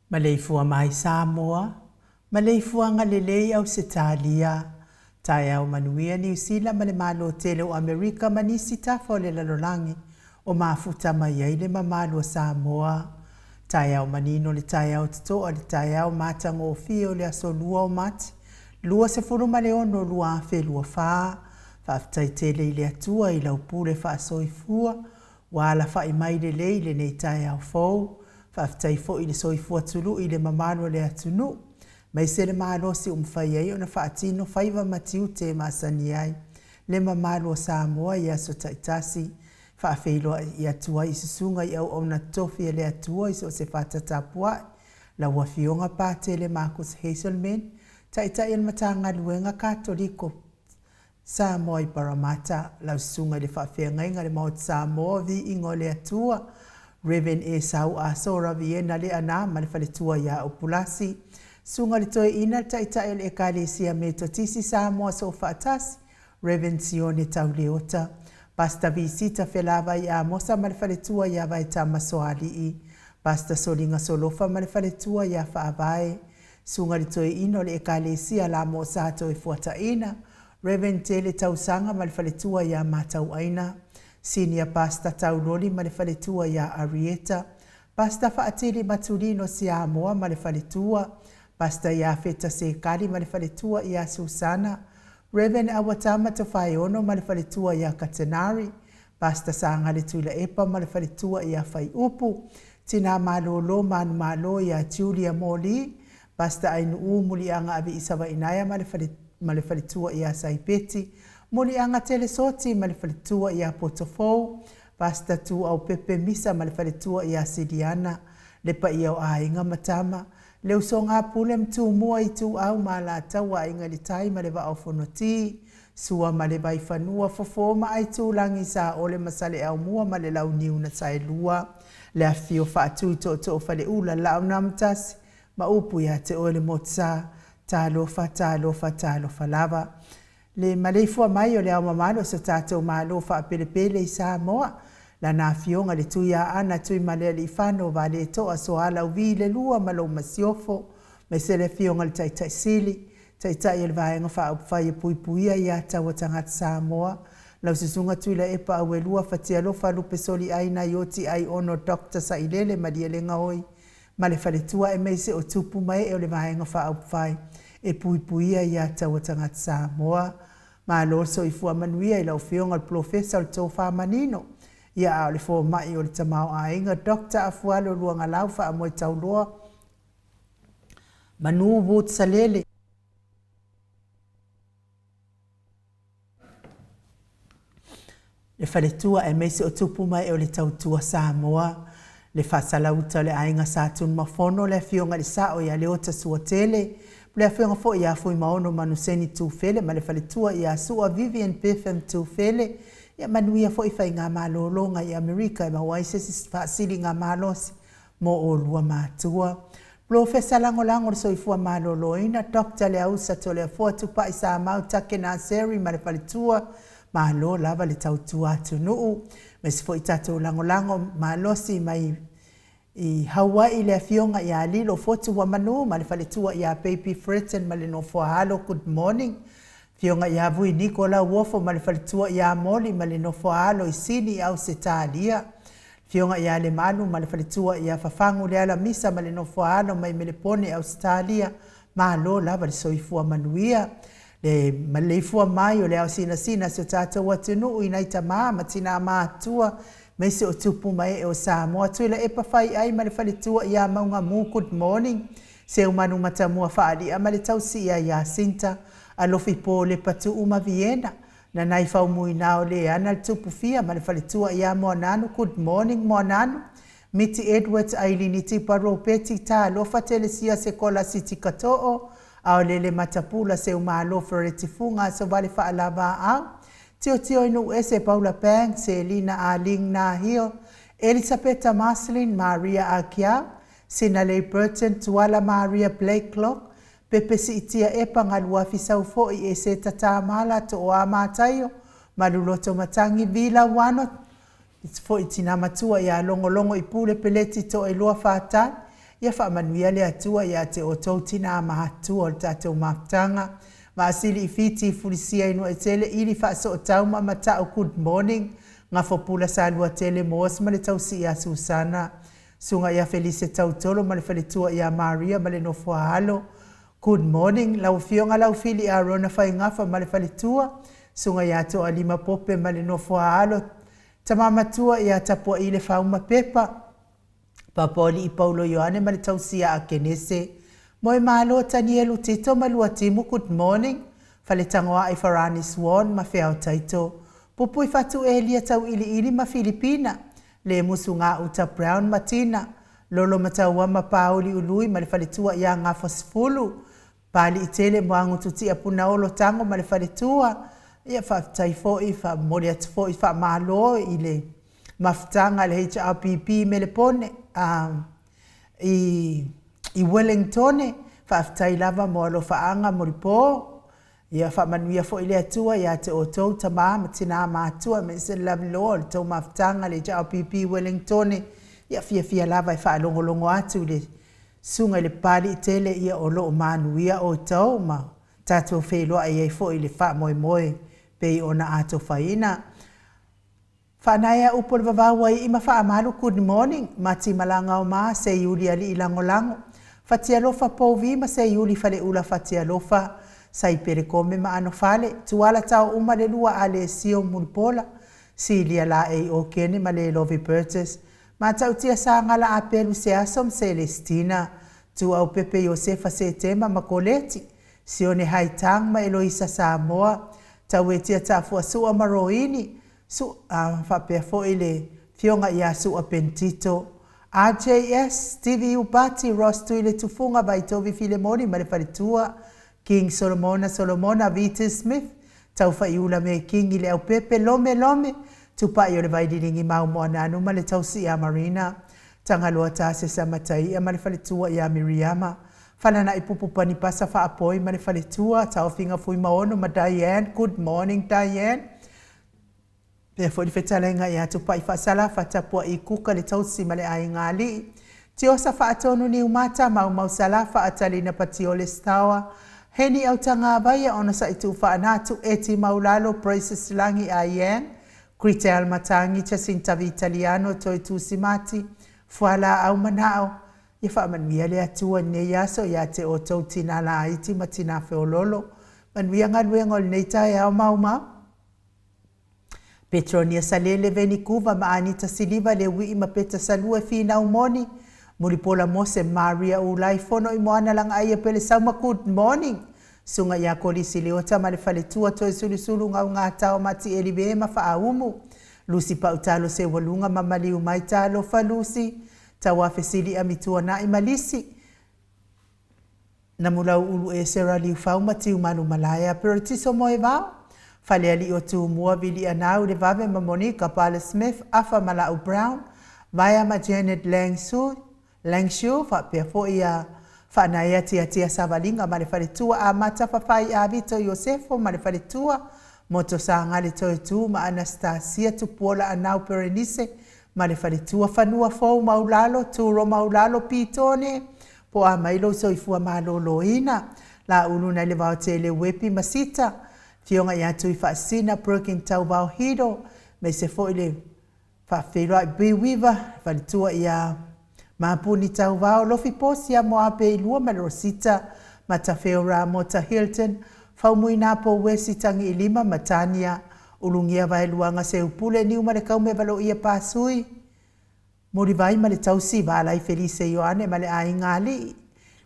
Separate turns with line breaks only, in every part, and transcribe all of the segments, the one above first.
Maleifua mai Samoa, maleifuaga lelei Ausetalia, taeao manuia Niu Sila ma le Malo tele o Amerika ma nisi tafa o le lalolagi o mafuta mai ai le mamalu o Samoa. Taeao manino le taeao totoa le taeao matagofie o le aso 2 o Mati 26 2024. Faafetai tele i le Atua i lau pule faasoifua ua alafai mai lelei i lenei taeao fou. Faafetai foi i le soifua tului i le mamalu o le atunuu, aemaise le malosi ua mafai ai ona faatino faiva ma tiute e masani ai le mamalu o Samoa i aso taitasi. Faafeiloai atu ai i susuga i auauna totofi a le Atua i so o se fata tapuai, lau Afioga Patele Marcus Hazelman, Taitai o le Matagaluega Katoliko Samoa i Parramatta, lau susuga i le Faafeagaiga i le Maota Samoa o Viiga o le Atua, Rev. Esau Aso Raviena Leana ma le faletua ia Upulasi, Susuga i le Toeaina le Taitai o le Ekalesia Metotisi Samoa Soofaatasi, Rev. Sione Tauleota, Pastor Visita Felavai Amosa ma le faletua ia Vaetama Soalii, Pastor Soliga Solofa ma le faletua ia Faavae, Susuga i le Toeaina o le Ekalesia Lamosa Toefuataiina, Rev. Tele Tausaga ma le faletua ia Matauaina, Senior Pastor Tauloli ma le faletua ia Arieta, Pastor Faatili Matulino Siamoa ma le faletua, Pastor Iafeta Sekali ma le faletua ia Susana, Rev. Awatama Tofaeono ma le faletua ia Katenari, Pastor Sagale Tuilaepa ma le faletua ia Faiupu, Tina Malolo Manumalo ia Julia Moli, Pastor Ainuu Muliaga Aviisavainaea ma le fale ma le faletua ia Saipeti, Muliaga Telesoti ma le faletua ia Potofou, Pastor Tuaupepe Misa ma le faletua ia Siliana, le paia o aiga ma tama, le usoga a Pule ma Tumua Ituau ma Alataua Aiga i le Tai ma le Vaa o Fonoti, Sua ma le Vaifanua, Fofo ma Aitulagi, Saole ma Saleaaumua ma le Launiu na Saelua, le afifio o Faatui Tootoo o Faleula, Laaunaamotasi ma upu ia te oe le Motusa. Talofa, talofa, talofa lava. Le maleifua mai o le Ao Mamalu o so tatou Malo faapelepele i Samoa, Lana Afioga i le Tuiaana Tuimalealiifano Vaaletoa Sualauvi le Lua ma lou Masiofo, aemaise le Afioga i le Taitai Sili, Taitai o le Vaega Faaupufai e Puipuia Aia Tatau a Tagata Samoa, lau Susuga Tuilaepa Auelua Fatialofa Lupesoliai Naioti Aiono Dr. Sailele Malielegaoi ma le faletua aemaise o tupu ma ee o le Vaega Faaupufai e Puipuia Aia Tatau a Tagata Samoa. Malo le soifua manuia i lau Afioga i le Polofesa o le Tofa Manino, ia a o le Fomai o le Tamaoaiga Doctor Afualo Luagalau Faamoetauloa Manu Wood Salele. Le faletua aemaise o tupu ma ee o le tautua Samoa, le faasalauta o le aiga Sa Tunumafono, le Afioga i le Sao ia Leota Suatele, le Afioga foi ia Fuimaono Manuseni Tufele ma le faletua ia Sua Vivian Biffin Tufele. Ia manuia foi faigamalologa i Amerika e maua ai se isi faasiligamalosi mo oulua matua. Polofesa Lagolago o le Soifua Maloloina, Doctor Leausa Toleafoa Tupai Samau Take Naseri ma le faletua, malo lava le tautua atunuu. Aemaise foi tatou lagolago malosi mai i Hawaii le Afioga ia Lilo Fotu Wamanu ma le faletua ia Baby Fretton ma le nofo a alo, good morning. Afioga ia Vui Niko Lauofo ma le faletua ia Moli ma le nofo a alo i Sini i Ausetalia. Afioga ia Lemalu ma le faletua ia Fafagu Lealamisa ma le nofo a alo mai Melepone Ausetalia, malo lava le soifua manuia. Le maleifua mai o le ao sinasina a si o tatou atunuu i nai tama ma tina matutua aemaise o tupu ma ee o Samoa. Tuilaepa Faiai ma le faletua ia Maugamu, good morning. Seumanu Matamua Faalia ma le tausi ia Iasinta, Alofi Po Lepatuu ma Viena, Nanai Faumuina o Leana le Tupu Fia ma le faletua ia Moananu, good morning Moananu. Miti Edwards Ailini Tipa Ropeti Talofa Telesia Sekola Siti Kato'o Aolele Matapula Seumalo Fereti Fuga Asovale Faalavaau Tiotio i Nuuese Paula Banks Selina Aling Nahio Elisapeta Marceline Maria Akiau Sinalei Burton Tuala Maria Blakelock Pepe siitia epa galuafi sau fo'i Eseta Tamala Tooa Mataio Maluloto Matangi Vila Wano fo'i tina matua ia Logologo i Pule Peleti Toeloa Fatai ia faamanuia le Atua ia te outou tina matua o le tatou mafutaga Vaasili i Fiti Fulisia i Nuaetele Ili Faasootau ma Mata'u Good morning Gafopula Saluatele Moas ma le tausi ia Susana Susuga ia Felise Tautolo ma le faletua ia Maria ma le nofo a alo. Good morning lau afioga Laufili Arona Faigafa ma le faletua, Susuga ia Toalima Pope ma le nofo a alo, Tama matua ia Tapuaile Fauma Pepa, Papaoalii Paulo Ioane ma le tausi ia Akenese, Moemalo Tanielu Tito ma Luatimu Good morning Faletagoai Farani Swan ma Feao Taito, Pupuifatu Elia Tauiliili ma Filipina, Le musu gauta Brown ma Tina, Lolo Mataua ma Pauli Ului ma le faletua ia Gafosefulu, Paliitele Moagututia Punaolo Tago ma le faletua. Ia faafetai foi, faamomoli atu foi faamalo i le mafutaga a le HRPP i Melepone, i i Wellingtone, faafetai lava mo alofaaga molipo. Ia faamanuia foi le Atua ia te outou tama ma tina matua aemaise le lavaloa o le tou mafutaga le HRPP Wellingtone. Ia fiafia lava e faalogologo atu i le Susuga i le Papalii tele ia o lo o manuia outou ma tatou feiloai ai foi i le faamoemoe pei ona atofaina. Faanaea upu o le vavau ai i ma faamalu Good morning Mati Malaga o ma Seiuli Alii Lagolago Fatialofa Pouvi ma Seiuli Faleula Fatialofa Saipele Kome ma Anofale Tuala Tao uma le lua Alesio Mulipola Silia Laei Okene ma Lelovi Burgess Matautia Sagala Apelu Seaso ma Selestina Tuau Pepe Iosefa Setema ma Koleti Sione Haitang ma Eloisa Samoa Tauetia Tafua Sua ma Roini Su, a faapea foi le Afioga ia Sua Pentito, RJS, Stevie Upati, Ross Tuile Tufuga, Vaitovi Filemoni ma le faletua, King Solomona Solomona, Viti Smith, Taufaiula Mekingi Leaupepe Lome Lome Tupai o le Vaililigi Maumoananu ma le tausi ia Marina Tagaloa Tasesa Mataia ma le faletua ia Miriama Falanai Pupu Panipasa Faapoi ma le faletua Taofiga Fuimaono ma Diane Good morning Diane Pea foi le fetalaiga ia Tupai Faasalafa Tapua'i Kuka le tausi ma le aiga alii Tiosa Faatonu Niumata Maumau Salafa Atalina Patiole Stawa Heni Autagavaia Onosai Tuufaanatu Eti Maulalo Praises Lagi Aiang Gritel Matangi Jacinta Vitaliano Toi Tusimati Fualaau Manao Ia faamanuia le Atua i lenei aso ia te outou tinā laiti ma tinā feololo. Manuia galuega o lenei taeao maumau. Petronia Salele Venikuva ma Anita Siliva Leui'i ma Peta Salua e finau moni, Mulipola Mose Maria Ulai Fono i Moana Lagaaia Pelesauma Good morning Susuga ia Kolisi Leota ma le faletua Toesulusulu Gaugātao Matieli Ve ma Faaumu Lusi Pautalo Seualuga ma Maliu Mai Talofa Lusi Tauafesili Amituana'i ma Lisi Namulau Ulu Esera Liufau ma Tiumalu Malaea Peretiso Moevao Falealii o Tumua Vilianau Levave ma Monica Pale Smith Afa ma Lau Brown Vaea ma Janet Langsu Langshu faapea foi ia Faanaea Tiatia Savaliga ma le faletua Amata Fafai Avito Iosefo ma le faletua Moto Sagale Toetu ma Anastasia Tupuola Anau Perenise ma le faletua Fanua Fou Maulalo Turo Maulalo Pitone Po a mai lou soifua maloloina. Laulu nai le vaotele Uepi ma Sita, Afioga ia Tuifaasisina Perkin Tauvao Hido, aemaise foi le Faafeiloai Bee Weaver, le faletua ia Mapuni Tauvao, Lofi Posia Moape Ilua ma le Rosita Matafeo Ramota Hilton, Faumuina Pouesi Tagiilima ma Tania Ulugia Vaeluaga Seupule Niumalekaume Valoia Pasui, Mulivai ma le tausi, Valai Felise Ioane ma le aiga alii,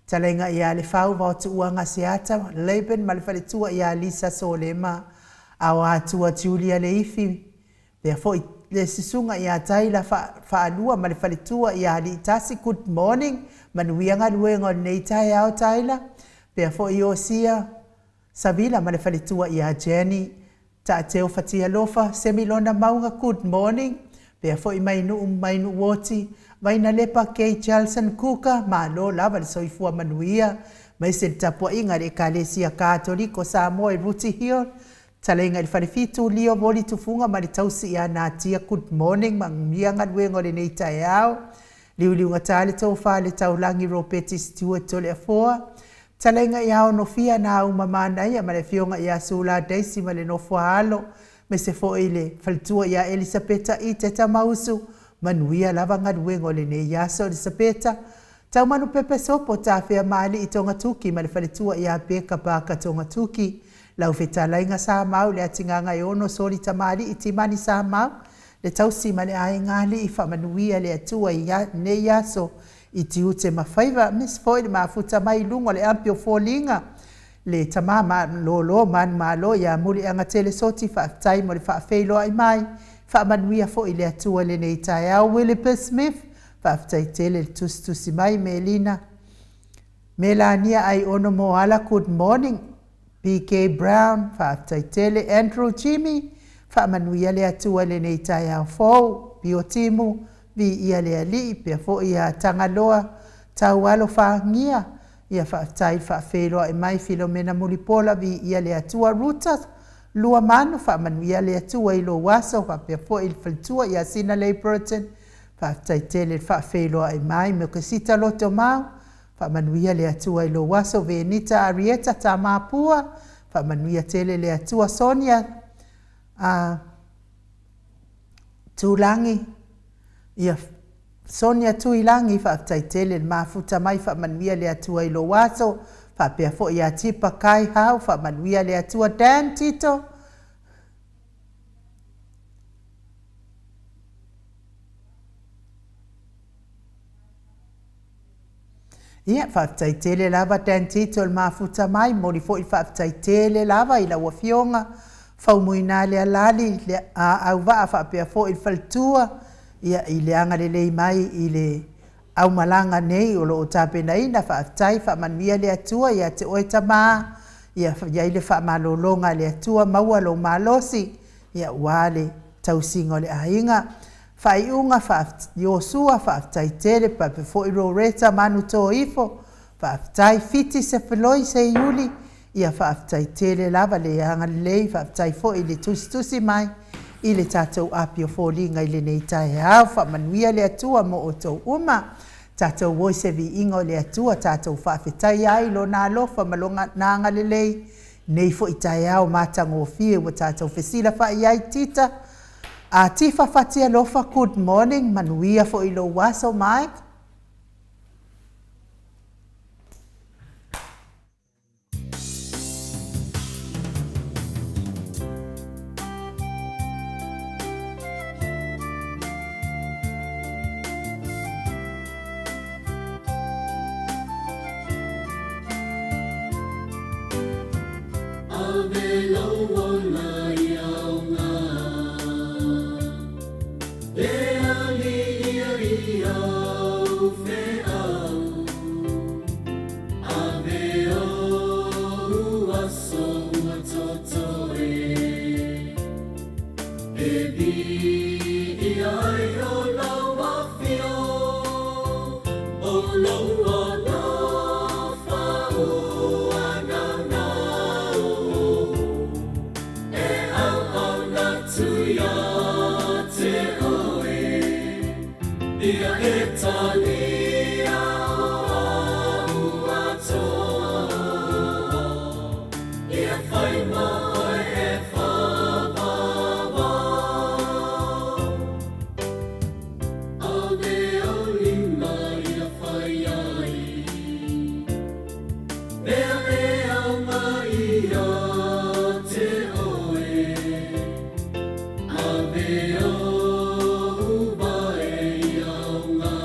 Talaiga ia Lefau Vaotuuaga Seata, Laban ma le faletua ia Lisa Solema, Aoatua Julia Leifi, pea foi le susuga ia Taila Faalua ma le faletua ia Aliitasi, Good morning, manuia galuega o lenei taeao Taila, pea foi Iosia Savila ma le faletua ia Jenny, Taateo Fatialofa, Semilona Mauga Good morning, pea foi mai Nuu mai Nuuoti, Vainalepa Kay Chelson Kuka, malo lava le soifua manuia, maise le tapuaiga a le Ekalesia Katoliko Samoa i Ruti Hill, Talaiga i le Falefitu, Leo Voli Tufuga ma le tausi ia Natia Good morning, manuia galuega o lenei taeao, Liuliugata le tofa le taulagi Ropeti Stewart Toleafoa, Talaiga ia Onofia na uma manaia ma le afioga ia Sula Daisy ma le nofo a alo, aemaise foi le faletua ia Elisapeta I Tetamausu, manuia lava galuega o lenei aso Elisapeta, Taumanu Pepe Sopo Tafea Maalii Togatuki ma le faletua ia Peka Parker Togatuki, Lau fetalaiga Samau le atigagaeono Soli Tamalii Timani Samau, le tausi ma le aiga alii faamanuia le Atua i lenei aso i tiute ma faiva, aemaise foi le mafuta mai i luga o le ampi o foliga, le tama malolo manumalo ia Muliagatele Soti, faafetai mo le faafeiloai mai, faamanuia foi le Atua i lenei taeao. Willipe Smith, faafetai tele le tusitusi mai, Melina Melania Aiono Moala, good morning. PK Brown, faafetai tele. Andrew Jimmy, faamanuia le Atua i lenei taeao fou. Pio Timu, viia le Alii, pea foi ia Tagaloa Taualo Fagia, ia faafetai le faafeiloai mai. Filomena Mulipola, viia le Atua. Ruta Luamanu, faamanuia le Atua i lou aso, faapea foi le faletua ia Sinalei Burton, faafetai tele le faafeiloai mai. Mekesita Lotomau, Faamanuia le Atua i lou aso Venita Arieta Tamapua, faamanuia tele le Atua Sonia a Tulangi, ia Sonia Tuilangi, faafetai tele le mafuta mai, faamanuia le Atua i lou aso, faapea foi ia Tipa Kaihau, faamanuia le Atua Dan Tito, Ia, faafetai tele lava Dan Tito i le mafuta mai, momoli foi le faafetai tele lava i lau Afioga Faumuina Lealali le Auvaa faapea foi le faletua, ia, i le agalelei mai i le aumalaga nei o lo o tapenaina. Faafetai, faamanuia le Atua ia te oe tama. Ia i ai le faamalologa a le Atua, maua lou malosi, ia aua le tausiga o le aiga. Faaiuga, Iosua, faafetai tele, faapea foi Roreta Manutoifo, faafetai Fiti Sefiloi Seiuli, ia faafetai tele lava le agalelei, faafetai foi i le tusitusi mai i le tatou api o foliga i lenei taeao. Faamanuia le Atua mo outou uma. Tatou o i se viiga o le Atua, tatou faafetaia ai Lona alofa ma Lona agalelei i lenei foi taeao matagofie ua tatou fesilafai ai. Tita, a Tifa Fatialofa, good morning, manuia foi i lou aso Mike.
Ave lou ola i aoga E ali ia i au feau Ave ou aso ua totoe E viia ai o lau afio O lou alofa ua naunau E auauna atu ia te oe Ia e talia o au atoa Ia fai mo oe e whāwāwā Ave ou lima ia whai ai Mea e aoga ia te oe Ave ou wae i aoga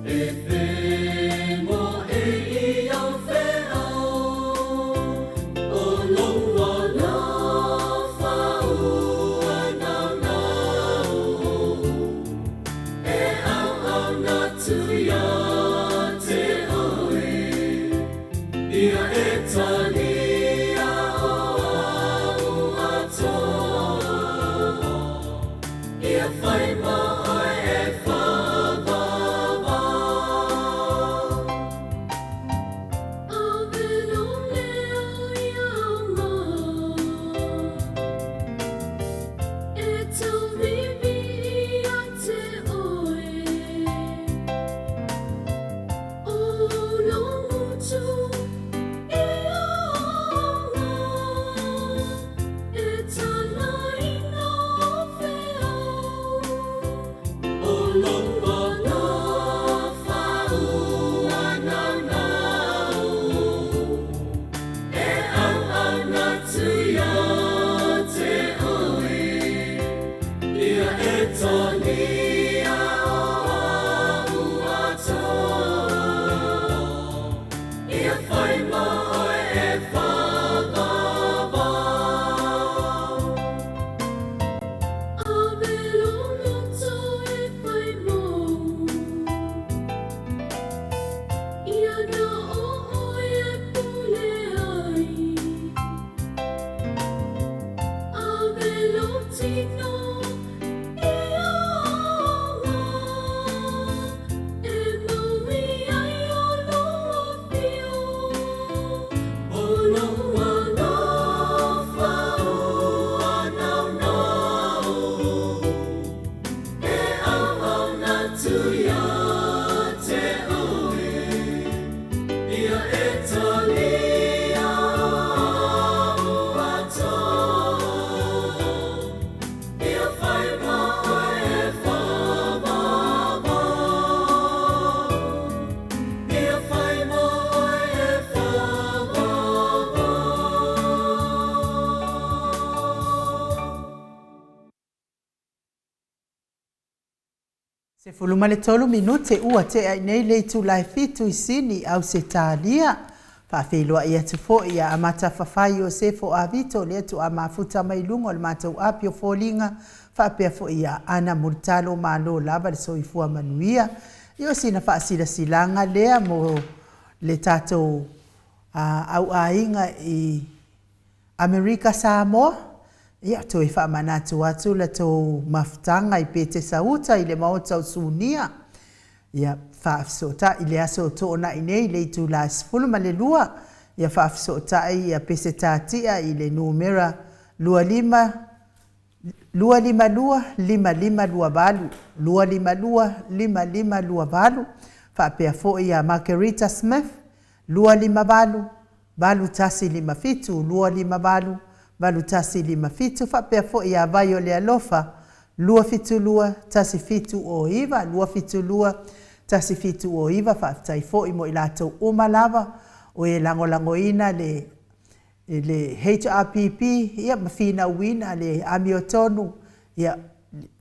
E whengoe i au wheao O lou alofa ua naunau E auauna atu ia te oe Ia e talia o au atoa Ia whai mo oe e whāwāwā. Ave lou leo i aoga E tauiwi ia te oe O lou motu i aoga E tālaina o feau O lou alofa ua naunau E auauna atu ia te oe Ia e talia o au atoa Ia whai mo oe e whāwāwā. Ave lou loto e whai mou Ia na o oe e pule ai Ave lou tino i aoga E maui ai o lou afio O lou alofa ua naunau E auauna atu ia te oe Ia e talia o au atoa Ia whai mo oe e whāwāwā Ia whai mo oe e whāwāwā.
13 minute ua tea i nei le itula e fitu i Sini, Ausetalia. Faafeiloai atu foi ia Amata Fafai Iosefo Avito lea tuaa mafuta mai luga o le matou api o foliga faapea foi ia Ana Mulitalo Malo lava le soifua manuia. Ia o sina faasilasilaga lea mo le tatou. au aiga i Amerika Samoa, ia, toe faamanatu atu la tou mafutaga i Petesa-uta i le Maota o Sunia, ia, faafesootai i le aso Toonai nei i le itula e 12, ia faafesootai ia Peseta Tia i le numera 25 252 5528, 252 5528, faapea foi ia Margherita Smith, 258 8157, 258 8157, faapea foi ia Vaiolealofa, 272 1709, 272 1709. Faafetai foi mo i latou uma lava o e lagolagoina le le HRPP ia ma finauina le amiotonu ia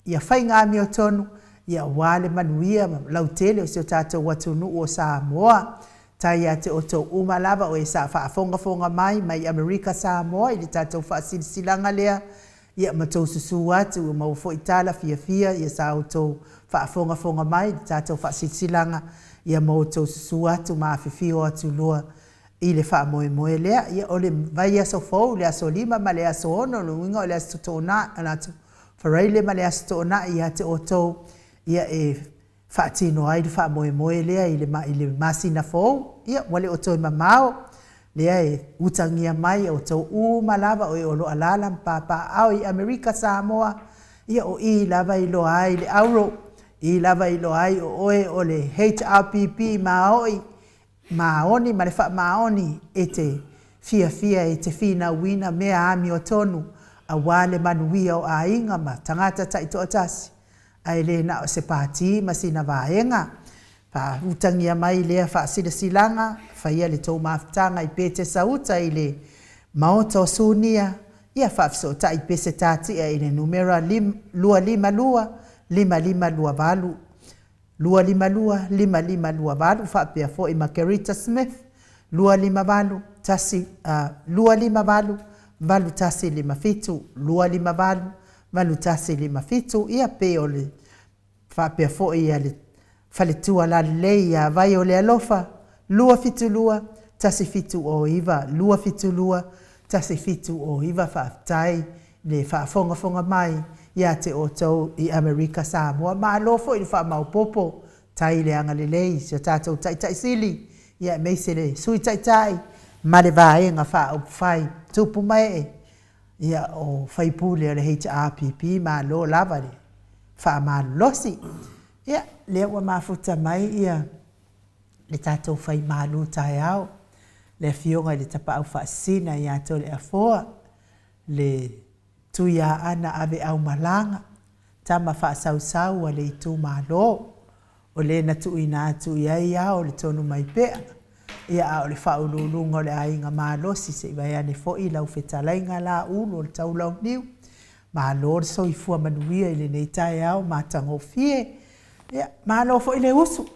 ia faiga amiotonu ia aua le manuia lautele o si o tatou atunuu o Samoa. Tai ia te outou uma lava o e sa faafogafoga mai mai Amerika Samoa i le tatou faasilasilaga lea ia ma tou susu atu ua maua foi tala fiafia ia sa outou faafogafoga mai i le tatou faasilasilaga ia ma outou susu atu ma afifio atu loa i le faamoemoe lea. Ia, o le vaiaso fou, le aso 5 ma le aso 6, o lona uiga o le Aso Toonai, o le Aso Faraile ma le Aso Toonai ia te outou, ia e faatino ai le faamoemoe lea i le, i le masina fou. Ia, ua le o toe mamao, lea e utagia mai outou uma lava o e o lo o alaala ma papaaao i Amerika Samoa, ia o i lava e iloa ai le auro, i lava e iloa ai o oe o le HRPP maoi, Maoni ma le faamaoni e te fiafia e te finauina mea amiotonu aua le manuia o aiga ma tagata taitoatasi, ae le na o se pati ma sina vaega. Faautagia mai lea faasilasilaga, faia le tou mafutaga i Petesauta i le Maota o Sunia, ia faafesootai Pesetatia i le numera 252 5528. 252 5528 faapea foi ma Kerita Smith 258 1 258 8157 258 8157 ia pei o le faapea foi ia le faletua lalelei ia Vai o le Alofa 272 1709 272 1709 Faafetai le faafogafoga mai ia te outou i Amerika Samoa. Malo foi le faamaopopo, tai le agalelei i si o tatou Taitai Sili, ia aemaise le Sui Taitai ma le Vaega Faaupufai Tupu ma Ee, ia o faipule o le HRPP, malo lava le faamalolosi. Ia, lea ua mafuta mai ia le tatou fai malu taeao, le Afioga i le Tapaau Faasisina ia Toleafoa, le Tuiaana Aveaumalaga, tama faasausau a le itumalo, o le na tuuina atu i ai ao le tonu mai pea, ia a o le faauluuluga o le aiga malosi se i vaeane foi lau fetalaiga Laulu o le Taulauniu. Malo le soifua manuia i lenei taeao matagofie. Ia, malo foi le usu.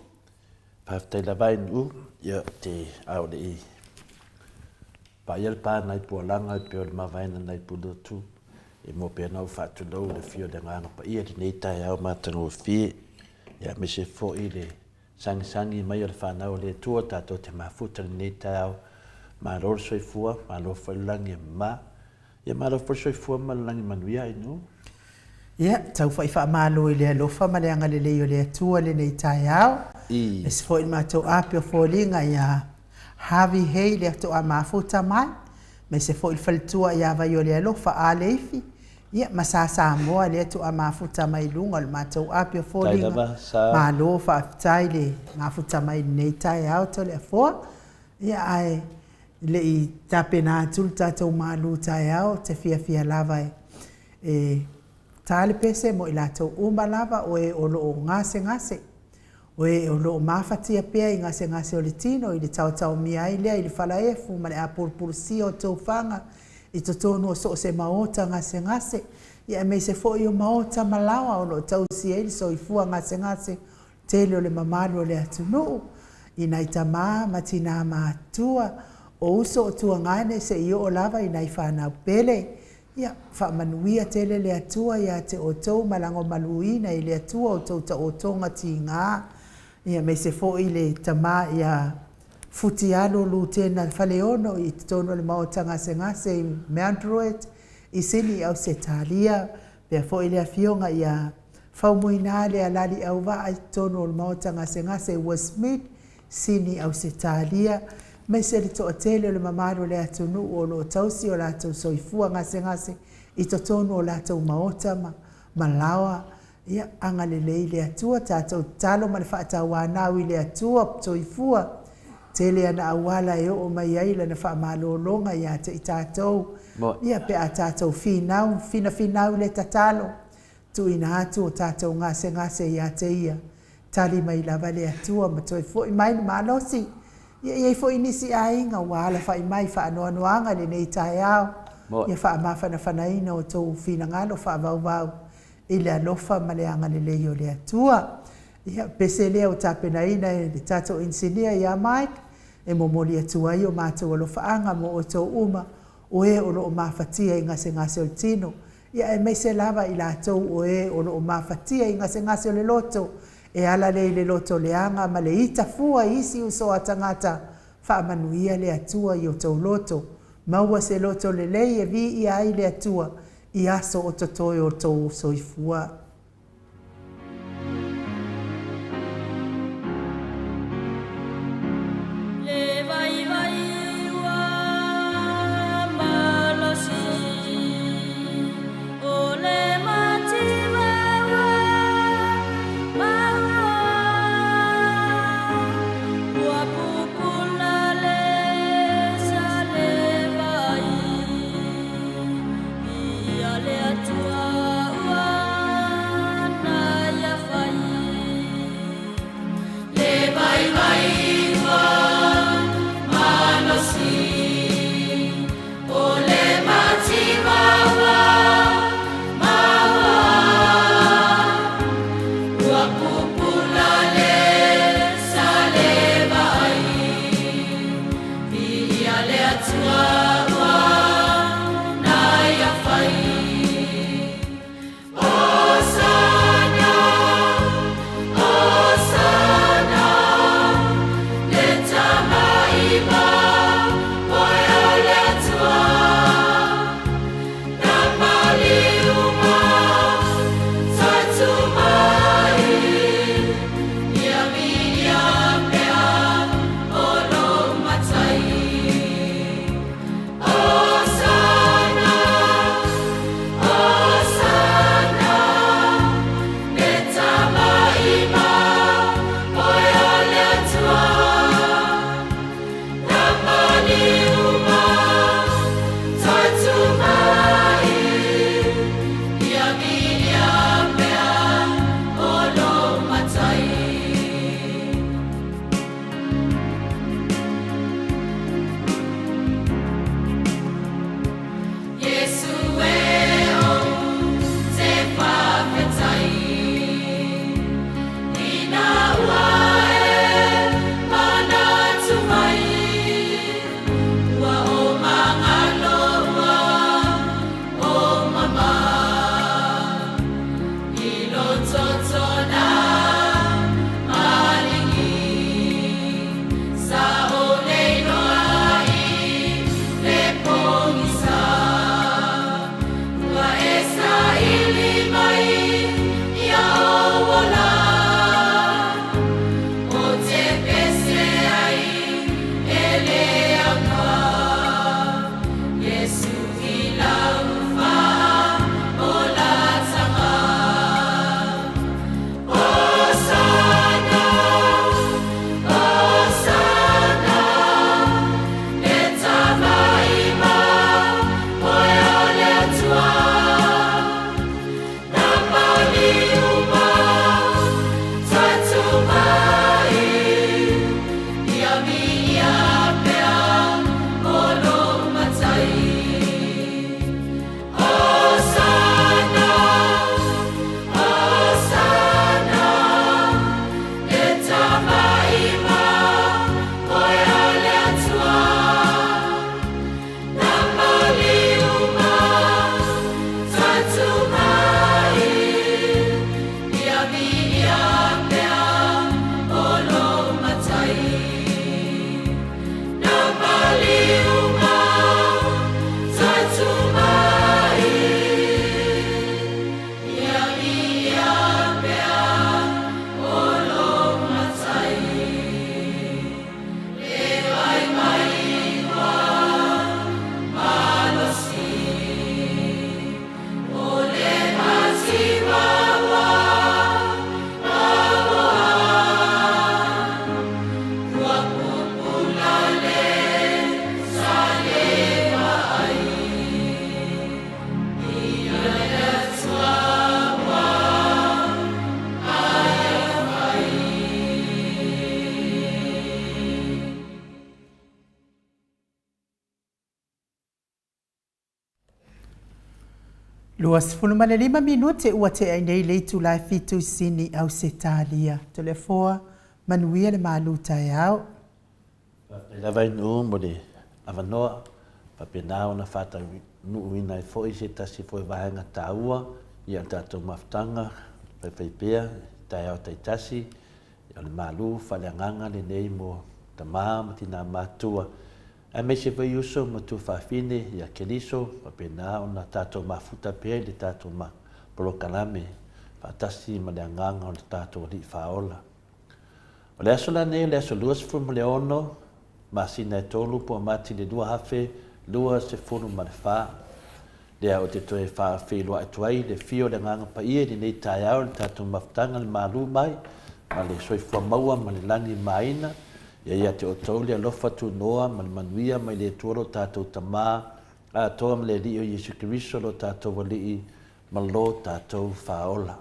Faafetai lava i Nu'u, ia te a o le i Paia le pa nai Pualaga e pei o le mavaena nai Pulotu e mua pea ona ou faatulou i le afio o le Agaga Paia i lenei taeao matagofie, ia aemaise foi le sagisagi mai o le fanau a le Atua tatou te mafuta i lenei taeao. Malo le soifua, malo foi le lagi e mama, ia malo foi le soifua ma le lagi manuia Ainuu.
Ia, tau foi faamalo i le alofa ma le agalelei o le Atua lenei taeao. Aemaise foi le matou ape o foliga ia Harvey Hay lea faatoa mafuta mai, aemaise foi le faletua ia Vaiolealofa Aleifi, ia ma Sa Samoa lea faatoa mafuta mai i luga o le matou ape o foliga. Malo faafetai le mafuta mai i lenei taeao Toleafoa. Ia ae le i tapena atu le tatou malu taeao, ou te fiafia lava e ta le pese mo i latou uma lava o e o lo o gasegase. O e o lo o mafatia pea i gasegase o le tino i le taotaomia ai lea i le falaefu ma le apulupulusia o toufaga i totonu o so o se maota gasegase, ia aemaise foi o maota ma laoa o lo o tausi ai le soifua gasegase tele o le mamalu o le atunuu, i nai tama ma tinā matutua, o uso o tuagane se i oo lava i nai fanau pele. Ia, faamanuia tele le Atua ia te outou ma lagomaluina i le Atua outou taotoga tigā, ia aemaise foi le tama ia. Futialo Lutena Faleono i totonu o le Maota Gasegase i Mount Druitt i Sini i Ausetalia, faapea foi le Afioga ia Faumuina Lealali Auvaa i totonu o le Maota Gasegase i Westmead, Sini Ausetalia, aemaise le toatele o le mamalu o le atunuu o lo o tausi o latou soifua gasegase i totonu o latou maota ma malaoa. Ia agalelei le Atua, tatou tatalo ma le faatauanau i le Atua soifua. Tele ana auala e oo mai ai lana faamalologa ia te i tatou. Ia pe a tatou finau, finafinau i le tatalo, tuuina atu o tatou gasegase ia te Ia, tali mai lava le Atua ma toe foi mai le malosi. Ia e i ai foi nisi aiga ua alafai mai i faanoanoaga i lenei taeao, ia faamafanafanaina outou finagalo faavauvau i le alofa ma le agalelei o le Atua. Ia, pese lea ua tapenaina e le tatou inisinia ia Mike, e momoli atu ai o matou alofaaga mo outou uma o e o lo o mafatia i gasegase o le tino, ia aemaise lava i latou o e o lo o mafatia i gasegase o le loto, e ala lea i le loto leaga ma le ita fua i isi uso a tagata. Faamanuia le Atua i outou loto. Maua se loto lelei e viia ai le Atua i aso o totoe o outou soifua.
Le vaivai ua malosi o le mativa ua maua ua pupula le salevai. Ia le Atua ua na ia fai. Le vaivai ua malosi o le mativa ua maua ua pupula le salevai. Viia le Atua ua na ia fai. Hosana, Hosana, le Tama moe o le Atua. Na maliu ma tatu mai, ia viia pea o lou Matai. Hosana, Hosana, le Tama moe o le Atua. Na maliu ma tatu mai, ia viia pea o lou Matai. Iesu e ou te faafetai ina ua e manatu mai ua ou magalo ua ou mama i lou toto na maligi sa ou le iloa i le pogisa ua e saili mai ia ou ola ou te pese ai e le aoga Iesu i lau faaolataga. Hosana, Hosana, le Tama moe o le Atua. Na maliu ma tatu mai, ia viia pea o lou Matai. Hosana, Hosana, le Tama moe o le Atua. Na maliu ma tatu mai, ia viia pea o lou Matai.
25 minute ua tea ai nei le itula e fitu i Sini, Ausetalia. Toleafoa, manuia le malu taeao.
Faafetai lava i Nuu mo le avanoa, faapena ona faataunuuina ai foi se tasi foi o vaega taua i a tatou mafutaga faifaipea i taeao taitasi. O le malu faaleagaga lenei mo tama ma tina matutua aemaise foi uso ma tuafafine ia Keriso, faapena ona tatou mafuta pea i le tatou polokalame faatasi ma le agaga o le tatou Alii Faaola. O le aso la nei o le aso 26 masina e tolu po o Mati le 2024, lea ou te toe faafeiloai atu ai le afio o le Agaga Paia i lenei taeao i le tatou mafutaga i le malu mai ma le soifua maua ma le lagi e maina. Ia ia te outou le alofa tunoa ma le manuia mai le Atua lo tatou Tama atoa ma le Alii o Iesu Keriso lo tatou Alii ma lo tatou Faaola.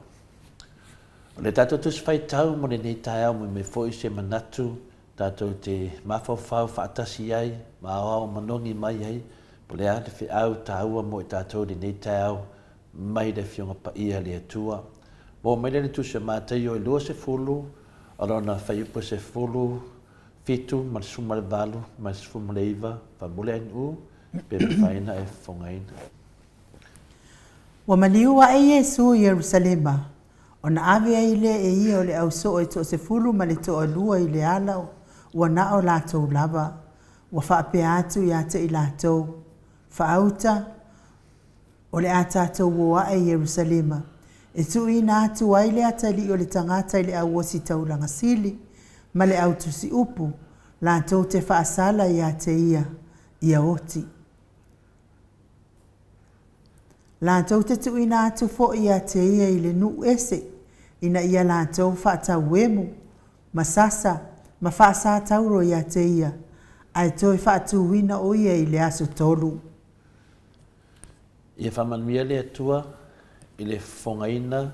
O le tatou Tusi Faitau mo lenei taeao moemoi foi se manatu tatou te mafaufau faatasi ai ma aoao manogi mai ai po o le a le feau taua mo i tatou i lenei taeao mai le Afioga Paia a le Atua. Maua mai lea i le Tusi a Mataio e 20 o lona fuaiupu e 17 ma le 18 ma le 19, faamuli NU pe mafai ona e fofogaina.
Ua maliu aʻe Iesu i Ierusalema, ona ave ai lea e ia o le au soo e toasefulu ma le toalua i le ala ua na o latou lava, ua faapea atu ia te i latou, Faauta, o le a tatou o aʻe i Ierusalema, e tuuina atu ai le atalii o le tagata i le au ositaulaga sili ma le au tusiupu, latou te faasala ia te ia, ia oti. Latou te tuuina atu foi ia te ia i le nuu ese, ina ia latou faatauemu, ma sasa, ma faasā tauro ia te ia, ae toe faatūina o ia i le aso tolu.
Ia faamanuia le Atua i le fofogaina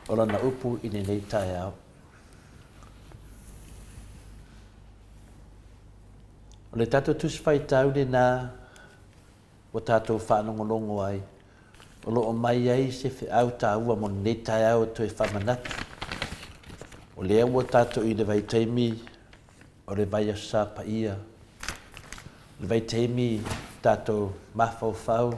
o Lana upu i lenei taeao. O le tatou Tusi Faitau lena ua tatou faalogologo ai, o lo o mai ai se feau taua mo lenei taeao e toe faamanatu. O lea ua tatou i le vaitaimi o le vaiaso Sa Paia, o le vaitaimi tatou mafaufau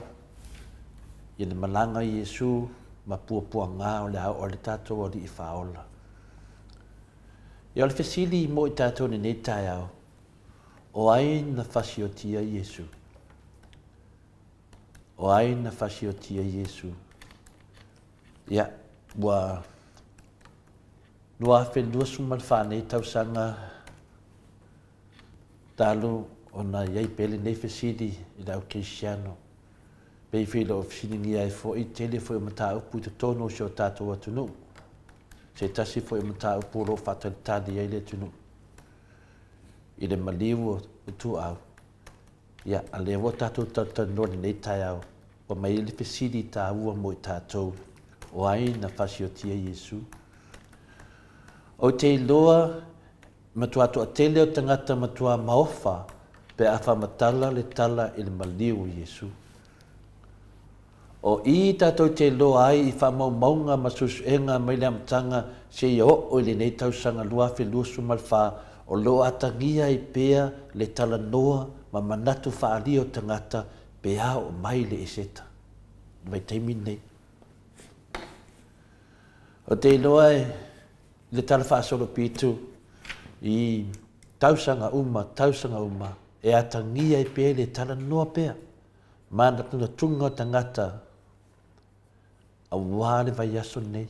i le malaga o Iesu ma puapuaga o le a oo ai le tatou Alii Faaola. Ia o le fesili mo i tatou i lenei taeao, O ai na fasiotia Iesu? O ai na fasiotia Iesu? Ia, ua 2024 nei tausaga talu ona i ai pea lenei fesili i le au kerisiano. Pei foi o lo o fesiligia ai foi tele foi o mataupu i totonu o si o tatou atunuu. Se tasi foi o mataupu o lo o faatalitali ai le atunuu. i le maliu o Ituau, ia, a lea ua tatou talatalanoa i lenei taeao, ua mai ai le fesili taua mo i tatou, o ai na fasiotia Iesu? Ou te iloa, matua toatele o tagata matua maofa pe a faamatala le tala i le maliu o Iesu. O i tatou te iloa ai i faamaumauga ma suesuega mai le amataga seia oo i lenei tausaga 2024, o lo o atagia ai pea le talanoa ma manatu faaalia o tagata pe a oo mai le Eseta i le vaitaimi lenei. Ou te iloa i le Tala Faasolopito i tausaga uma, tausaga uma, e atagia ai pea le talanoa pea Manatunatuga o tagata aua le vaiaso lenei,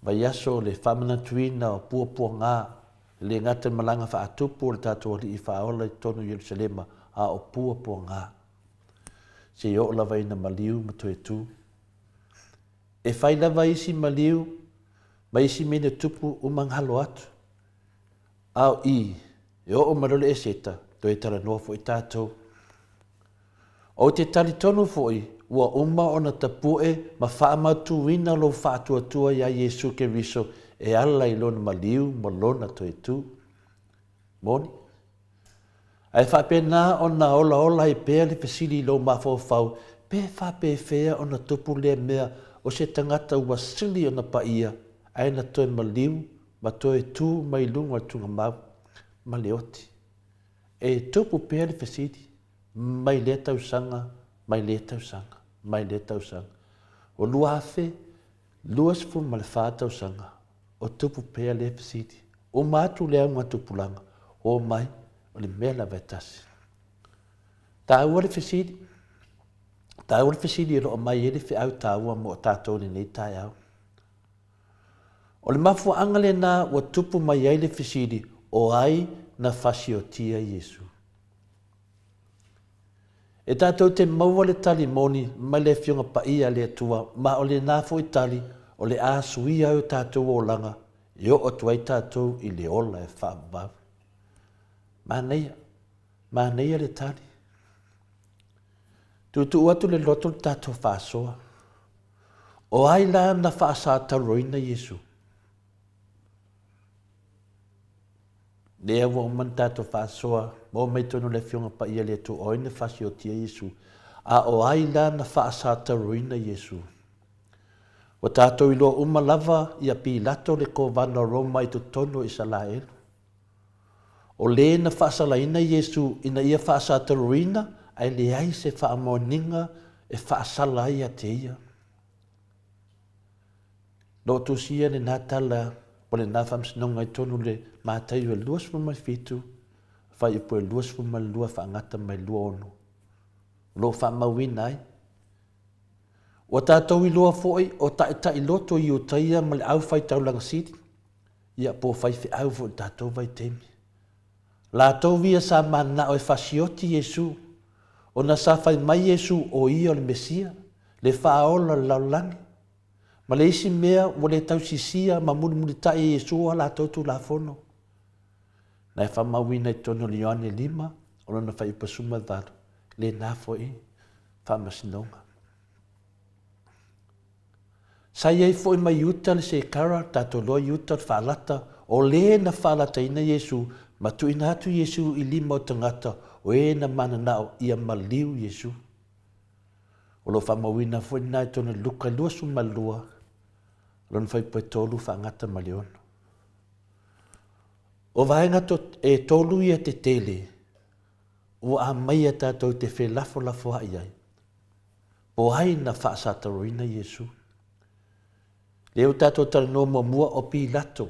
vaiaso o le faamanatuina o puapuaga, e le gata i le malaga faatupu o le tatou Alii Faaola i totonu o Ierusalema, a o puapuaga, seia oo lava ina maliu ma toe tu. E fai lava isi maliu ma isi mea ina tupu uma galo atu, A o i, e oo mai loa le Eseta, toe talanoa foi tatou. Ou te talitonu foi ua uma ona tapue ma faamautuina lou faatuatua iā Iesu Keriso e ala i Lona maliu ma Lona toe tu. Moni. Ae faapena ona olaola ai pea le fesili i lou mafaufau Pe faapefea ona tupu lea mea o se tagata ua sili ona paia ae na toe maliu ma toe tu mai luga o le tugamau ma le oti? E tupu pea le fesili mai lea tausaga mai lea tausaga mai lea tausaga. Ua 2024 tausaga o tupu pea lea fesili. Uma atu le augatupulaga, o mai, o le mea lava e tasi. Taua le fesili, taua le fesili e lo o mai ai le feau taua mo tatou i lenei taeao. O le mafuaaga lena ua tupu mai ai le fesili, o ai na fasiotia Iesu? E tatou te maua le tali moni mai le Afioga Paia a le Atua, ma o lena foi tali o le a suia ai o tatou olaga e oo atu ai tatou i le ola e faavavau. Manaia, manaia le tali. Tuutuu atu le loto le tatou faasoa. O ai la na faasatauroina Iesu? Lea ua uma ona tatou faasoa, maua mai totonu o le Afioga Paia le Atua, o ai na fasiotia Iesu? A o ai la na faasatauroina Iesu? Ua tatou iloa uma lava ia Pilato le kovana o Roma i totonu o Isalaelu. O le na faasalaina Iesu ina ia faasatauroina ae leai se faamaoniga e faasala ai ia te ia. Na ou tusia lena tala o lena faamasinoga i totonu o le Mataio e 27, fuaiupu e 22 faagata mai 26. O lo o faamauina ai. Ua tatou iloa foi o taitai loto Iutaia ma le aufaitaulaga sili, ia po o faifeau foi i le tatou vaitaimi. Latou ia sa mananao e fasioti Iesu, ona sa fai mai Iesu o ia o le Mesia, le Faaola o le lalolagi. Ma le isi mea ua le tausisia ma mulimulitai e Iesu a latou Tulafono. Na e faamauina i totonu o le Ioane 5, o lona fuaiupu 18, lena foi faamasinoga. Sa i ai foi mai Iuta le Sekara, tatou iloa Iuta o le faalata, o le na faalataina Iesu ma tuuina atu Iesu i lima o tagata o e na mananao ia maliu Iesu. O lo o faamauina foi lena i totonu o Luka 22, lona fuaiupu e 3 faagata ma le 6. O vaega e tolu ia tetele ua aumaia tatou te felafolafoai ai, po ai na faasataroina Iesu. Lea ua tatou talanoa muamua o Pilato,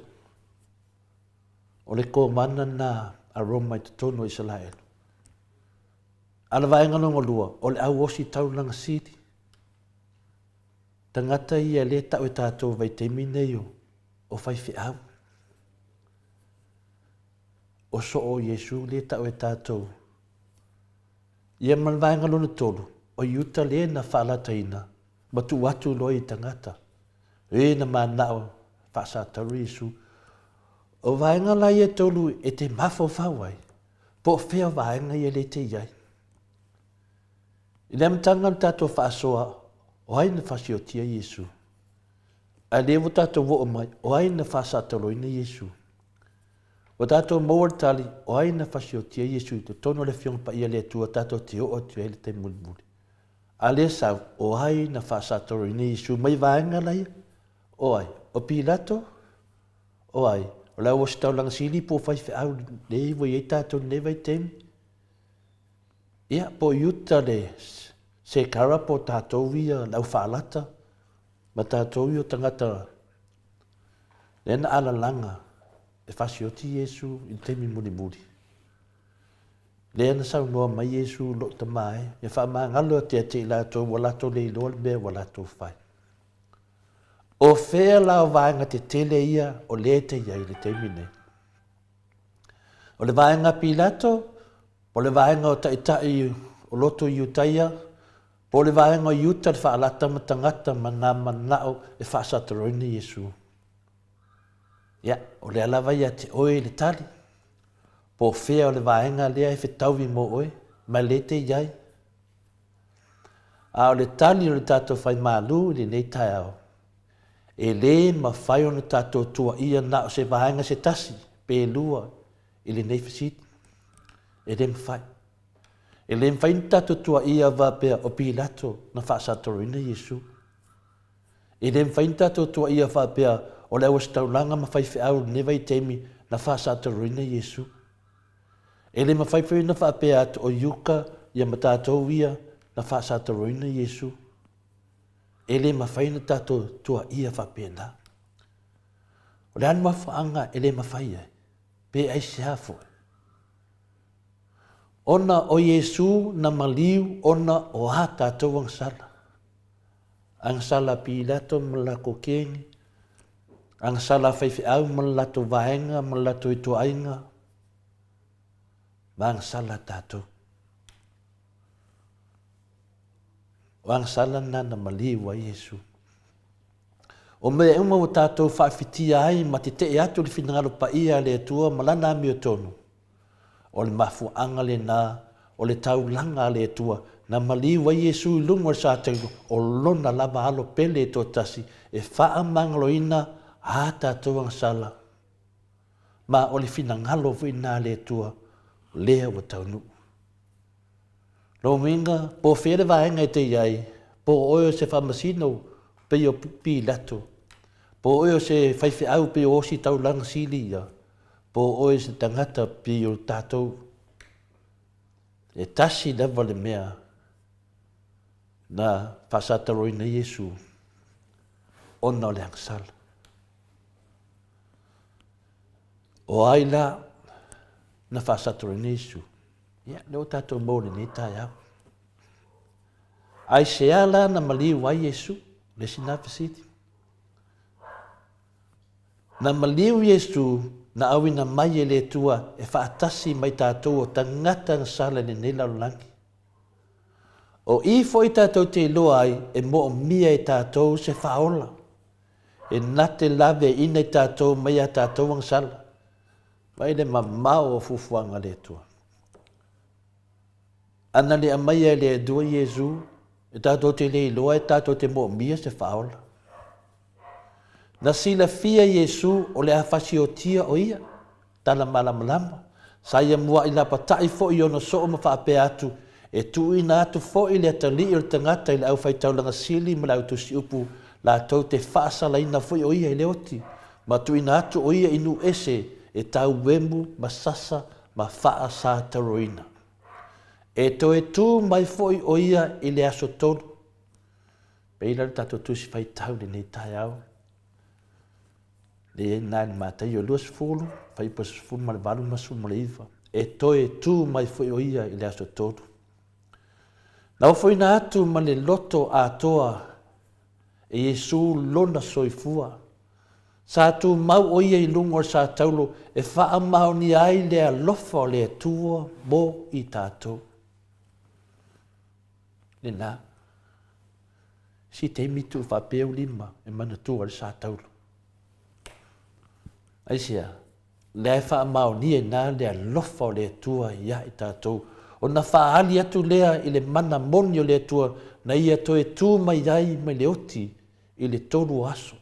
o le komana lena a Roma i totonu o Isaraelu. A o le vaega lona lua, o le au osi taulaga sili. Tagata ia lea e tau e tatou i vaitaimi nei o, o faifeau. O soo o Iesu lea e tau e tatou. Ia ma le vaega lona tolu, o Iuta lea na faalataina ma tuu atu loa i tagata, e na manao faasatauro Iesu. O vaega la ia e tolu e te mafaufau ai, po o fea vaega ia lea e te i ai. I le amataga o le tatou faasoa, o ai na fasiotia Iesu? A lea ua tatou oo mai, o ai na faasataloina Iesu? Ua tatou maua le tali, o ai na fasiotia Iesu i totonu o le Afioga Paia a le Atua tatou te oo atu ai i le taimi mulimuli? A lea sau, o ai na faasataloina Iesu mai vaega laia? O ai? O Pilato? O ai? O le auositaulaga sili po o faifeau lea ua i ai tatou i lenei vaitaimi? Ia, po o Iuta le Sekara po o tatou ia le aufaalata ma tatou ia o tagata lea na alalaga e fasioti Iesu i le taimi mulimuli. Lea na saunoa mai Iesu, Lou Tama e, ia faamagalo atu ia te i latou ua latou le iloa le mea ua latou fai. O fea la o vaega tetele ia o lea e te i ai i le taimi nei? O le vaega Pilato, o le vaega o taitai o loto Iutaia, po o le vaega o Iuta le faalata ma tagata ma nā manao e faasataloina Iesu. Ia, o lea lava ia te oe le tali, po o fea o le vaega lea e fetaui mo oe, ma le te i ai. A o le tali o le tatou faimalu i lenei taeao, e lē mafai ona tatou tuaia na o se vaega se tasi pe lua i lenei fesili. E lē mafai. E le mafai ona tatou tuuaia faapea o Pilato na faasatoloina Iesu. E le mafai ona tatou tuuaia faapea o le auositaulaga ma faifeau i lenei vaitaimi na faasatoloina Iesu. E le mafai foi ona faapea atu o Iuka ia ma tatou ia na faasatoloina Iesu. E le mafai ona tatou tuuaia faapena. O le a le mafuaaga e le mafai ai? Pe aisea foi? Ona o Iesu na maliu ona o a tatou agasala. Agasala a Pilato ma le latou keni, agasala a faifeau ma le latou vaega ma le latou ituaiga, ma agasala a tatou. O agasala na na maliu ai Iesu. O mea uma ua tatou faafitia ai ma tetee atu le finagalo paia a le Atua ma Lana amiotonu, o le mafuaaga lena o le taulaga a le Atua na maliu ai Iesu i luga o le satauro, o Lona lava Alo pele e toatasi e faamagaloina a tatou agasala, ma o le finagalo foi lena a le Atua lea ua taunuu. Lona uiga, po o fea le vaega e te i ai, po o oe o se faamasino pei o Pilato, po o oe o se faifeau pei o Ositaulaga Sili ia, po o oe o se tagata pei o tatou, e tasi lava le mea na faasataloina ai Iesu ona o le agasala. O ai la na faasataloina Iesu? Ia, lea ua tatou maua i lenei taeao. Aisea la na maliu ai Iesu? Le isi lena fesili. Na maliu Iesu na auina mai e le Atua e faatasi mai tatou o tagata na sala i lenei lalolagi. O i foi tatou te iloa ai e moomia e tatou se faaola, e na te laveaiina i tatou mai a tatou agasala. Mai le mamao o fuafuaga a le Atua. Ana le aumaia e le Atua Iesu, e tatou te le iloa e tatou te moomia se faaola. Na silafia Iesu o le a fasiotia o ia, tala malamalama. Sa ia muaʻi lapataʻi foi i ona soo ma faapea atu, E tuuina atu foi le atalii o le tagata i le aufaitaulaga sili ma le autusiupu, latou te faasalaina foi o ia i le oti, ma tuuina atu o ia i nuu ese e tauemu ma sasa ma faasatauroina. E toe tū mai foi o ia i le aso tolu. Pei la le tatou tusi faitau i lenei taeao. Lea i ina i le Mataio 20, fuaiupu 18 ma le 19. E toe tū mai foi o ia i le aso tolu. Na ofoina atu ma le loto atoa e Iesu lona soifua. Sa tumau o ia i luga o le sataulo e faamaonia ai le alofa o le Atua mo i tatou. Lena. Si taimi tuu faapea lima e manatua le sataulo. Aisea? Lea e faamaonia ina le alofa o le Atua ia i tatou, ona faaali atu lea i le mana moni o le Atua na ia toe tu mai ai mai le oti i le tolu o aso.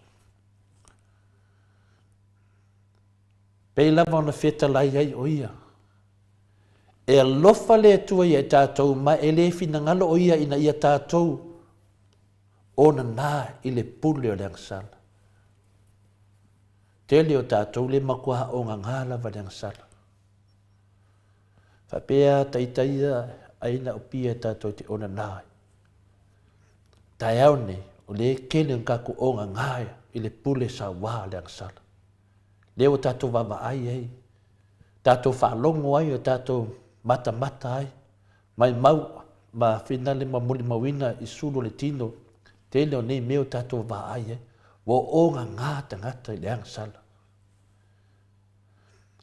Pei lava ona fetalai ai o ia. E alofa le Atua ia i tatou ma e le finagalo o ia ina ia tatou onana i le pule o le agasala. Tele o tatou le matua ogagā lava i le agasala. Faapea taita ia ai na upia e tatou te onanā ai. Taeao nei, o lea e tele ona tatou ogagā i le pule sauā o le agasala. Lea ua tatou vaavaai ai, tatou faalogo ai, o tatou matamata ai, maimau ma finale ma molimauina i sulu o le tino, tele o nei mea o tatou vaai ai, ua ogagā tagata i le agasala.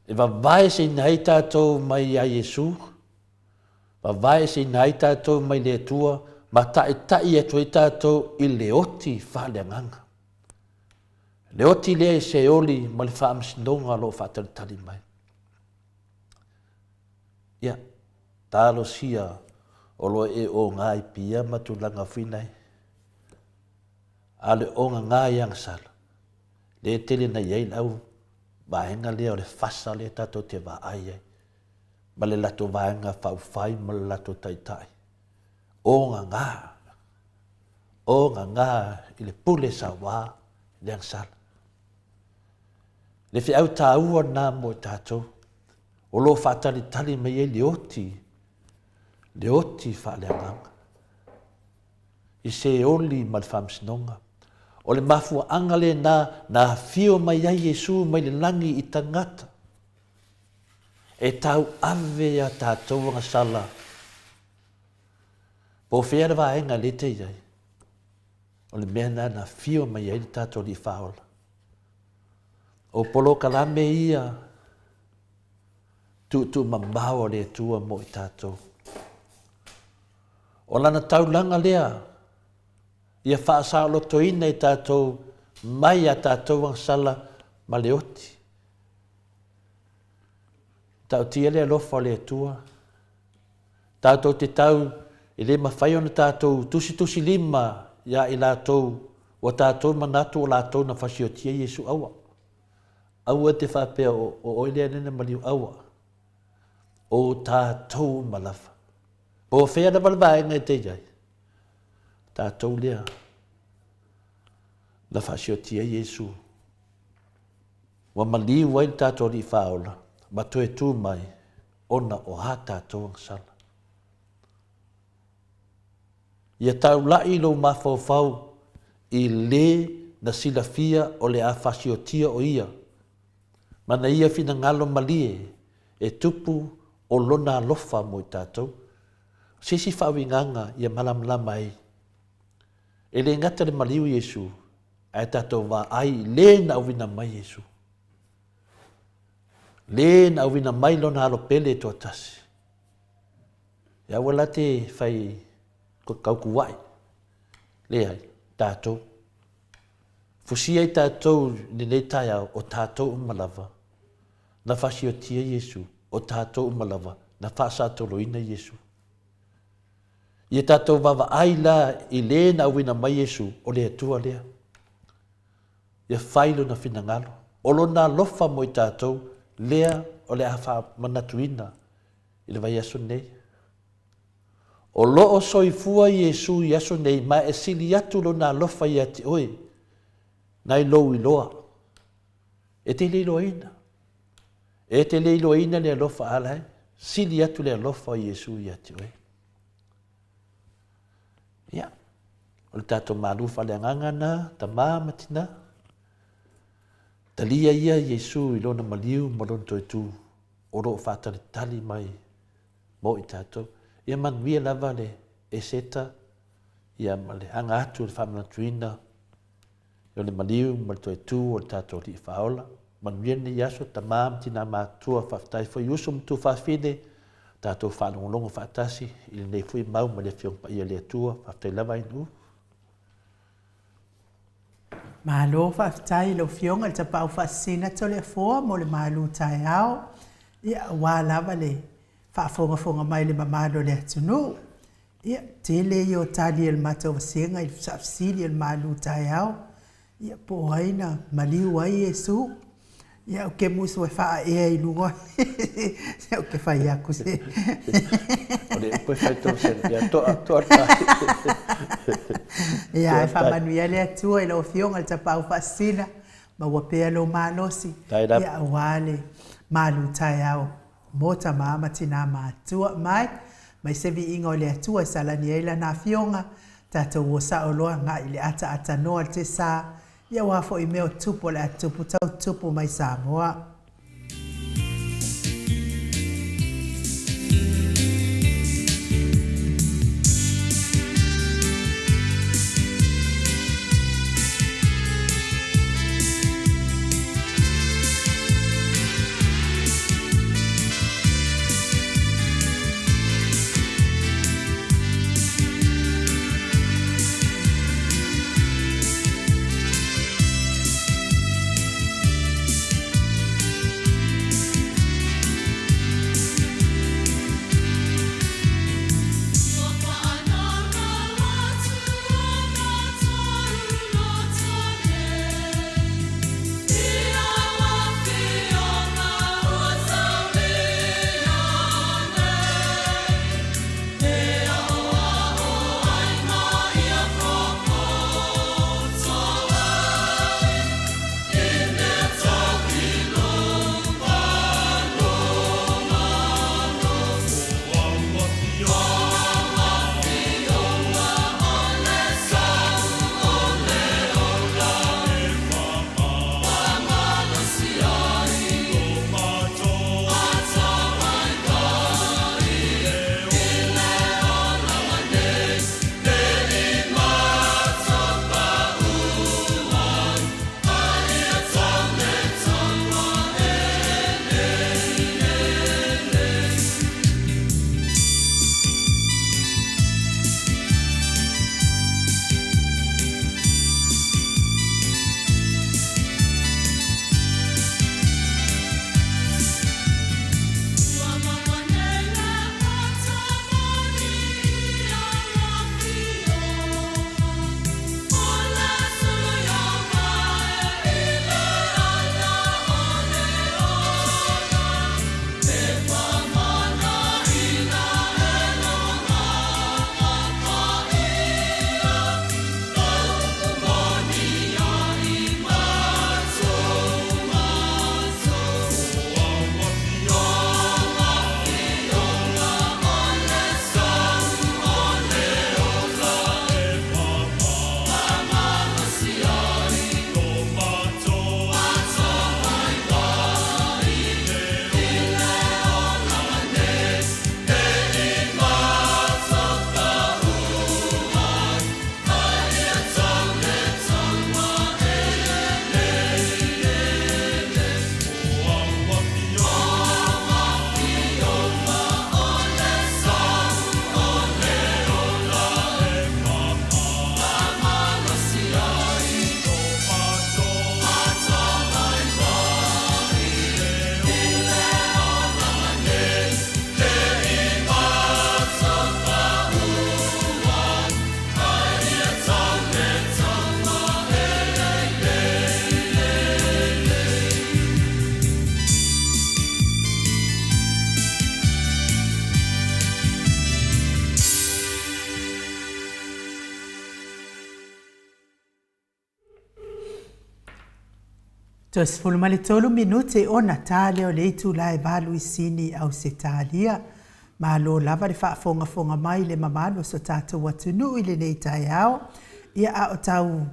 E vavae seina ai tatou mai ia Iesu, vavae seina ai tatou mai le Atua, ma taʻitaʻi atu ai tatou i le oti faaleagaga. Le oti lea i Seoli ma le faamasinoga o lo o faatalitali mai. Ia, talosia o lo o e oga i pia ma tulaga finai, a o le ogagā i agasala, lea e tele na i ai le au vaega lea o le fasa lea tatou te vaai ai. ma le latou Vaega Faaupufai ma le latou Taitai, o gagā, o gagā i le pule sauā i le agasala. Le feau taua lena mo i tatou, o lo o faatalitali mai ai le oti, le oti faaleagaga, i Seoli ma le faamasinoga. O le mafuaaga lena na afio mai ai Iesu mai le lagi i tagata, e tauave a tatou agasala. Po o fea le vaega lea e te i ai, o le mea lena na afio mai ai le tatou Alii Faaola. O polokalame ia tuutuumamao a le Atua mo i tatou. O lana taulaga lea ia faasaolotoina i tatou mai a tatou agasala ma le oti. Taotia le alofa o le Atua. Tatou te tau e le mafai ona tatou tusitusilima iā i latou ua tatou manatu o latou na fasiotia Iesu aua. Aua te faapea o oe lea na maliu aua. O tatou uma lava. Po o fea lava le vaega e te i ai, tatou lea na faasiotia Iesu. Ua maliu ai le tatou Alii Faaola ma toe tu mai ona o a tatou agasala. Ia taula'i lou mafaufau i le na silafia o le a fasiotia o ia, ma na ia finagalo malie e tupu o lona alofa mo i tatou. O se isi faauigaga ia malamalama ai, e le gata le maliu Iesu, ae tatou vaai i le na auina mai Iesu. Le na auina mai lona alo pele e toatasi. E aua la te fai kaukua'i. Leai, tatou. Fusia i tatou i lenei taeao, o tatou uma lava na fasiotia Iesu, o tatou uma lava na faasatoloina Iesu. Ia tatou vaavaai la i le na auina mai Iesu, o le Atua lea. Ia fai Lona finagalo. O Lona alofa mo i tatou, lea o le a faamanatuina i le vaiaso nei. O lo o soifua Iesu i aso nei ma e sili atu Lona alofa ia te oe nai lou iloa. E te le iloaina. E te le iloaina le alofa a la e sili atu le alofa o Iesu ia te oe. Ia, o le tatou malu faaleagaga na, tamā ma tinā. Talia ia Iesu i lona maliu ma lona toe tū, o lo o faatalitali mai mo i tatou. Ia manuia lava le Eseta, ia ma le aga atu o le faamanatuina o le maliu ma le toe tū o le tatou Alii Faaola. Manuia lenei aso, tama ma tinā matutua, faafetai foi i uso ma tuafafine, tatou faalogologo faatasi i lenei foi mau ma le Afioga Paia a le Atua. Faafetai lava Ainuu.
Malo faafetai i lau Afioga i le Tapaau Faasisina Toleafoa mo le malu taeao, ia aua lava le faafogafoga mai i le mamalu o le atunuu. Ia, tele ia o tali a le matou vasega i le saafesili o le malu taeao, ia po o ai na maliu ai Iesu. Ia ou te musu e faaea i luga o ou te fai atu se.
O le upu e fai tonu se ia toa toa le pae.
Ia, e faamanuia le Atua i lau Afioga i le Tapaau Faasisina, maua pea lou malosi, ia aua le malu taeao mo tama ma tina matutua mai, mai se viiga o le Atua e salani ai Lana Afioga, tatou o sao loa agai i le ataatanoa le tesa, ia aua foi mea o tupu o le a tupu tau tupu mai Samoa. Toe 13 minute ona ta lea o le itula e valu i Sini, Ausetalia. Malo lava le faafogafoga mai i le mamalu o so tatou atunuu i lenei taeao. Ia a o tau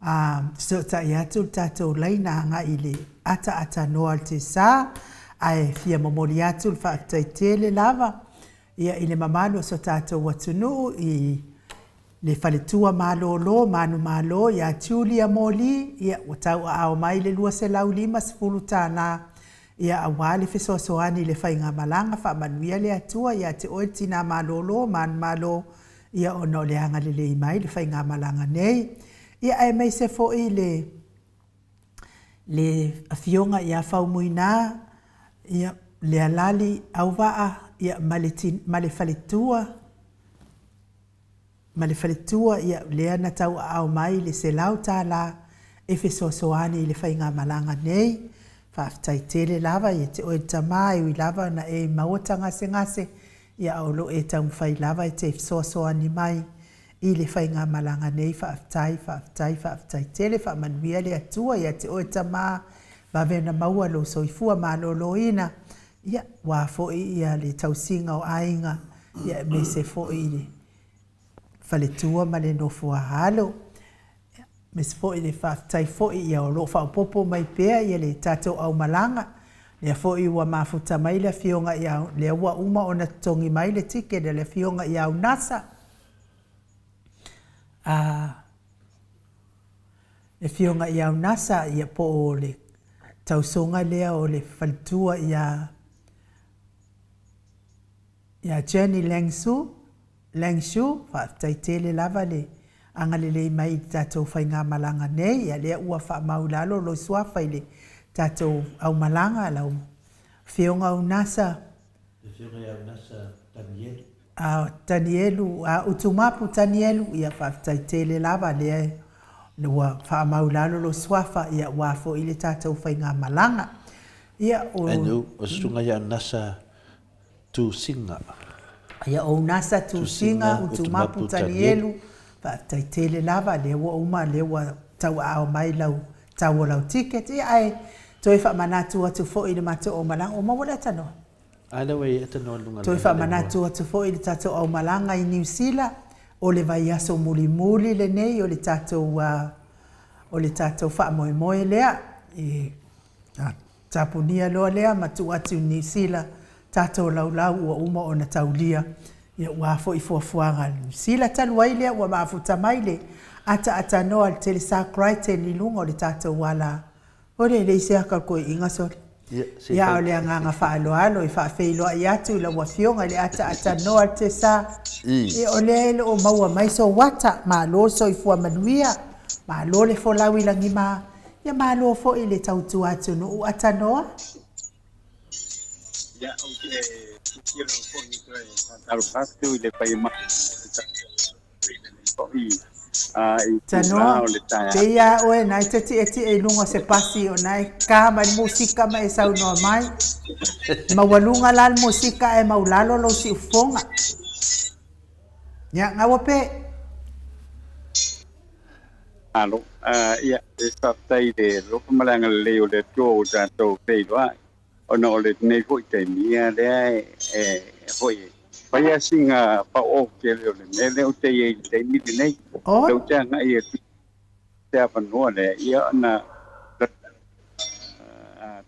a fesootai atu le tatou laina agai i le ataatatanoa o le tiasa, ae fia momoli atu le faafetai tele lava ia i le mamalu o so tatou atunuu i le faletua malolo manumalo ia Julia Moli, ia ua tauaao mai le $250 ia aua le fesoasoani i le faigamalaga. Faamanuia le Atua ia te oe le tina malolo manumalo, ia ona o le agalelei mai i le faigamalaga nei. Ia aemaise foi le le Afioga ia Faumuina, ia Lealali Auvaa, ia ma le ma le faletua, ma le faletua, ia, lea na tauaao mai le $100 e fesoasoani i le faigamalaga nei. Faafetai tele lava ia te oe le tama, e ui lava na e maua ta gasegase, ia a o lo o e taumafai lava e te fesoasoani mai i le faigamalaga nei. Faafetai, faafetai, faafetai tele. Faamanuia le Atua ia te oe tama, vave ona maua lou soifua maloloina, ia, aua foi ia le tausiga o aiga, ia aemaise foi i le faletua ma le nofo a alo. Aemaise foi le faafetai foi ia o lo o faaopoopo mai pea ia le tatou aumalaga, lea foi ua mafuta mai le Afioga ia, lea ua uma ona totogi mai le ticket a le Afioga ia Unasa, a le Afioga ia Unasa, ia po o le tausoga lea o le faletua ia ia Jenny Langsu, Langshu, faafetai tele lava le agalelei mai i le tatou faigamalaga nei, ia lea ua faamau i lalo lou suafa i le tatou aumalaga, lau Afioga Unasa,
Le Afioga ia Unasa Tanielu.
A Tanielu, a Utumapu Tanielu, ia faafetai tele lava lea ua faamau i lalo lou suafa, ia aua foi le tatou faigamalaga. Ia o.
Enu, o Susuga ia Unasa Tusiga.
Ia o Unasa Tusiga, Utumapu Tanielu, faafetai tele lava, lea ua uma, lea ua tauaao mai lau tau o lau ticket. Ia ae toe faamanatu atu foi i le matou aumalaga, ua maua le atanoa?
A lea ua i ai atanoa i luga o le
Toe faamanatu atu foi i le tatou aumalaga i Niu Sila, o le vaiaso mulimuli lenei o le tatou, o le tatou faamoemoe lea i Tapunia loa lea ma tuu atu i Niu Sila tatou laulau ua uma ona taulia, ia ua foi fuafuaga a Niu Sila talu ai lea ua mafuta mai le ataaatanoa a le Telesa Crichton i luga o le tatou ala o le leai se aka o le toeaiina sole. Ia a o le agaga faaaloalo e faafeiloai atu i lau afioga i le ataaatanoa a le Telesa, ia o lea e le o maua mai sou ata, malo le soifua manuia, malo le folau i lagima. Ia malo foi le tautua atunuu Atanoa.
Ia, ou te tilotilo foi e toe faatalofa atu i le paia maualuga o le tatou atunuu i lenei foi itula
Tanoa,
o le taeao.
pei a oe na e te tietie i luga o se pasi o na e ka mai le musika ma e saunoa mai. Maualuga la le musika ae maulalo lou siufofoga. Ia, gaua pe.
Malo. Ia, e faafetai i le alofa ma le agalelei o le Atua ua tatou feiloai, ona o lenei foi taimi, ia lea e foi e fai lava sina pao'o tele o le mea lea ou te i ai i le taimi lenei.
Oi.
Lea ou te agai atu i se avanoa lea, ia ona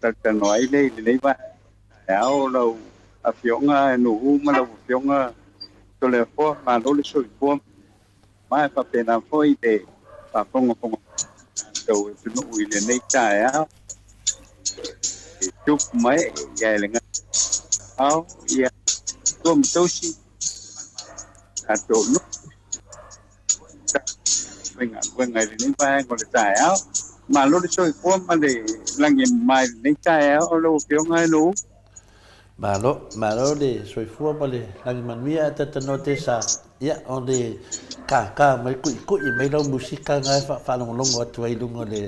talatalanoa ai lea i lenei vaega taeao, lau Afioga Nu'u ma lau Afioga Toleafoa, malo le soifua. Ma e faapena foi le faafogafoga mai a tatou atunuu i lenei taeao e tupu ma ee, ia e le ao, ia tua ma tausi tatou nuu faigaluega i lenei vaega o le taeao. Malo le soifua ma le lagi e mama i lenei taeao lau Afioga e Lou.
Malo, malo le soifua ma le lagi manuia ae talanoa te sa, ia o le kākā mai kuʻikuʻi mai lau musika na e faalogologo atu ai i luga o le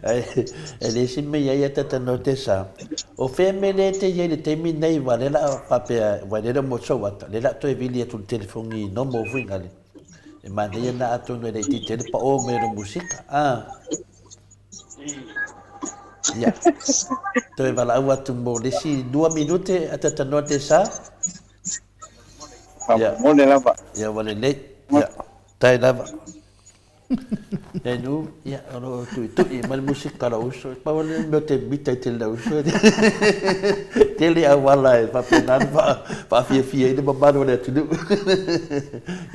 ae e leai se mea i ai ae talanoa te sa. O fea mea lea e te i ai i le taimi lenei aua lea la a faapea aua lea le o mo sou ata, lea la a toe vili atu i le telefoni normal foi nale. E manaia na atonu e laitiiti ai le paʻo mai o le musika. Ah. Ia. Toe valaau atu mo le isi lua minute a Tatanoa Tesa. Ia.
Faamolemole lava.
Ia ua lelei. Ia. Tai lava. Ia nu, ia o lo o tuitui mai le musika a lou uso. Pau lea o le mea ou te mita ai tele i lau uso. Tele auala e faapena ona faafiafia ai le mamalu o le atunuu.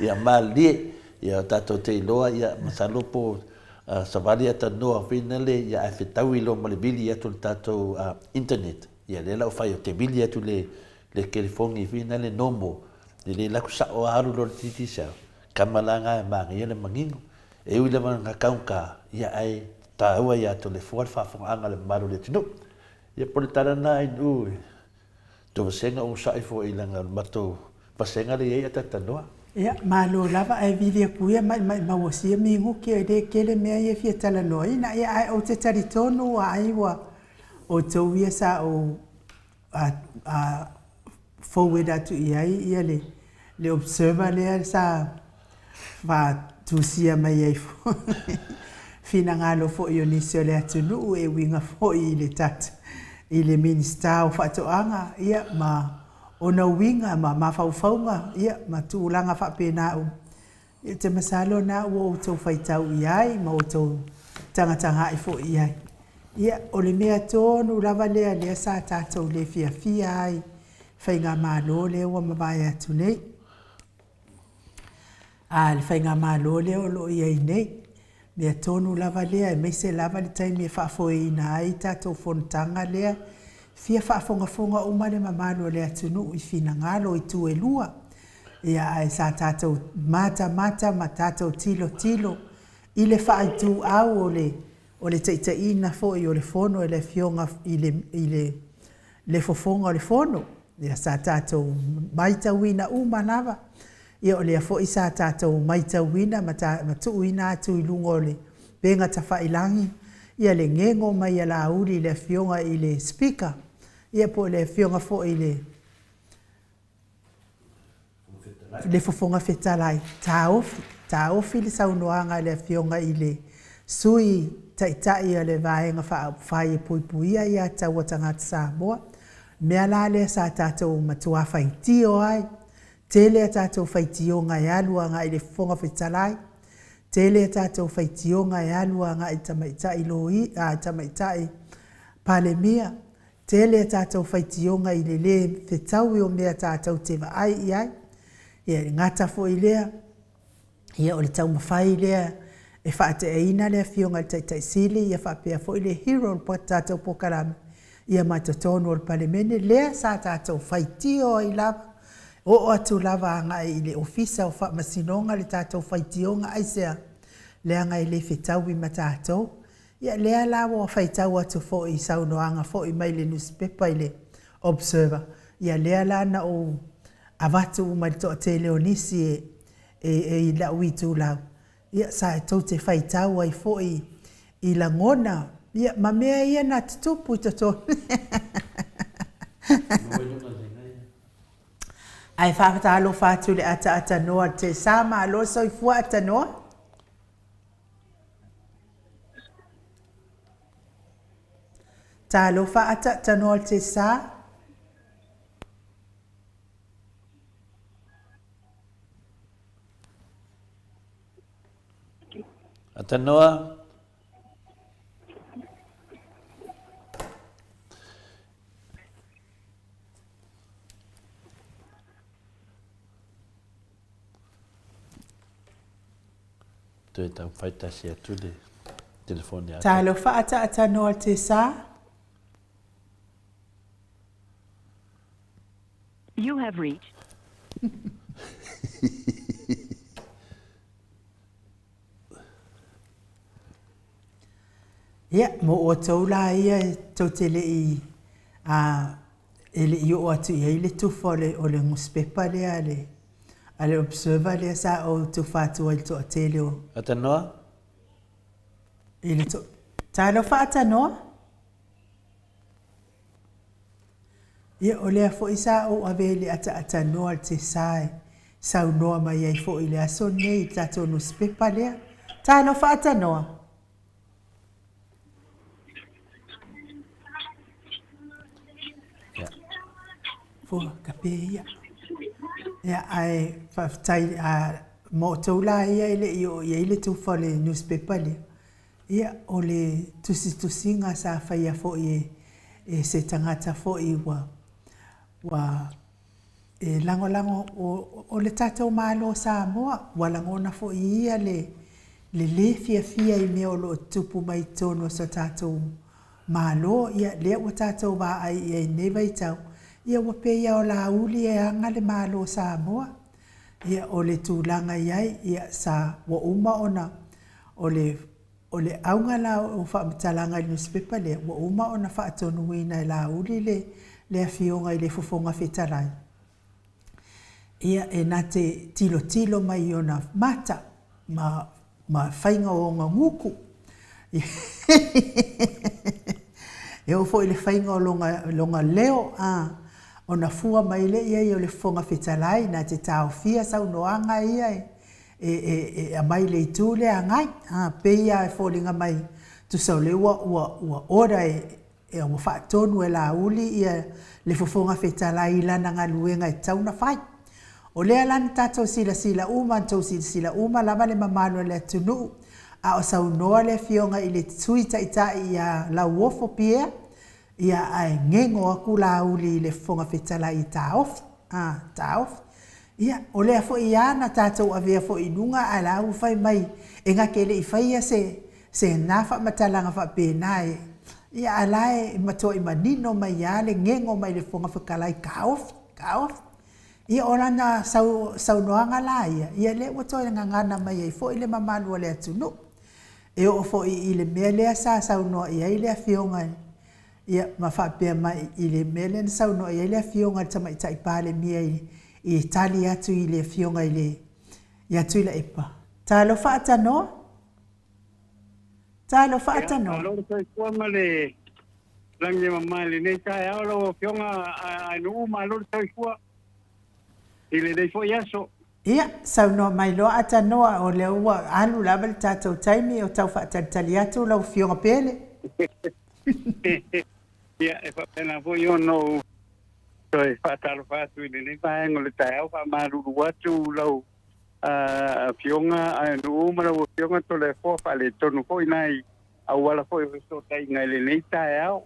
Ia malilie, ia tatou te iloa, ia masalo po o savali a tanoa foi lele, ia ae fetaui loa ma le vili atu o le tatou internet. Ia lea la ua fai ou te vili atu i le telefoni foi lele normal, e le alu atu sao lava alu loa i le Digicel. Kama la na e manaia le manino. E ui lava na taugata, ia ae taua ia Toleafoa le faafofogaaga a le mamalu o le atunuu. Ia po o le tala lena ai nuu i tou vasega onosai foi leaga o le matou vasega lea i ai a talatalanoa.
Ia, malo lava ae vili atu ia maimau o sia minute e le tele mea ia e fia talanoaina. Ia ae ou te talitonu ai ua outou ia sa ou a forward atu i ai ia le le observer lea sa faatusia mai ai foi finagalo foi o nisi o le atunuu e uiga foi i le tatou i le Minisita o Faatoaga ia ma ona uiga ma mafaufauga ia ma tulaga faapena uma. Ou te masalo o lena ua outou faitau i ai ma outou tagatagai foi i ai. Ia, o le mea tonu lava lea lea sa tatou le fiafia ai i faigamalo lea ua mavae atu nei, a le faigamalo lea o lo o i ai nei. Mea tonu lava lea, aemaise lava le taimi e faafoeina ai tatou fonotaga lea, fia faafogafoga uma le mamalu o le atunuu i finagalo i itu e lua. Ia, ae sa tatou matamata ma tatou tilotilo i le faaituau o le o le taitaiina foi o le Fono e le Afioga i le i le le fofoga o le Fono. Ia, sa tatou maitauina uma lava. Ia, o lea foi sa tatou maitauina ma ta ma tuuina atu i luga o le upega tafailagi ia le gego mai a Laauli i le Afioga i le Speaker, ia po o le Afioga foi i le le Fofoga Fetalai, taofi, taofi le saunoaga a le Afioga i le Sui Taitai o le Vaega Faaupufai e Puipuia Aia Tatau a Tagata Samoa. O le mea la lea sa tatou matua faitio ai, tele a tatou faitioga e alu agai i le Fofoga Fetalai, tele a tatou faitioga e alu agai i le Tamaitai Loia, a, Tamaitai Palemia, Tele a tatou faitioga i le lē fetaui o mea tatou te vaai i ai. Ia e gata foi i lea, ia o le taumafai lea e faateaina le Afioga i le Taitai Sili ia faapea foi le hero o le tatou polokalame ia ma totonu o le Palemene lea sa tatou faitio ai lava, oo atu lava agai i le Ofisa o Faamasinoga le tatou faitioga aisea? Leaga e le fetaui ma tatou. Ia lea la ua faitau atu foi i saunoaga foi mai le nusipepa i le Observer, ia lea la na ou avatu uma i le toatele o nisi e, e, e i la'u itulau, ia sa tou te faitau ai foi i lagona, ia ma mea ia na tutupu i totonu. Ae faatalofa atu i le ataatanoa te sa malo soifua atanoa. Talofa ataatanoa te sa.
Atanoa. Toe taumafai tasi atu le telefoni a.
Talofa ataatanoa te sa.
You have reached.
Ia, mo outou la ia e tou te le i a e le i oo atu i ai le tufa o le o le nusipepa lea a le a le Observer lea sa ou tufa atu ai i le toatele o
Atanoa.
I le to Talofa Atanoa. Ia, o lea foi sa ou ave i le ataatanoa le Tesa e saunoa mai ai foi i le aso lenei i le tatou nusipepa lea. Talofa Atanoa. Fua kape ia. Ia, ae faafetai mo outou la ia e le i oo i ai le tufa o le nusipepa lea, ia, o le tusitusiga sa faia foi e se tagata foi ua ua e lagolago, o le tatou Malo o Samoa, ua lagona foi e ia le le fiafia i mea o lo o tutupu mai i totonu o so tatou Malo, ia, lea ua tatou vaai i ai i lenei vaitau, ia ua pei lava o Laauli e aga le Malo o Samoa. Ia, o le tulaga i ai, ia, sa, ua uma ona, o le, o le auga la o faamatalaga i le nusipepa lea, ua uma ona faatonuina e Laauli le, le Afioga i le Fofoga Fetalai, ia, e na te tilotilo mai i ona mata, ma, ma faiga o ona gutu. E oo foi i le faiga o lona, lona leo, a, ona fua mai lea i ai o le Fofoga Fetalai na te taofia saunoaga ia e, e, e, e aumai i le itu lea agai. A, pei lava e foliga mai, tusa o lea ua, ua, ua order e, Ia, ua faatonu e Laauli ia le Fofoga Fetalai i lana galuega e tatau ona fai. O lea la na tatou silasila uma, na tou silasila uma lava le mamalu o le atunuu, a o saunoa le Afioga i le Sui Taitai ia Lauofo Pierre, ia ae gego atu Laauli i le Fofoga Fetalai e taofi, a, taofi. Ia, o lea foi a na tatou avea foi i luga ae la ua fai mai e na te le i faia se se na faamatalaga faapena e, ia a la e matuai manino mai a le gego mai le Fofoga Fetalai taofi, taofi. Ia o lana sau saunoaga la ia, ia lea ua toe gagana mai ai foi le mamalu o le atunuu. E oo foi i le mea lea sa saunoa i ai le Afioga Ia, ma faapea mai i le mea lea na saunoa i ai le Afioga i le Tamaitai Palemia i, i tali atu i le Afioga i le, ia Tuilaepa. Talofa Atanoa. Talofa Atanoa.
Ia, malo le soifua ma le lagi e mama i lenei taeao lau Afioga Ainuu, malo le soifua i lenei foi aso.
Ia, saunoa mai loa Atanoa, o lea ua alu lava le tatou taimi o tau faatalitali atu lau Afioga Pele.
Ia, e faapena foi ona ou toe faatalofa atu i lenei vaega o le taeao, faamalulu atu lau Afioga Ainuu ma lau Afioga Toleafoa, faaletonu foi nai auala foi o fesootaiga i lenei taeao.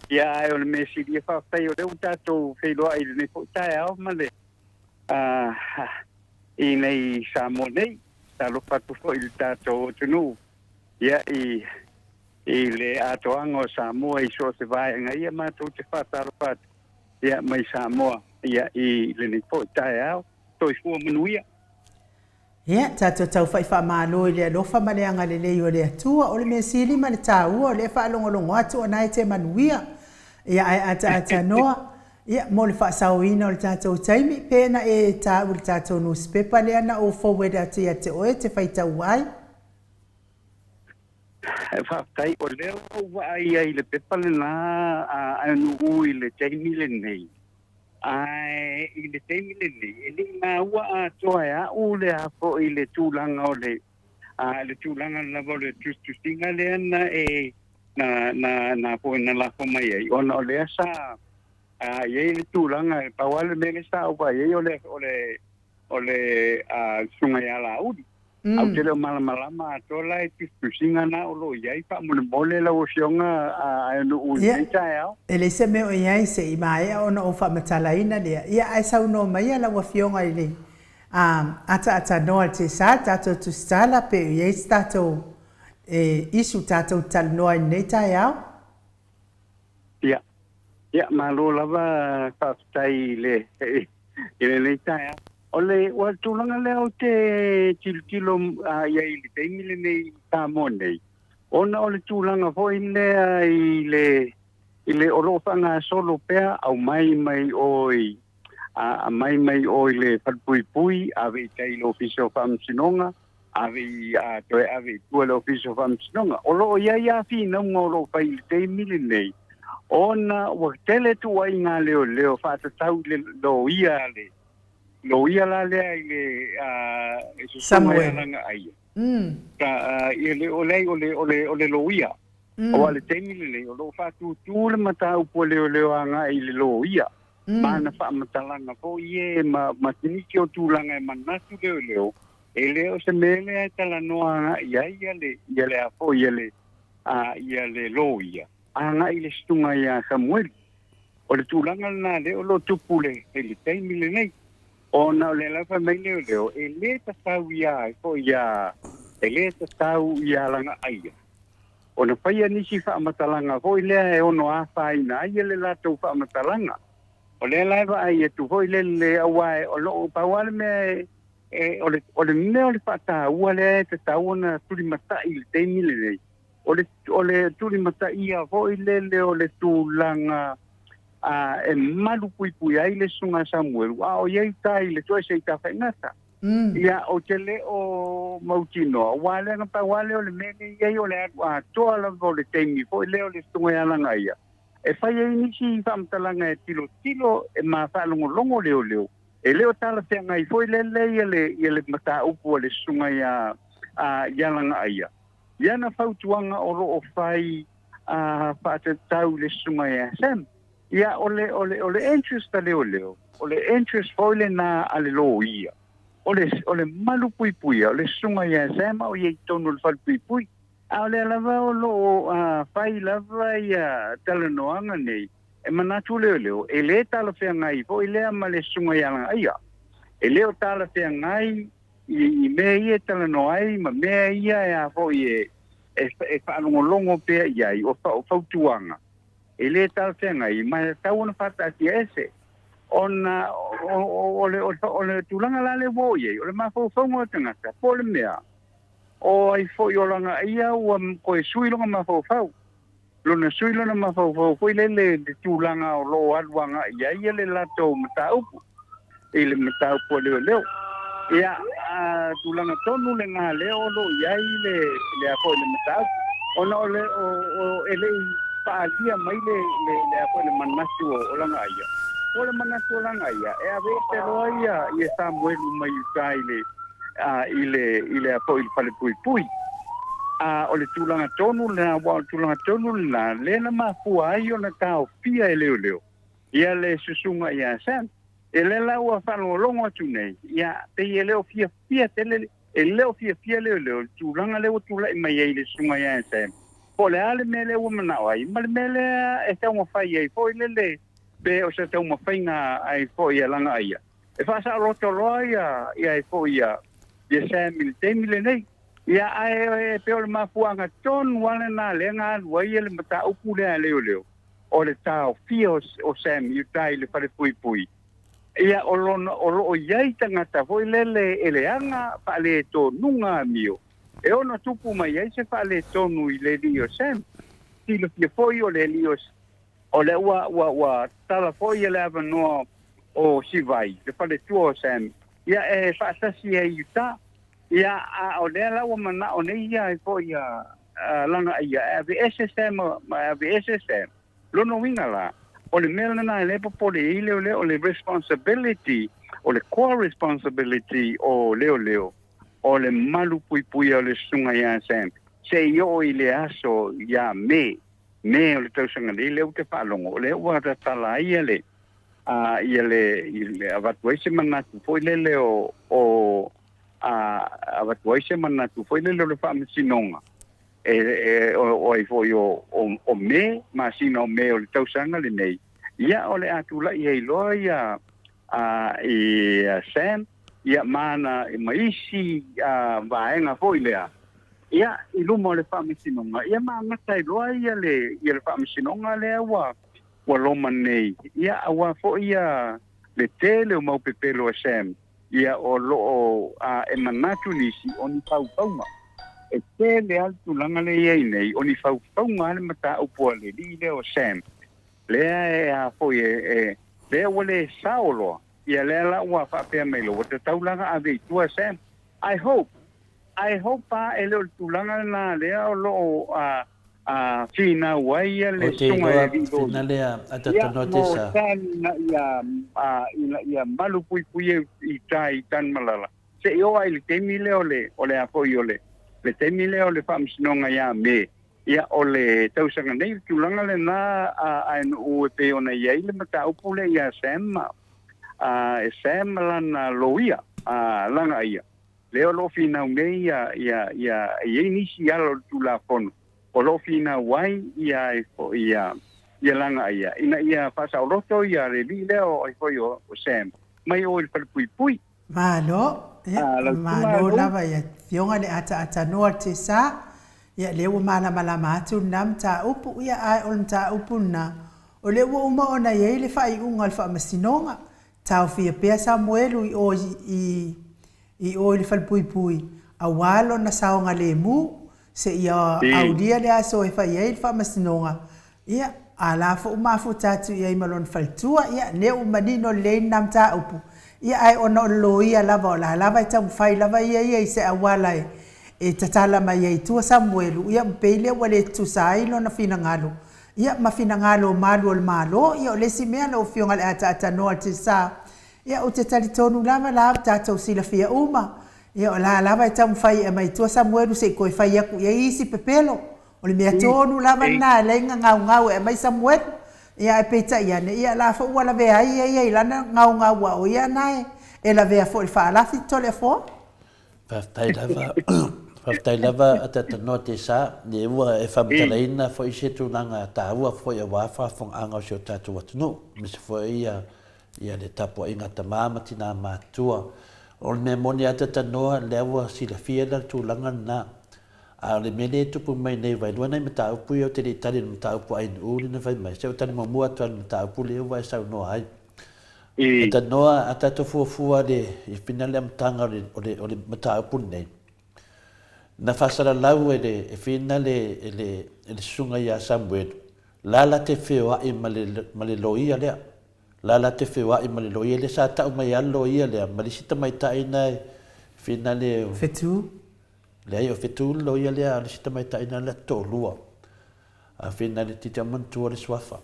Ia, ae o le mea sili e faafetai o lea ua tatou feiloai i lenei foi taeao ma le i nei Samoa nei. Talofa atu foi i le tatou atunuu ia i i le atoaga o Samoa i so o se vaega ia matou te faatalofa atu ia mai Samoa ia i lenei foi taeao. Soifua manuia.
Ia, tatou tau fai faamalo i le alofa ma le agalelei o le Atua. O le mea sili ma le taua, o lea e faalogologo atu o na e te manuia. Ia, ae ataatanoa, ia, mo le faasaoina o le tatou taimi, pe na e tau i le tatou nusipepa lea na ou forward atu ia te oe e te faitau ai.
Faafetai, o lea ua ou vaai ai i le pepa lena a Ainuu i le taimi lenei. Ae i le taimi lenei, e le i maua atoa e a'u le a foi le tulaga o le, a, le tulaga lava o le tusitusiga lea na e, na, na, na foi na lafo mai ai, ona o lea sa, a, i ai le tulaga, e pau lava le mea lea sa ou vaai ai o le, o le, o le susuga ia Laauli. Ae ou te le o malamalama atoa la i tusitusiga na o lo o i ai faamolemole lau Afioga Aeanuu i lenei taeao.
E leai se mea o i ai se i maea ona ou faamatalaina lea. Ia ae saunoa maia lau Afioga i le ataatanoa i le Tesa, le tatou tusitala pe o i ai se tatou issue tatou te talanoa ai i lenei taeao.
Ia, ia malo lava faafetai i le i lenei taeao. O le ua tulaga lea ou te tilotilo i ai i le taimi lenei i Samoa nei, ona o le tulaga foi lea i le i le o lo o faagasolo pea aumai mai o i a aumai mai o i le falepuipui, ave i tai i le Ofisa o Faamasinoga, ave i, a, toe ave i tua i le Ofisa o Faamasinoga. O lo o i ai lava finauga o lo o fai i le taimi lenei, ona ua tele tuuaiga a leoleo faatatau i le loia a le loia la lea i le a, e susuga ia Lagaaia. Ka, a, i le, o le, o le, o le, o le loia. Aua o le taimi lenei, o lo o faatūtū le mataupu a leoleo agai i le loia. Ma ana faamatalaga foi e ma, ma nisi o tulaga e manatu leoleo, e le o se mea lea e talanoa agai ai ia le, ia le a foi ia le, a, ia le loia, agai i le susuga ia Samuelu. O le tulaga lena lea o lo o tupu le, i le taimi lenei. Ona o lea lava fai mai leoleo, e le tatau ia ai foi ia, e le tatau ia Lagaaia ona faia nisi faamatalaga foi lea e ono afaina ai le latou faamatalaga. O lea la e vaai atu foi le le aua o lo o pau lava le mea e, o le, o le mea o le faataua lea e tatau ona tulimatai i le taimi lenei, o le, o le tulimataia foi lele o le tulaga a, e malu puipui ai le Susuga Samuelu, a o i ai tai le toese i Tafaigata. Ia, ou te le o mautinoa, aua lea na pau lava lea o le mea lea e i ai o le alu atoa lava o le taimi foi lea o le Susuga ia Lagaia, e fai ai nisi faamatalaga e tilotilo e ma faalogologo leoleo, e le o talafeagai foi lele ia le, ia le mataupu a le Susuga ia, a, ia Lagaia, i ana fautuaga o lo o fai a faatatau i le Susuga ia Sam. Ia, o le, o le, o le interest a leoleo, o le interest foi lena a le loia, o le, o le malu puipuia, o le susuga ia Sam a o ia i totonu o le falepuipui. A o lea lava o lo o a, fai lava ia talanoaga nei, e manatu leoleo, e le talafeagai foi lea ma le susuga ia Lagaia. E le o talafeagai i, i mea ia e talanoa ai ma mea ia e a foi e, e, e faalogologo pea i ai, o, o fautuaga. E le talafeagai, ma e tatau ona faataatia ese, ona o, o, le, o le tulaga la lea ua oo i ai, o le mafaufauga o le tagata, po o le mea, o ai foi o Lagaia ua toe sui lona mafaufau. Lona sui lona mafaufau foi lele le tulaga o lo o alu agai i ai le latou mataupu, i le mataupu a leoleo. Ia, a tulaga tonu lena lea o lo o i ai le, le a foi le mataupu, ona o le, o, o, e le i faaalia mai le, le, le a foi le manatu o, o Lagaia. O le manatu o Lagaia, e aveese loa ia, ia Samuelu mai uta i le, a, i le, i le a foi i le falepuipui. A o le tulaga tonu lena, aua o le tulaga tonu lena, lea na mafua ai ona taofia e leoleo ia le susuga ia Sam. E lea la ua faalogologo atu nei, ia, pei e le o fiafia tele, e le o fiafia leoleo i le tulaga lea ua tulai mai ai le susuga ia Sam. Po o le a le mea lea ua manao ai, ma le mea lea e taumafai ai foi lele, pe o se taumafaiga ai foi a Lagaia, e faasaoloto loa ia, ia ai foi ia, ia Sam i le taimi lenei. Ia, ae e pei o le mafuaaga tonu lava lena lea na alu ai le mataupu lea a leoleo, o le taofia o Sam i uta i le falepuipui, ia o lona, o lo o i ai tagata foi lele e leaga faaletonuga amio, e ono tupu mai ai se faaletonu i le alii o Sam. Silafia foi o le alii o, o lea ua, ua, ua tatala foi le avanoa o Sivai, le faletua o Sam, ia e faatasi ai i uta. Ia, a o lea la ua manao nei ia ai foi ia Lagaia e aveese Sam ma e aveese Sam. Lona uiga la, o le mea lena e le popole ai leoleo, o le responsibility, o le core responsibility o leoleo, o le malu puipuia o le susuga ia Sam, se i oo i le aso ia Me, Me o le tausaga nei, lea ou te faalogo, o lea ua tatala ai ia le, a, ia le, i le avatu ai se manatu foi lele o, o, a, avatu ai se manatu foi lele o le faamasinoga, e, e, o, o ai foi o, o, o Me, masina o Me o le tausaga lenei, ia o le a tulai ai loa ia, a, i a Sam, ia ma ana, ma isi a, vaega foi lea, ia, i luma o le faamasinoga, ia ma amata ai loa ia le, ia le faamasinoga lea ua, ua loma nei, ia aua foi ia le tele o mau pepelo a Sam, ia o lo o a, e manatu nisi o ni faufauga. E tele lava le tulaga lea e i ai nei, o ni faufauga lava le mataupu a le alii lea o Sam, lea e a foi e, e, lea ua le sao loa, ia lea la ua faapea mai loa, ua tatau la ona ave i tua Sam. I hope, I hope a e le o le tulaga lena lea o lo o a, a finau ai ia le
Ou te
susuga
iloa
e alii loia.
fina lea a
Ia,
tatou noa
mo
tesa.
Sam ina ia, a, ina ia malu puipui e i tai i Tanumalala, se i oo ai i le taimi lea o le, o le a foi o le, le taimi lea o le faamasinoga ia Me. Ia, o le tausaga nei, le tulaga lena a Nu'u e pei ona i ai le mataupu lea ia Sam, e Sam ma lana loia, a Lagaia, lea o lo o finau nei ia, ia, ia, e i ai nisi ala o le Tulafono o lo o finau ai ia e foi ia, ia Lagaia, ina ia faasaoloto ia le alii lea o, ai foi o, o Sam, mai o i le falepuipui.
Malo, ia, malo lava i Afioga le ataatanoa o le Tesa, ia lea ua malamalama atu lena mataupu, ia ae o le mataupu lena, o lea ua uma ona i ai le faaiuga a le Faamasinoga, taofia pea Samuelu i o i i o i le falepuipui aua lona saogalemu, seia aulia le aso e fai ai le Faamasinoga, Ia, a la foi ua mafuta atu i ai ma lona faletua, ia, lea ua manino lelei lena mataupu. Ia, ae ona o le loia lava, o la lava e taumafai lava ia ia i se auala e, e tatala mai ai i tua Samuelu, ia, ma pei lea ua le tutusa ai lona finagalo, ia, ma finagalo o malu o le Malo. Ia, o le isi mea lau Afioga i le ataatanoa o le Tiasa, ia, ou te talitonu lava la ua tatou silafia uma, ia, o la lava e taumafai e aumai i tua Samuelu se i toe fai atu i ai isi pepelo. O le mea tonu lava lena e alai na gaugau e aumai Samuelu. Ia ae peitai ane, ia la foi ua lavea ai ia ia i lana gaugau aua o ia na e lavea foi i le faalafi Toleafoa.
Faafetai lava, faafetai lava Atatanoa Tesa, ia ua e faamatalaina foi se tulaga taua foi aua faafofogaaga o si o tatou atunuu, aemaise foi ia ia le tapuaiga a tama ma tina matutua. O le mea moni Atatanoa, lea ua silafia le tulaga lena, A o le mea lea e tupu mai nei wailua nai mataupu ia ou te le i tali i le mataupu a Ainu lea na fai mai, se i ou tali muamua atu lava i le mataupu lea ua e saunoa ai. E talanoa a tatou fuafua le i pina le amataga o le, o le, o le mataupu lenei, na faasalalau e le, e fina le, e le, e le susuga ia Samuelu, la la te feoai ma le, ma le loia lea. La la te feoai ma le loia lea, sa tau mai lava le loia lea ma le isi tamaitai na e fina le.
Fetu.
Leai, o Fetu le loia lea a le isi tamaitai na le toalua. A fina le titi a manatua le suafa.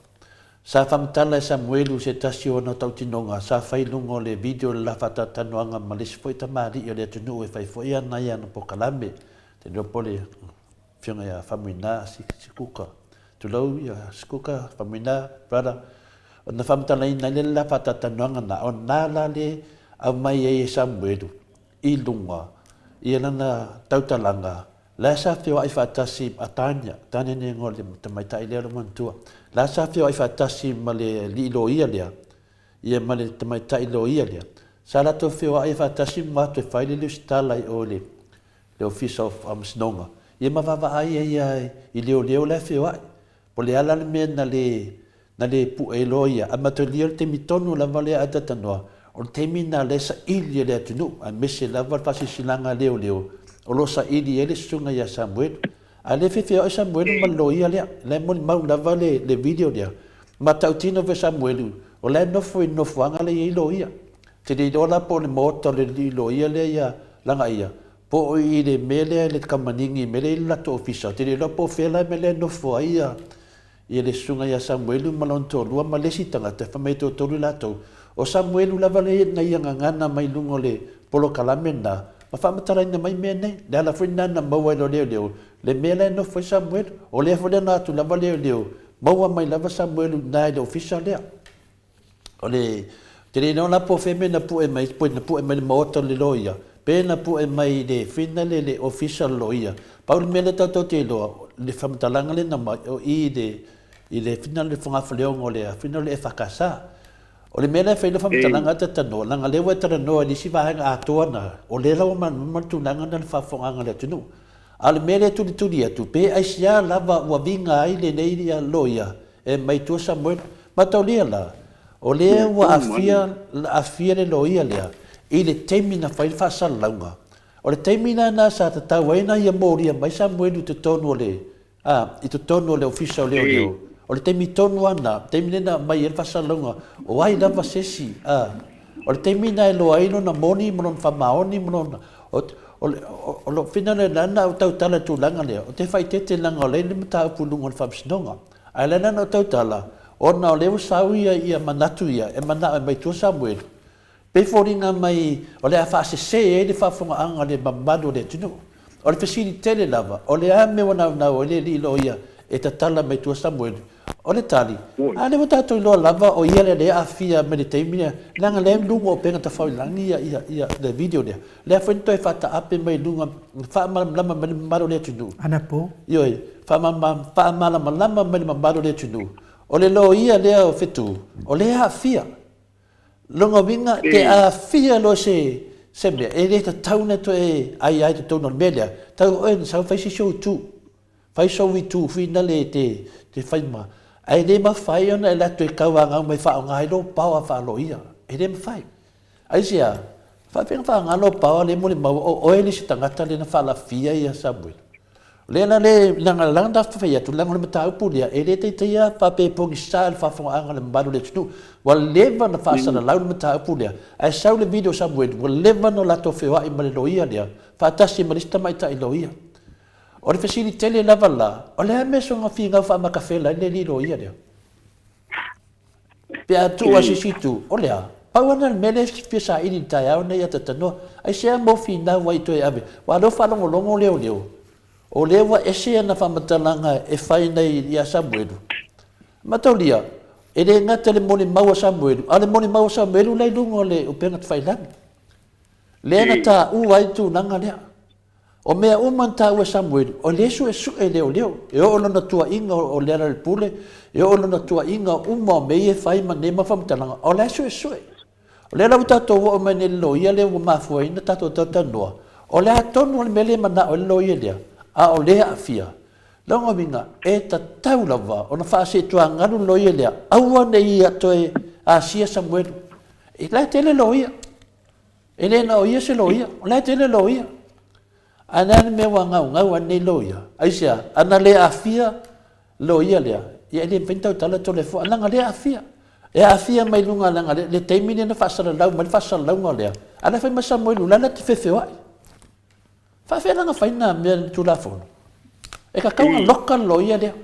Sa faamatala e Samuelu se tasi o ana tautinoga sa fai i luga o le video le la faatalatanoaga ma le isi foi tamalii o le atunuu e fai foi ana ia ana polokalame. Te iloa po o le Afioga ia Faumuina Sikuka. Tulou ia Sikuka, Faumuina, brother. Ona faamatalaina ai lea le la faatalatanoaga na, o na la le aumai ai e Samuelu i luga ia lana tautalaga, la sa feoai faatasi a Tanya, Tanya ni igoa o le tamaitai lea o le manatua, la sa feoai faatasi ma le alii loia lea, ia ma le tamaitai loia lea, sa latou feoai faatasi ma o atu e fai le lusitala i o i le Ofisa o Faamasinoga, ia ma vaavaai ai ia i leoleo la e feoai. Po o le a la le mea na le na le pue loa ia, a matalia o le taimi tonu lava lea a tatanoa, o le taimi lena lea e saili e le atunuu, aemaise lava le faasilasilaga a leoleo, o lo o saili ai le susuga ia Samuelu. A le fefe oe Samuelu ma le loia lea, la e molimau lava le, le video lea, ma tautino foi Samuelu, o la e nofo i le nofoaga lea e i ai loia. Te le iloa la po o le maota o le alii loia lea ia Lagaia, po o i le mea lea i le kamaniga i mea lea i le latou ofisa, te le iloa po o fea la le mea lea e nofo ai ia Ia le susuga ia Samuelu ma lona toalua ma le isi tagata, fai mai e toatolu i latou. O Samuelu lava lea na ia gagana mai luga o le polokalame lena, ma faamatalaina mai mea nei. Le ala foi lena na maua ai loa leoleo, le mea la e nofo ai Samuelu. O lea foi lea na o atu lava leoleo, maua mai lava Samuelu i ina i le ofisa lea. O le te le iloa la po o fea mea na pue mai, pe na pue mai le maota o le loia, pe na pue mai le fina le le ofisa o le loia. Pau le mea lea tatou te iloa, le faamatalaga lea na mai, o i le i le fina le fogafaleoga o le fina o le EFKS. O le mea lea e fai le faamatalaga ta talanoa, leaga lea ua e talanoa i le isi vaega atoa na, o lea la ua malamalama le tulaga na le faafofogaaga a le atunuu. A o le mea lea e tulituli atu, pe aisea lava ua viga ai lenei loia E mai tua Samuel. Mataulia la, o lea ua aafia, aafia le loia lea i le taimi na fai le faasalalauga. O le taimi la lena sa tatau ai ona ia molia mai Samuelu i totonu o le, a, i totonu o le Ofisa o Leoleo. O le taimi tonu lava lena, taimi lea na aumai ai le faasalalauga, o ai lava se isi, a. O le taimi lena e iloa ai lona moni ma lona faamaoni ma lona, o, o, o, o lou finagalo lena ou tautala i le tulaga lea, ou te faaeteete leaga o lea e i ai le mataupu i luga o le Faamasinoga. Ae lena na ou tautala, ona o lea ua sau ia ia manatu ia e manao e mai tua Samuelu, pei foliga mai o le a faasese ai le faafofogaaga a le mamalu o le atunuu. O le fesili tele lava, o le a mea ua naunau ai le alii loia e tatala mai tua Samuelu? O le tali, A lea ua tatou iloa lava o ia lea lea e aafia mai le taimi lea, leaga lea e luga o upega tafailagi ia, ia, ia, le video lea. Lea foi na toe faataape mai luga, faamalamalama mai le mamalu o le atunuu.
Anapo.
Ioe, faamalamalama mai le mamalu o le atunuu. O le loia lea o Fetu, o lea e aafia. Lona uiga, te aafia loa se, se mea, e le tatau ona toe aia ai totonu o le mea lea, tau oe na sau fai se isi ou itu. Fai sou itu finale e te, te fai ma, ae le mafai ona e alu atu e tauanau mai e faaaoga ai lou power faaloia. E le mafai. Aisea? Faapefea ona faaaoga lou power lea e molimau o oe le isi tagata lea na faalafia ia Samuel. O lea la le, leaga la na fai atu, leaga o le mataupu lea, e le taitaia faapea e pogisa le faafofogaaga a le mamalu o le atunuu. Ua leva ona faasalalau le mataupu lea, ae sau le video Samuel, ua leva ona latou feoai ma le loia lea, faatasi ma le isi tamaitai loia. O le fesili tele lava la, o le a mea soona finau faamakafela ai le alii loia lea? Pe a tuu a se isi itu, o le a? Pau lava lena o le mea lea e fia saili i le taeao lenei ia Tatanoa, aisea mo finau ai toe ave, aua o lea ua faalogologo leoleo, o lea ua ese ana faamatalaga e fai nei ia Samuelu. Mataulia, e le gata i le molimau a Samuelu, a o le molimau a Samuelu la e i luga o le upega tafailagi. Lea na taua ai le tulaga lea. O mea uma na taua e Samuelu, o lea e suesue e leoleo, e oo lona tuuaiga o Lealailepule, e oo lona tuuaiga uma o mea ia e fai ma nei mau faamatalaga, o la e suesue. O lea la ua tatou oo mai nei i le loia lea ua mafua ai ona tatou talatalanoa, o le a tonu le mea lea e manao ai le loia lea, a o lea e aafia. Lona uiga, e tatau lava ona faaseetuagalu le loia lea, aua ne i toe asia Samuelu. E la e tele loia. E le na o ia se loia, o la e tele loia. Ae le a le mea ua gaugau ai lenei loia? Aisea? Ana le aafia loia lea, ia e le mafai ona tautala Toleafoa, leaga lea e aafia. E aafia mai luga leaga le, le taimi lea na faasalalau mai le faasalalauga lea, a la e fai mai Samoelu, la e la te feofeoai. Faafefea la ona fai na mea i le Tulafono? E tatau ona loka le loia lea.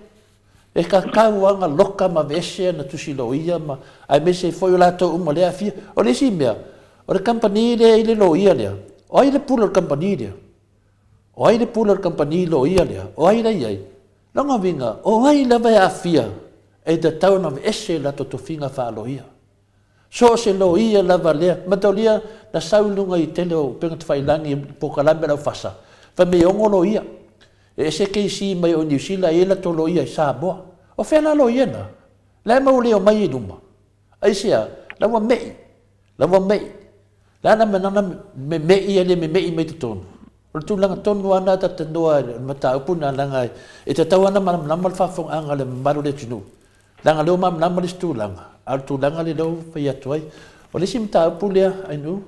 E tatau lava ona loka ma aveese ana tusi loia ma aemaise ai foi o latou uma lea e aafia. O le isi mea, o le kamupani lea e i le loia lea, o ai le pule o le kamupani lea? O ai le pule o le kamupani loia lea? O ai la e i ai? Lona uiga, o ai lava e aafia, e tatau ona aveese latou tofiga faaloia. So o se loia lava lea. Mataulia na sau i luga i tele o upega tafailagi i polokalame a le aufasa, fai mai e ono loia. E ese KC mai o Niu Sila e i ai latou loia i Samoa. O fea la loia na? La e mau le omai i luma. Aisea? La ua me'i. La ua me'i. Le a la mea nana meme'i e le meme'i mai totonu? O le tulaga tonu lava lena ta te noa i le mataupu lena leaga e tatau lava ona malamalama le faafofogaaga a le mamalu o le atunuu. Leaga o lea ua malamalama le isi tulaga, a o le tulaga lea ua fai atu ai. O le isi mataupu lea, Ainuu.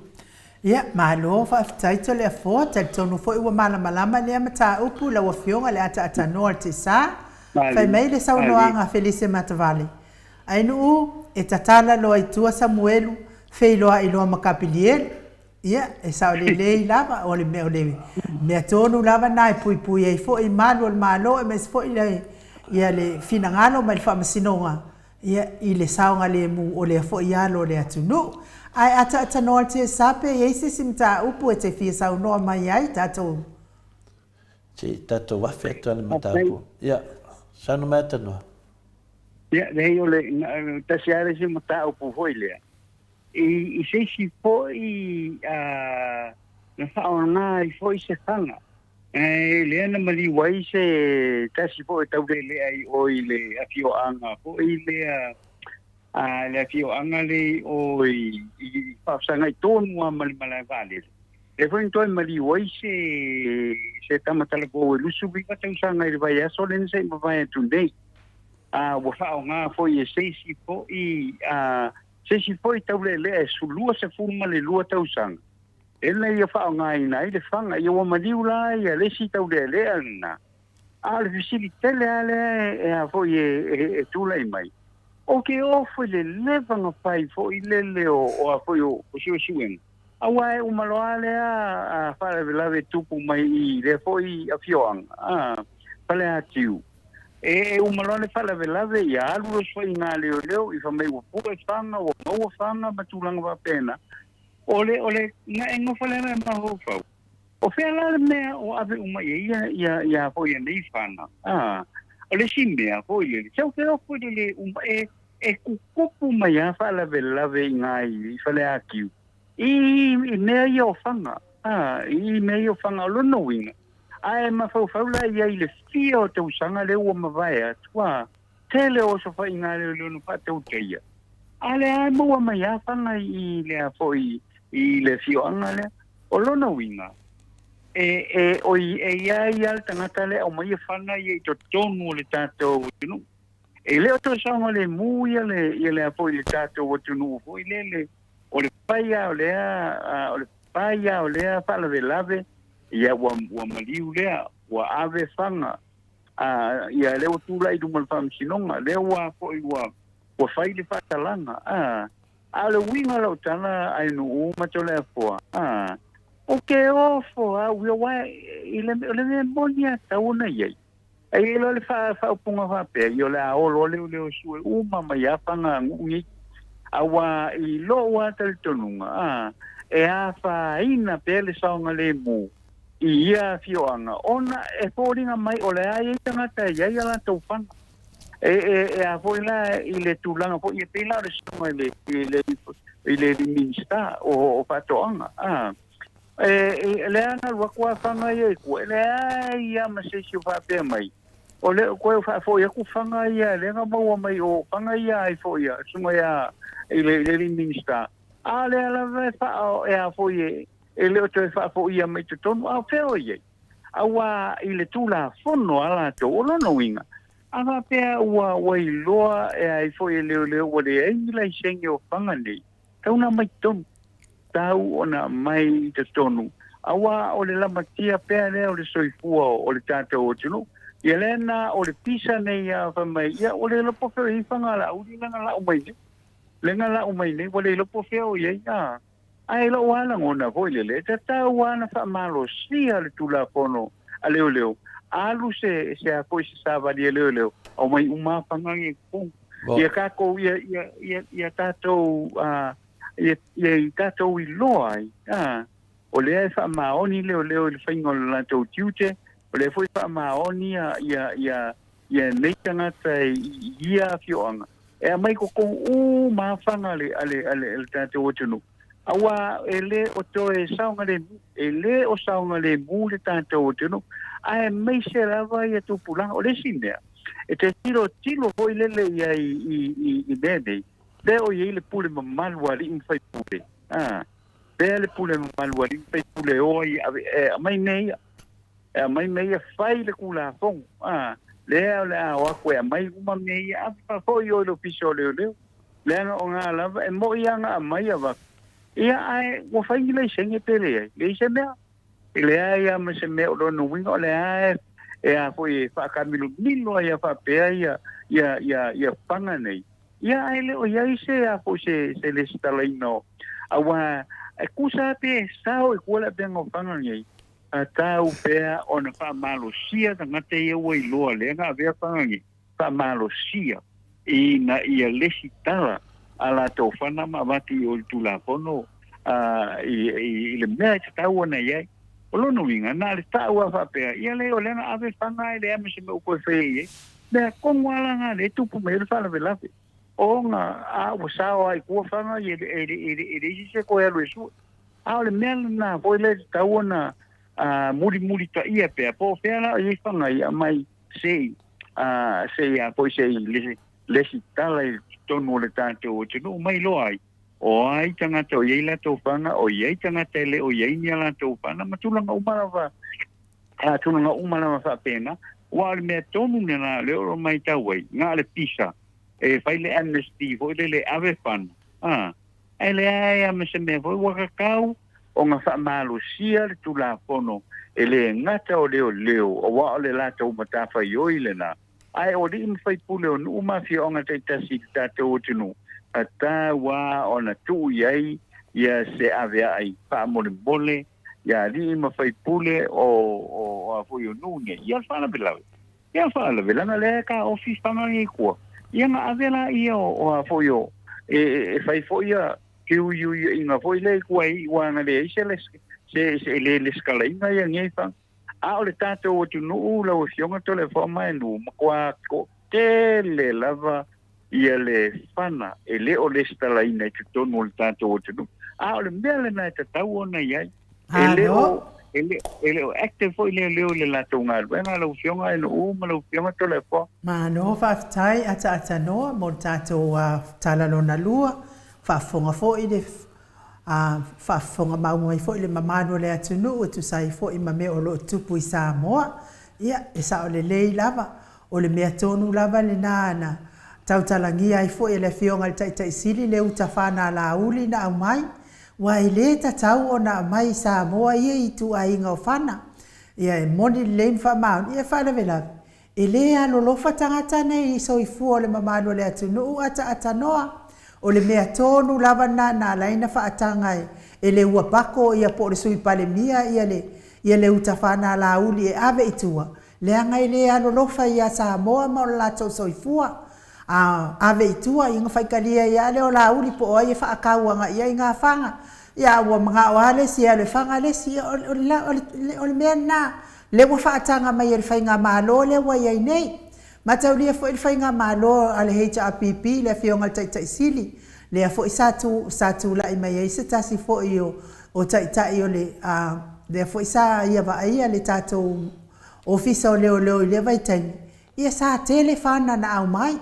Ia, malo, faafetai Toleafoa. Talitonu foi ua malamalama lea mataupu i lau Afioga i le ataatanoa o le Tesa. Fai mai le saunoaga a Felise Matavale, Ainuu, e tatala loa i tua Samuelu, feiloai loa ma Kapilielu. Ia, e sao lelei lava, o le mea, o le mea tonu lava na e puipui ai foi malu o le Malo aemaise foi le, ia le finagalo mai le Faamasinoga, ia, i le saogalemu o lea foi alo o le atunuu. Ae ataatanoa le TSA pe i ai se isi mataupu e te fia saunoa mai ai tatou.
Se i tatou afe atu lava i le mataupu. Ia, saunoa mai Atanoa.
Ia, leai o le, tasi lava le isi mataupu foi lea, I se isi foi na faaaoga ai foi se faga, e lea na maliu ai se tasi foi e taulelea i o i le afioaga foi lea, a le afioaga lea i o i faafesagai tonu lava ma le malae vaalele. Lea foi na toe maliu ai se se tama talavou e 29 tausaga i le vaiaso lea na se i mavae atu nei. A ua faaaoga foi e se isi foi a Se isi foi taulealea e 22 tausaga, e na ia faaaogaina ai le faga, ia ua maliu la ia le isi taulealea lena. A o le fesili tele lava lea e a foi e, e tulai mai, o ke oo foi le leva na fai foi lele o, o a foi o, o suesuega, aua e uma loa lea a faalavelave tupu mai i lea foi afioaga, a, Faleatiu. E uma loa le faalavelave, ia alu loa soaiga leoleo i fai mai ua pue faga, ua maua faga ma tulaga faapena. O le, o le gaʻe nofo lea ma mafaufau. O fea la le mea o ave uma i ai ia, ia, ia foi ia nei fana? A, o le isi mea foi lele, se o ke o foi lele uma e, e kukupu mai a faalavelave i ngā i Faleatiu, i, i mea ia o fanga, a, i mea ia o fanga o lona uiga. Ae mafaufau la ia i le fia o tausaga lea ua mavae atu, a, tele o osofaiga a leoleo na faatautaia, a lea e maua mai a fanga i lea foi i le afioaga lea. O lona uiga, e, e, oi, e i ai lava le tagata lea e aumaia fana ia i totonu o le tatou atunuu. E le o toe saogalemu ia le, ia lea foi le tatou atunuu foi lele, o le fai lava o lea, o le fai lava o lea faalavelave, ia ua, ua maliu lea, ua ave fana, a, ia lea ua tulai i luma o le faamasinoga, lea ua foi ua, ua fai le faatalaga, a. A o le uiga o lau tala ai nuu ma Toleafoa, a, o ke ofo a ua wa i le, o le mea moni a tau ona i ai. Ai e loa le wha, whaopunga whapea, i o le a olo leo leo sue uma mai a whanga ngu ngi. A wa i lo wa talitonuga, a, e a whaina pea le saonga le mu i ia fioanga, ona e fōringa mai o le a i tangata i ai a latou whanga. E, e, e a foi la i le tulaga foi e pei la o le susuga i le, i le, i le Minista o, o Faatoaga. A, e, e, lea na alu atu a fanga ia i tua, e leai lava ma se isi o faapea mai, o le koe o faafoi atu fanga ia, lea na maua mai o fanga ia ai foi ia, susuga ia i le, i le Minista. A lea lava e faa, e a foi e, e le o toe faafoia mai totonu, a o fea o i ai? Auā i le Tulafono a latou, o lona uiga, a faapea ua, ua iloa e ai foi e leoleo ua leai ni laisene o faga nei, tau ona aumai totonu, tau ona aumai i totonu, auā o le lamatia pea lea o le soifua o le tatou atunuu. Ia lea na o le pisa nei a fai mai, ia ua le iloa po o fea o i ai faga a Laauli lea na lau mai nei, lea na lau mai nei, ua le iloa po o fea o i ai, a. Ae i lou lava lagona foi lele, e tatau lava ona faamalosia le Tulafono a leoleo, alu se, se a foi se savali a leoleo, aumai uma lava fana ia i totonu. Ia tatou, ia, ia, ia, ia tatou, ia, ia i tatou iloa ai, o lea e faamaoni leoleo i le faiga o le latou tiute, o lea foi e faamaoni ia, ia, ia, ia nei tagata i ia afioaga e aumai totonu uma lava fana a le, a le, a le, a le tatou atunuu, auā e le o toe saogalemu, e le o saogalemu le tatou atunuu, aemaise lava ia tupulaga. O le isi mea, e te tilotilo foi lele i ai i, i, i mea nei, pea o i ai le pule mamalu a alii ma faipule, a, pea le pule mamalu a alii ma faipule e o ai e ave, e aumai mea ia. E aumai mea ia, fai le Tulafono, a, lea o le a o atu e aumai uma mea ia, ave faafoi o i le Ofisa o Leoleo. Leaga o ngā lava, e moʻi lava na aumai avatu, ia, ae ua fai ni laisene pe leai, leai se mea. E leai lava ma se mea o lona uiga, o lea e a foi e faakamilomilo ai lava faapea ia, ia, ia, ia paga nei. Ia, ae le o i ai se a foi se, se lesitalaina o, auā, e tusa lava pe sao i tua le apeaga o paga nei, Tatau pea ona faamalosia tagata ia ua iloa lea na avea fagage faamalosia ina ia lesitala a latou fana ma avatu i o i le Tulafono i le mea e tatau ona i ai. O lona uiga, na o le tau lava faapea, ia le o lea na ave fana e leai ma se mea ua toe faia i ai. Mea tonu lava la na lea e tupu mai ai le faalavelave, ona a ua sao lava i tua fana e leai se isi e toe alu e sue. A o le mea lena foi lea e tatau ona mulimulitaia pea, po o fea la o i ai faga ia aumai se i, se i a foi se i lesitala i totonu o le tatou atunuu mai loa ai, o ai tagata o i ai latou faga, o i ai tagata e le o i ai ni a latou faga, ma tulaga uma lava, tulaga uma lava faapena. Aua o le mea tonu lena lea o lo o matau ai, na o le pisa e fai le amnesty foi lele e ave fana, Ae leai lava ma se mea foi ua tatau ona faamalosia le Tulafono, e le gata o leoleo, aua o le latou matafaioi lena, ae o alii ma faipule o nuu ma afioaga taitasi i le tatou atunuu, tatau lava ona tuu i ai ia se aveaai faamolemole ia alii ma faipule o o a foi o nuu nei, ia le faalavelave. Ia faalavelave lea e taofi fana i tua, ia na ave la ia o a foi o e fai foi ia ke uiuiaiga foi lea i tua i aua na leai se Se se e le lesitalaina ia nei faga. A o le tatou atunuu lau Afioga Toleafoa Maenu, matua toatele lava ia le fana e le o lesitalaina i totonu o le tatou atunuu. A o le mea lena e tatau ona i ai. E le o, e le, e le o active foi leoleo i le latou galuega lau Afioga Enuu ma lau Afioga Toleafoa.
Malo faafetai ataatanoa mo le tatou tala lona lua, faafofoga foi le a faafofoga mau mai foi le mamalu o le atunuu e tusa ai foi ma mea o lo o tupu i Samoa. Ia, e sao lelei lava, o le mea tonu lava lena na tautalagia ai foi e le Afioga i le Taitai Sili le uta fanalauli na aumai, aua e le tatau ona aumai i Samoa ia ituaiga o fana. Ia, e moni lelei ma faamaoni, ia e faalavelave, E le alolofa tagata nei i soifua o le mamalu o le atunuu ataatanoa. O le mea tonu lava lena na ala ai na faataga e e le ua pako ia po o le Sui Palemia ia le ia le uta fanalauli e ave i tua, leaga e le alolofa ia Samoa ma o le latou soifua. A ave i tua ia ona faitalia ai lava lea o Laauli po o ai e faatau agai i ai na faga. Ia a ua manao lava le isi e alu e faga le isi. Ia o le o le mea lena lea ua faataga mai e le faigamalo lea ua i ai nei. Mataulia foi le faigamalo a le HRPP le Afioga i le Taitai Sili, lea foi sa tu sa tulai mai ai se tasi foi o o Taitai o le a lea foi sa ia vaaia le tatou Ofisa o Leoleo i lea vaitaimi, ia sa tele fana na aumai,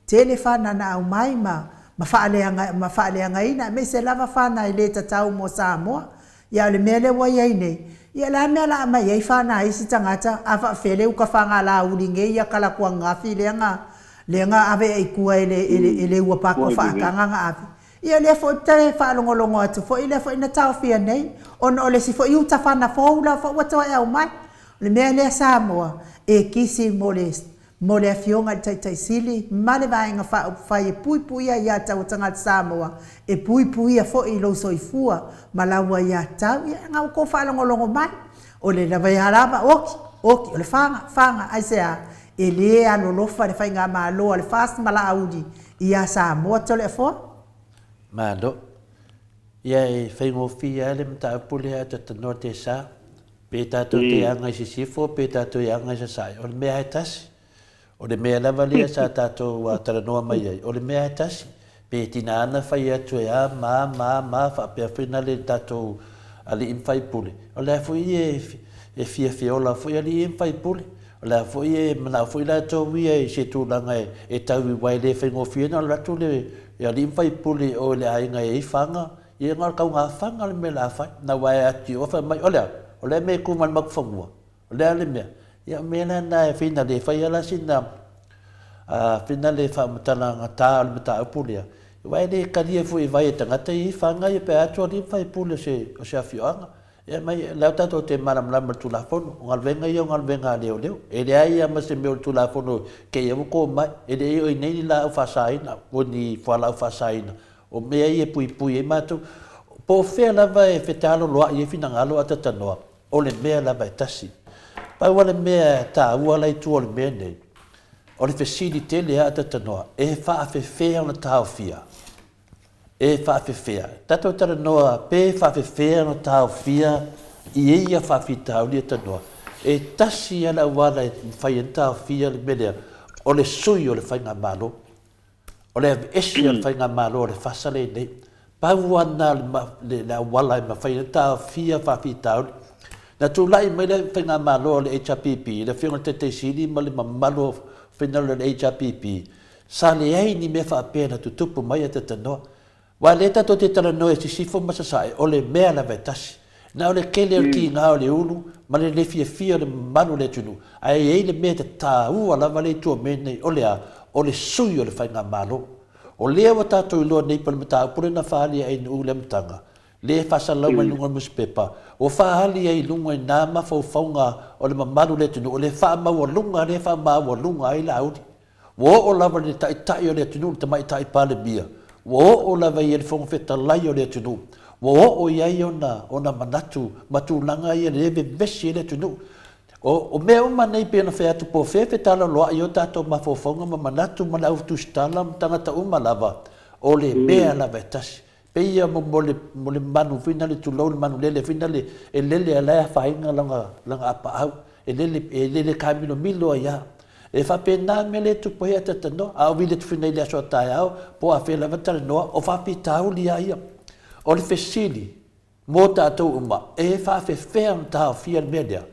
tele fana na aumai ma ma faaleaga ma faaleagaina aemaise lava fana e le tatau mo Samoa. Ia a o le mea lea ua i ai nei, ia o le a le mea o le a aumai ai fana a isi tagata a faapefea le uka fagalauli nei ia kalakuagafi lea na lea na ave ai i tua e le e le e le ua pako faataga na ave. Ia o lea foi ou te faalogologo atu foi lea foi na taofia nei ona o le isi foi uta fana fou lava ua toe aumai. O le mea lea Samoa, e kisi mo le mo le Afioga i le Taitai Sili ma le Vaega Faaupufai e puipuia ia tau o tagata Samoa, e puipuia foi i lou soifua ma lau aiatatau. Ia, na outou faalogologo mai, o le lavea lava, oti, oti, o le faga, faga, aisea? E le alolofa le Faigamalo a le FAST ma Laauli ia Samoa Toleafoa.
Malo. Ia e faigofie lava le mataupu lea a Tatanoa Tesa. Pe tatou te aga i sisifo, pe tatou e aga i sasae, o le mea lava e tasi. O le mea lava lea sa tatou talanoa mai ai, o le mea lava e tasi. Pe tina ana fai atu e a ma a ma a ma a faapea foi na le tatou alii ma faipule, o le a foi e fia feola foi alii ma faipule. O le a foi e manao foi latou ia i se tulaga e tau i aua e le faigofie ona alu atu le alii ma faipule i o i le aiga e i ai faga, Ia na o le taugafaga le mea o le a fai. Na ua e atu i o fai mai, o le a? O le a mea e tu mai le matou fanua? O le a le mea? Ia o mea la na e whina le fai ala sina a whina le faamatalaga o le mataupu lea. Aua e le talia foi e vai e tagata ia i whangai ia pe atu ali fai pule o se, o se afioaga. Ia mai, lea o tatou te malamalama i le Tulafono, o galuega ia o galuega a leoleo. E leai lava ma se mea o le Tulafono kei ua to mai. E le o i nei ni laau faasaina, o ni fualaau faasaina. O mea ia e puipui ai matou. Po o fea lava e fetaloloai ai finagalo a tatanoa, o le mea lava e tasi. Pau lava le mea e taua la i tua o le mea nei, o le fesili tele lava a tatanoa, e faafefea ona taofia? E faafefea? Tatou talanoa pe faafefea ona taofia i ia faafitauli a tanoa? E tasi lava le auala e mafai ai ona taofia le mea lea, o le sui o le faigamalo. O le aveese o le faigamalo a le FASA lea i inei. Pau lava lena o le auala e mafai ai ona taofia faafitauli. Na tulai mai le faigamalo a le HRPP, le Afioga i le Taitai Sili ma le mamalu o finagalo o le HRPP, sa leai ni mea faapea na tutupu mai ia Tatanoa. Aua o lea tatou te talanoa i sisifo ma sasae, o le mea lava e tasi. Na o le tele o le kiga o le ulu ma le le fiafia o le mamalu o le atunuu, ae i ai le mea taua lava lea i tua mea nei, o le a? O le sui o le faigamalo. O lea ua tatou iloa nei po o le mataupu lea na faaali e ANU i le amataga, lea e faasalalau mai i luga o le nusipepa, ua faaali ai i luga i na mafaufauga o le mamalu o le atunuu, o le faamaualuga lea e faamaualuga ai Laauli. Ua oo lava i le Taitai o le atunuu, le Tamaitai Palemia, ua oo lava i le Fofoga Fetalai o le atunuu, ua oo i ai ona, ona manatu ma tulaga ia lea e vevesi ai le atunuu. O, o mea uma nei pei ona fai atu po o fea fetalaloai o tatou mafaufauga ma manatu ma le au tusitala ma tagata uma lava, o le mea lava e tasi. Pei ia mo mo le mo le manu foi nale tulou le manu lele foi nale e lele a la e afaina lana lana apaau e lele e lele kamilomilo ai a. E faapena le mea lea e tupu ai a talanoa. A o vili atu foi nei i le aso a taeao po o afea lava talanoa o faafitauli a ia. O le fesili mo tatou uma, e faafefea ona taofia le mea lea?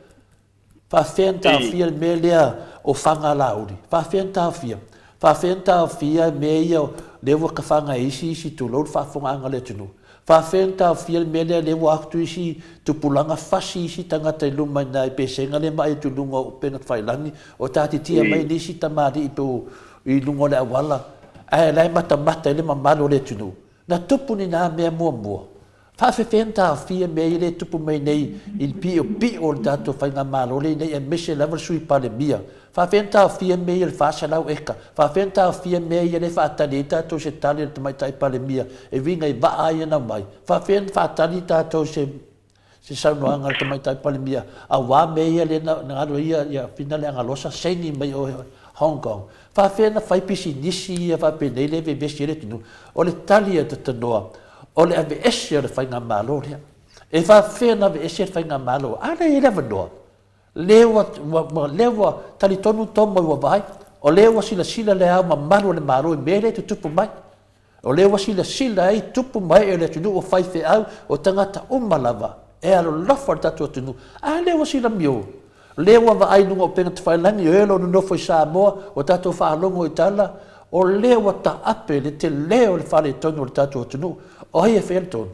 Faafefea ona taofia le mea lea o Fagalauli? Faafefea ona taofia? Faafefea ona taofia mea ia lea ua tafaga e isi isi tulou le faafofogaaga a le atunuu? Faafefea ona taofia le mea lea lea ua atu isi tupulaga fasi isi tagata i luma i nai pesega lea ma ai atu i luga o upega tafailagi o tatitia mai nisi tamalii po i luga o le auala ae la e matamata ai le mamalu o le atunuu? Na tupu ni na mea muamua? Faafefea ona taofia mea ia lea e tupu mai nei i le piopio o le tatou faigamalo lea nei aemaise lava le Sui Palemia? Faafefea ona taofia mea ia i le 400 eka? Faafefea ona taofia mea ia lea e faatali ai tatou i se tali a le Tamaitai Palemia e uiga i vaa ia na aumai? Faafefea ona faatali tatou i se se saunoaga a le Tamaitai Palemia aua mea ia lea na alu ai ia Fina Leagalosa saini mai o Hong Kong? Faafefea ona fai pisinisi ia faapenei lea e vevesi ai le atunuu? O le tali a Tatanoa, o le aveese o le faigamalo lea. E faafefea ona aveese le faigamalo? A lea e i ai le avanoa. Lea ua, ua, lea ua talitonu Tomo ua vaai, o lea ua silasila le Ao Mamalu o le Malo i mea lea e tutupu mai. O lea ua silasila ai tupu ma ee o le atunuu, o faifeau, o tagata uma lava e alolofa i le tatou atunuu. A lea ua silamio, lea ua vaai i luga o upega tafailagi, o e o lo o nonofo i Samoa, ua tatou faalogo i tala, o lea ua taape le tele o le faaletonu o le tatou atunuu. O ai e faia le tonu?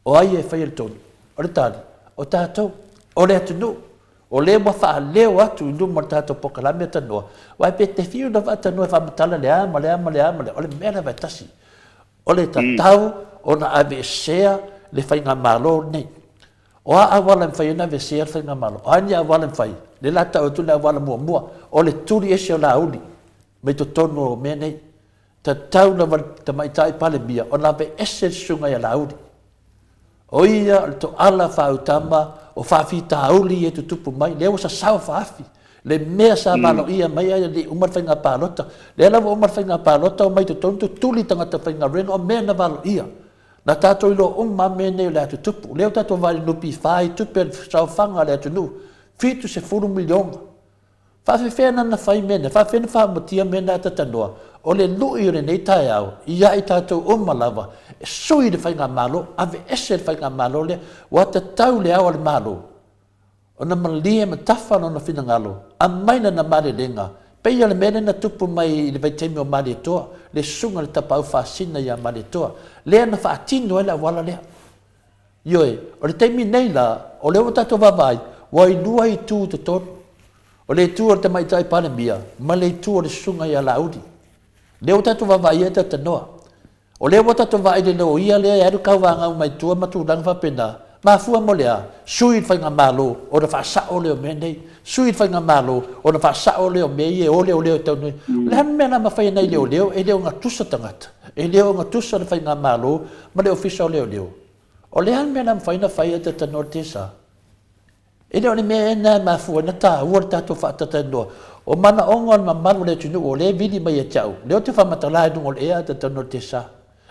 O ai e faia le tonu? O le tali, o tatou, o le atunuu. O lea ua faaleo atu i luma o le tatou polokalame tanoa, aua pe te fiu lava a tanoa e faamatala le a ma le a ma le a ma le a, o le mea lava e tasi, o le tatau ona aveesea le faigamalo lenei. O a auala e mafai ai ona aveesea le faigamalo? O a ni auala e mafai? Lea la tau atu le auala muamua, o le tuli ese o Laauli mai totonu o mea nei. Tatau lava le Tamaitai Palemia ona aveese le Susuga ia Laauli. O ia o le toala faautama o faafitauli ia e tutupu mai, lea ua sasao faafi le mea sa valoia mai ai le uma le faiga palota. Lea la ua uma le faiga palota omai totonu tutuli tagata faigaluega o mea na valoia. Na tatou iloa uma lava mea nei o le a tutupu. Lea ua tatou vaai i le NPF i tupe a le saofaga a le atunuu, 70 miliona. Faafefea na na fai mea nei? Faafefea na faamatia mea na tatanoa? O le lui o lenei taeao, ia i tatou uma lava, e sui le Faigamalo, aveese le Faigamalo lea, ua tatau le Ao a le Malo ona malie ma tafa lona finagalo, aumai lana malelega, pei o le mea lea na tupu mai i le vaitaimi o Malietoa, le susuga i le Tapaau Faasina ia Malietoa, lea na faatino ai le auala lea. Ioe, o le taimi nei la, o lea ua tatou vaavaai, ua i lua itu i totonu. O le itu o le Tamaitai Palemia ma le itu o le Susuga ia Laauli. O lea ua tatou vaavaai i ai talanoa. O lea ua tatou vaai i le loia lea e alu tauvaga mai tua ma tulaga faapena. Mafua mo le a? Sui le Faigamalo ona faasao lea o mea nei. Sui le Faigamalo ona faasao lea o mea ia e oleoleo e tau nei. O le a le mea la mafai e nai leoleo? E le o gatusa tagata. E le o gatusa le Faigamalo ma le Ofisa o Leoleo. O le a le mea na mafai ona fai ae talanoa le TSA? E le o le mea ea lena e mafua ai ona taua le tatou faatatalanoa. O manaoga o le mamalu o le atunuu o lea e vili mai ia te au, lea ou te faamatala i luga o le ea ae talanoa le TSA.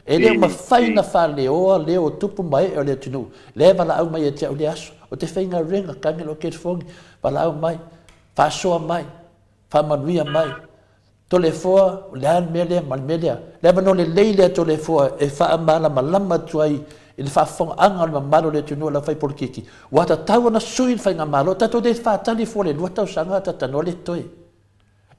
E le o mafai ona faaleoa leo o tupu ma ee o le atunuu, lea e valaau mai ia te au i lea aso. Ou te faigaluega, tagi lou telefoni, valaau mai, faasoa mai, faamanuia mai. Toleafoa, o le a le mea lea ma le mea lea. Le avanoa lelei lea Toleafoa e faamalamalama atu ai i le faafofogaaga o le mamalu o le atunuu o le aufai polokiki. Ua tatau ona sui le faigamalo, tatou te faatali fua le lua tausaga tatanoa le toe.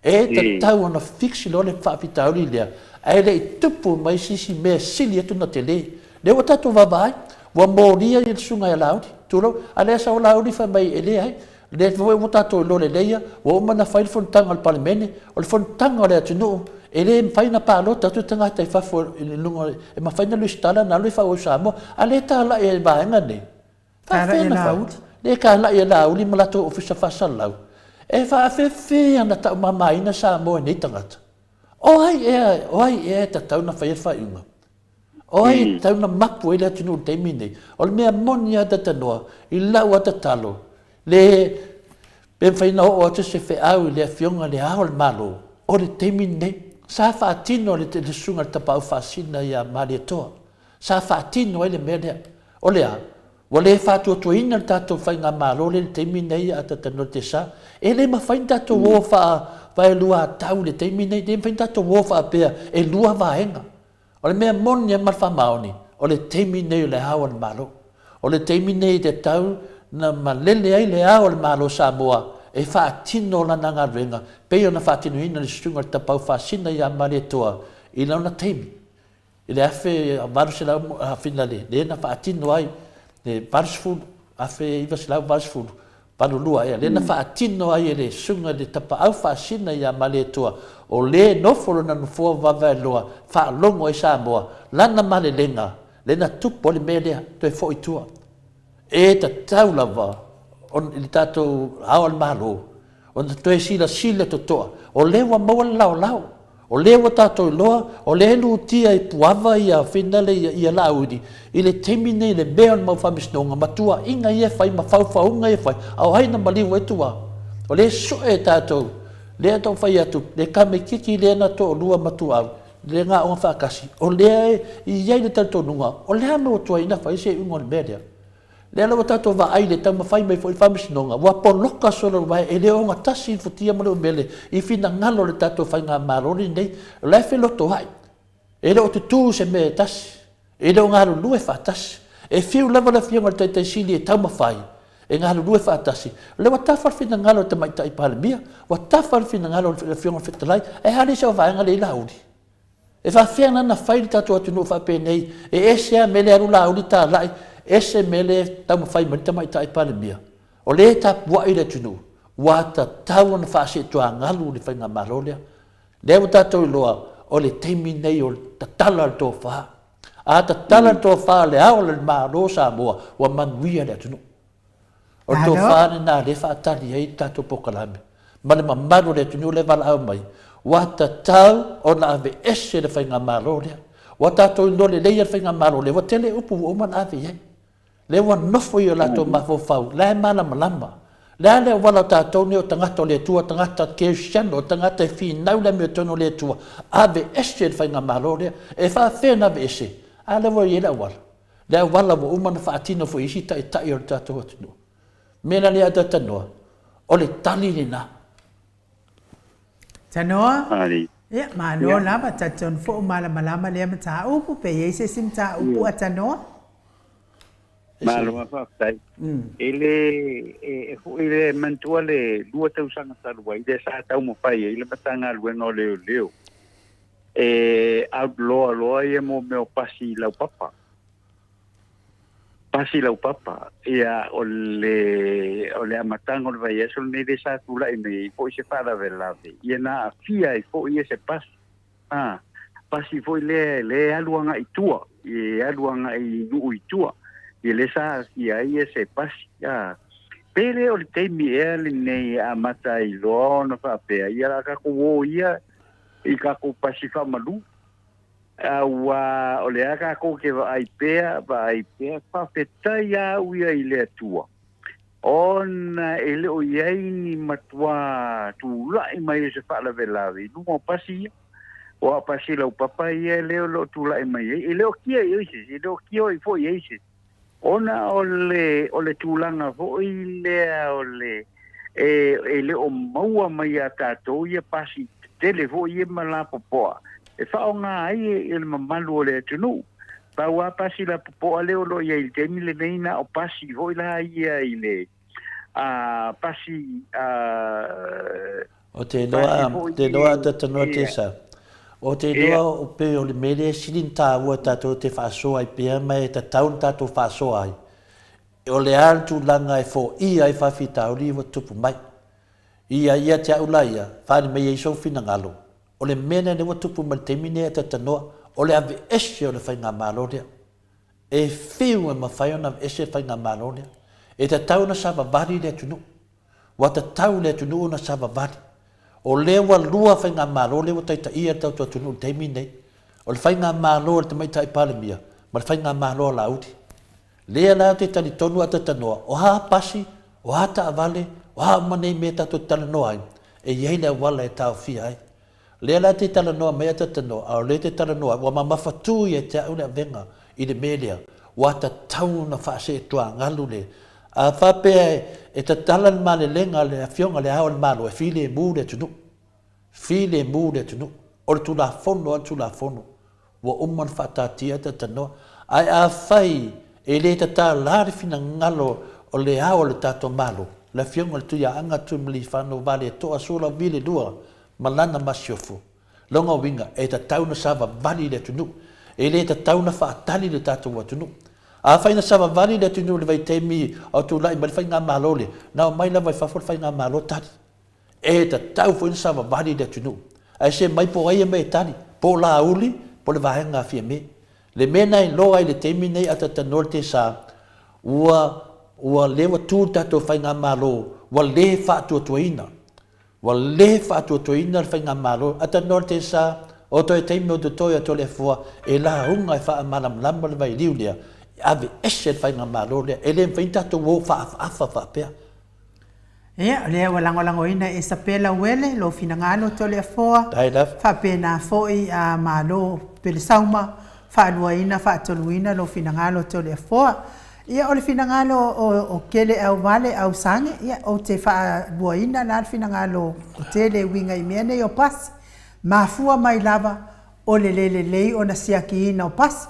E tatau ona fix loa le faafitauli lea, ae le i tupu mai se isi mea sili atu ona tele. Lea ua tatou vaavaai, ua molia le susuga ia Laauli, tulou, a lea sau Laauli fai mai e leai, Lea foi ua tatou iloa lelei ia, ua uma ona fai le fonotaga a le Palemene, o le fonotaga a le atunuu, e le mafai ona palota atu tagata i fafo i luga, e mafai ona lesitala ona alu e faaauau i Samoa, a lea e talai e le vaega nei. Faafefea ona fai? Lea e talai e Laauli ma latou ofisa faasalalau, e faafefea ona taumamaina Samoa e nei tagata? O ai ea, o ai ea e tatau ona faia le faaiuga? O ai e tatau ona mapu ai le atunuu i le taimi lenei? O le mea moni lava Tatanoa, i lau lava tatalo, le pe mafai ona oo atu se feau i le Afioga i le Ao o le Malo, o le taimi lenei, sa faatino e le Susuga i le Tapaau Faasina ia Malietoa. Sa faatino ai le mea lea. O le a? Ua le faatuatuaina le tatou faigamalo lea i le taimi nei a Tatanoa Tesa. E le mafai ona tatou o faa-vaeluatau i le taimi nei, e le mafai ona tatou o faapea e lua vaega. O le mea moni lava ma le faamaoni, o le taimi nei o le Ao o le Malo. O le taimi nei e tatau na malele ai le Ao o le Malo o Samoa e faatino lana galuega pei ona faatinoina e le Susuga i le Tapaau Faasina ia Malietoa i lona taimi i le 1800 finale lea na faatino ai le 80, 1980, 82 ea, lea na faatino ai e le Susuga i le Tapaau Faasina ia Malietoa, o le nofo lona nofoa vaevaeloa, faalogo ai Samoa, lana malelega, lea na tupu ai le mea lea, toe foi i tua. E tatau lava i le tatou Ao o le Malo ona toe silasila totoa, o lea ua maua le laolao, o lea ua tatou iloa, o lea e lutia i Puava ia finale ia Laauli i le taimi nei i le mea o le mau faamasinoga ma tuuaiga ia e fai ma faufauga ia e fai, a o ai na maliu ai tua? O lea e sue e tatou, lea na ou fai atu, le tamaitiiti lea na toalua ma Tuaau, le na aoga faatasi, o lea e i ai le talitonuga, o le a le mea ua tuai ona fai se iuga o le mea lea? Lea la ua tatou vaai i le taumafai mai foi i le Faamasinoga, ua poloka solo le uaea, e le ogatasi le futia ma le umele i finagalo o le tatou Faigamalo lenei. O la e felotoai, e le o tutū i se mea e tasi, e le o galulue faatasi. E fiu lava le Afioga i le Taitai Sili e taumafai e galulue faatasi, o lea ua tafa le finagalo o le Tamaitai Palemia, ua tafa le finagalo o le Afioga i le Fetalai, ae a le isi au vaega lea i Laauli? E faafefea la ona fai le tatou atunuu faapenei, e ese lava mea lea e alu Laauli talai, ese mea lea e taumafai mai le Tamaitai Palemia. O lea e tapuai le atunuu, ua tatau ona faasetoagalu le faigamalo lea. Lea ua tatou iloa, o le taimi lenei o le tatala o le tofa. A tatala le tofa a le Ao o le Malo o Samoa, ua manuia le atunuu. O le tofa lena lea e faatali ai le tatou polokalame ma le mamalu o le atunuu lea e valaau mai, ua tatau ona aveese le faigamalo lea. Ua tatou iloa lelei lava le faigamalo lea, ua tele upu ua uma ona ave i ai. Lea ua nofo i o latou mafaufau, la e malamalama. Le a le auala o tatou nei o tagata o le Atua, tagata kerisiano, o tagata e finau le amiotonu o le Atua, aveese le faigamalo lea. E faafefea ona aveese? A lea ua i ai le auala. Le auala ua uma ona faatino foi e isi taitai o le tatou atunuu. O le mea la lea a Tanoa, o le tali lena.
Tanoa, Ia, malo lava, talitonu foi ua malamalama lea mataupu, pe i ai se isi mataupu a Tanoa?
Malo lava faafetai. E le, e foi le manatua le lua tausaga talu ai lea sa taumafai ai le Matagaluega o Leoleo e outlaw loa ia mo mea o pasi laupapa. Pasi laupapa, ia o le, o le amataga o le vaiaso lenei lea sa tulai mai ai foi se faalavelave, ia na aafia ai foi ia se pasi. A, pasi foi lea, lea e alu agai i tua, e alu agai i nuu i tua, ia lea sa aafia ai ia se pasi. A, pe le o le taimi ea lenei e amata ai loa ona faapea, ia o le a tatou o ia i tatou pasi faamalu, aua o lea tatou te vaai pea, vaai pea, faafetai lava au ia i le Atua, ona e le o i ai ni matuā tulai mai o se faalavelave i luga o pasi ia. Aua o pasi laupapa ia lea o lo o tulai mai ai, e le o kia i ai se isi, e le o kia foi i ai se isi. Ona o le, o le tulaga foi lea o le, e, e le o maua mai iā tatou ia pasi tetele foi ia ma lapopoa e faaaoga ai e, e le mamalu o le atunuu. Pau lava pasi lapopoa lea o lo o i ai i le taimi lenei na o pasi foi la ia i le, a, pasi, a,
O te iloa, te iloa a Tanoa Tesa, o te iloa o pei o le mea lea e sili ona taua tatou te faasoa ai pea ma e tatau ona tatou faasoa ai, o le a le tulaga e foia ai faafitauli ua tutupu mai. Ia, ia te au la ia, faaali mai ai sou finagalo, o le mea lea ua tupu mai i le taimi lenei a Tanoa, o le aveese o le faigamalo lea. E fiu e mafai ona aveese le faigamalo lea. E tatau ona savavali le atunuu. Ua tatau le atunuu ona savavali. O lea ua lua faigamalo lea ua taitaia le tatou atunuu i le taimi lenei. O le faigamalo a le Tamaitai Palemia ma le faigamalo a Laauli. Lea la ou te talitonu a talanoa, o a pasi, o a taavale, o a uma nei mea tatou te talanoa ai, e i ai le auala e taofia ai. Lea la te talanoa mai a talanoa, a o lea te talanoa, ua mamafa tu ia te au le avega i le mea lea, ua tatau ona faaseetuagalu le A faapea e tatala le malelega a le Afioga i le Ao o le Malo, e filemu le atunuu. Filemu le atunuu. O le Tulafono lava le Tulafono. Ua uma ona faataatia talatalanoa. Ae afai e le tatala le finagalo o le Ao o le tatou Malo, le Afioga i le Tuiaana Tuimalealiifano Vaaletoa Sualauvi le Lua ma lana Masiofo, lona uiga e tatau ona savavali le atunuu. E le tatau ona faatali le tatou atunuu. Afai na savavali le atunuu i le vaitaimi a o tulai mai le faigamalo lea, na omai lava i fafo le faigamalo tali. E tatau foi ona savavali le atunuu. Ae se mai po o ai e mai e tali, po o Laauli, po o le vaega a Fiame. Le mea na iloa ai i le taimi nei a talatalanoa le TSA, ua, ua lea ua tu le tatou faigamalo, ua le faatuatuaina. Ua le faatuatuaina le faigamalo a talanoa le TSA, o toe taimi o totoe o Toleafoa e lauga e faamalamalama le vailiu lea, e aveese le faigamalo lea. E le mafai ona tatou o faaafaafa faapea.
Ia, o lea ua lagolagoina e Esapela Uele lou finagalo Toleafoa, faapena foi a Malo Pelesauma, faaluaina faatoluina lou finagalo Toleafoa. Ia, o le finagalo o Keleauvale Ausage, ia, ou te faaluaina la le finagalo o Tele e uiga i mea nei o pasi. Mafua mai lava o le le lelei ona siakiina o pasi.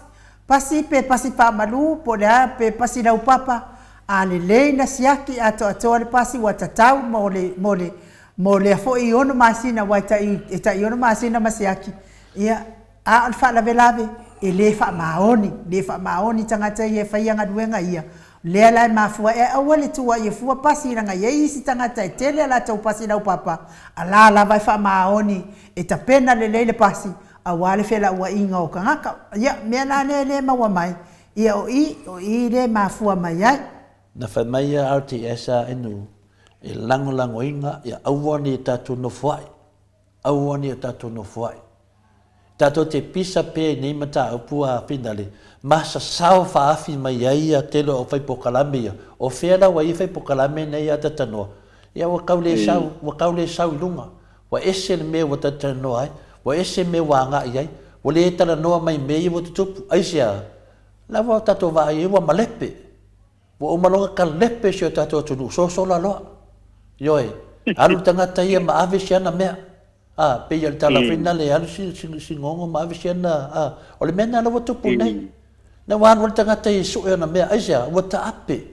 Pasi pe pasi faamalu po o le a pe pasi laupapa, a lelei na siaki atoatoa le pasi ua tatau mo le, mo le, mo lea foi ono masina aua e tai, e tai ono masina ma siaki, ia, A o le faalavelave, e le faamaoni, le faamaoni tagata ia e faia galuega ia, lea la e mafua ai, ae aua le tuuaia fua pasi leaga e i ai isi tagata e tele a latou pasi laupapa, a la lava e faamaoni e tapena lelei le pasi aua le felauaiga o tagata. Ia, mea la lea e le maua mai, ia o i, o i lea e mafua mai ai.
Na fai mai a RTS a NU e lagolagoina ia aua ne i tatou nofoai Aua ne i o tatou nofoai. Tatou te pisa pea i nei mataupu a Finale, ma sasao faaafi mai ai ia tele o aufai pokalame ia. O fea la ua i ai fai pokalame nei a Tatanoa? Ia ua tau le sau, ua tau le sau i luga. Ua ese le mea ua talatalanoa ai, ua ese mea ua agai i ai, ua le talanoa mai i mea ia ua tutupu. Aisea? La ua tatou vaai ai ua malepe. Ua uma loa ona kalepe si o tatou atunuu, sosola loa. Ioe, alu le tagata ia ma ave si ana mea. A, pei o le tala foi lena le alu si, si, si gogo ma ave si ana, a, o le mea lena la ua tupu nei. Na ua alu le tagata ia e sue ona mea, aisea, ua taape.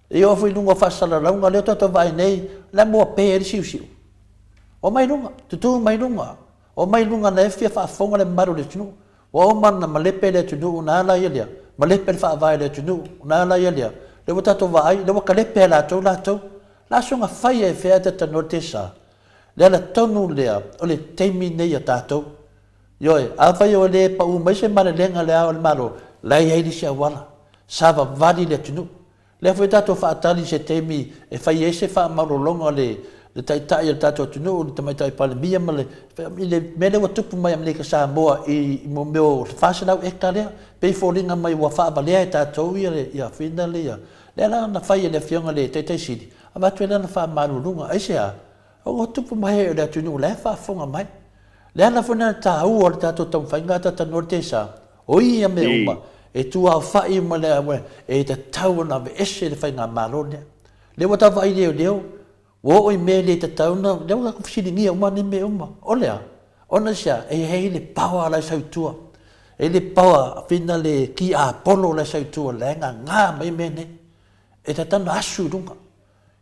E oo foi i luga o faasalalauga lea tatou vaai nei, la e moa pe ai le siusiu. Omai i luga, tutu mai i luga. Omai i luga na e fia faafofoga le mamalu o le atunuu. Ua uma ona malepe le atunuu na ala ia lea, malepe le faavae o le atunuu na ala ia lea, lea ua tatou vaai, lea ua kalepe e latou latou. La soga fai e fea ta tanoa le tesa. Le ala tonu lea o le taimi nei a tatou. Ioe, afai o le pau mai se malelega le ao o le Malo, la e i ai le isi auala. Savavali le atunuu. Lea foi tatou faatali i se taimi e fai ai se faamaulologa a le Taitai o le tatou atunuu, le Tamaitai Palemia ma le, i le mea lea ua tupu mai Amerika Samoa i mo mea o 400 eka lea, pei e foliga mai ua faavalea e tatou ia le ia fina le ia. Lea la na fai e le Afioga i le Taitai Sili, avatu ai lana faamaluluga. Aisea? Ua tupu mai ai o le atunuu la e faafofoga mai. Le ala foi lena taua o le tatou taumafaiga a talatalanoa le tesa, o ia mea uma e tuaofa'i uma le aua e tatau ona aveese le faigamalo lea. Lea ua tau vaai leoleo, ua oo i mea e le tatau ona, lea ua tatou fesiligia uma nei mea uma. O le a? Ona i se a? E i ai le power la e sau i tua. E i ai le power fina le tiapolo la e sau i tua la e gaga mai mea nei. E tatau ona asu i luga.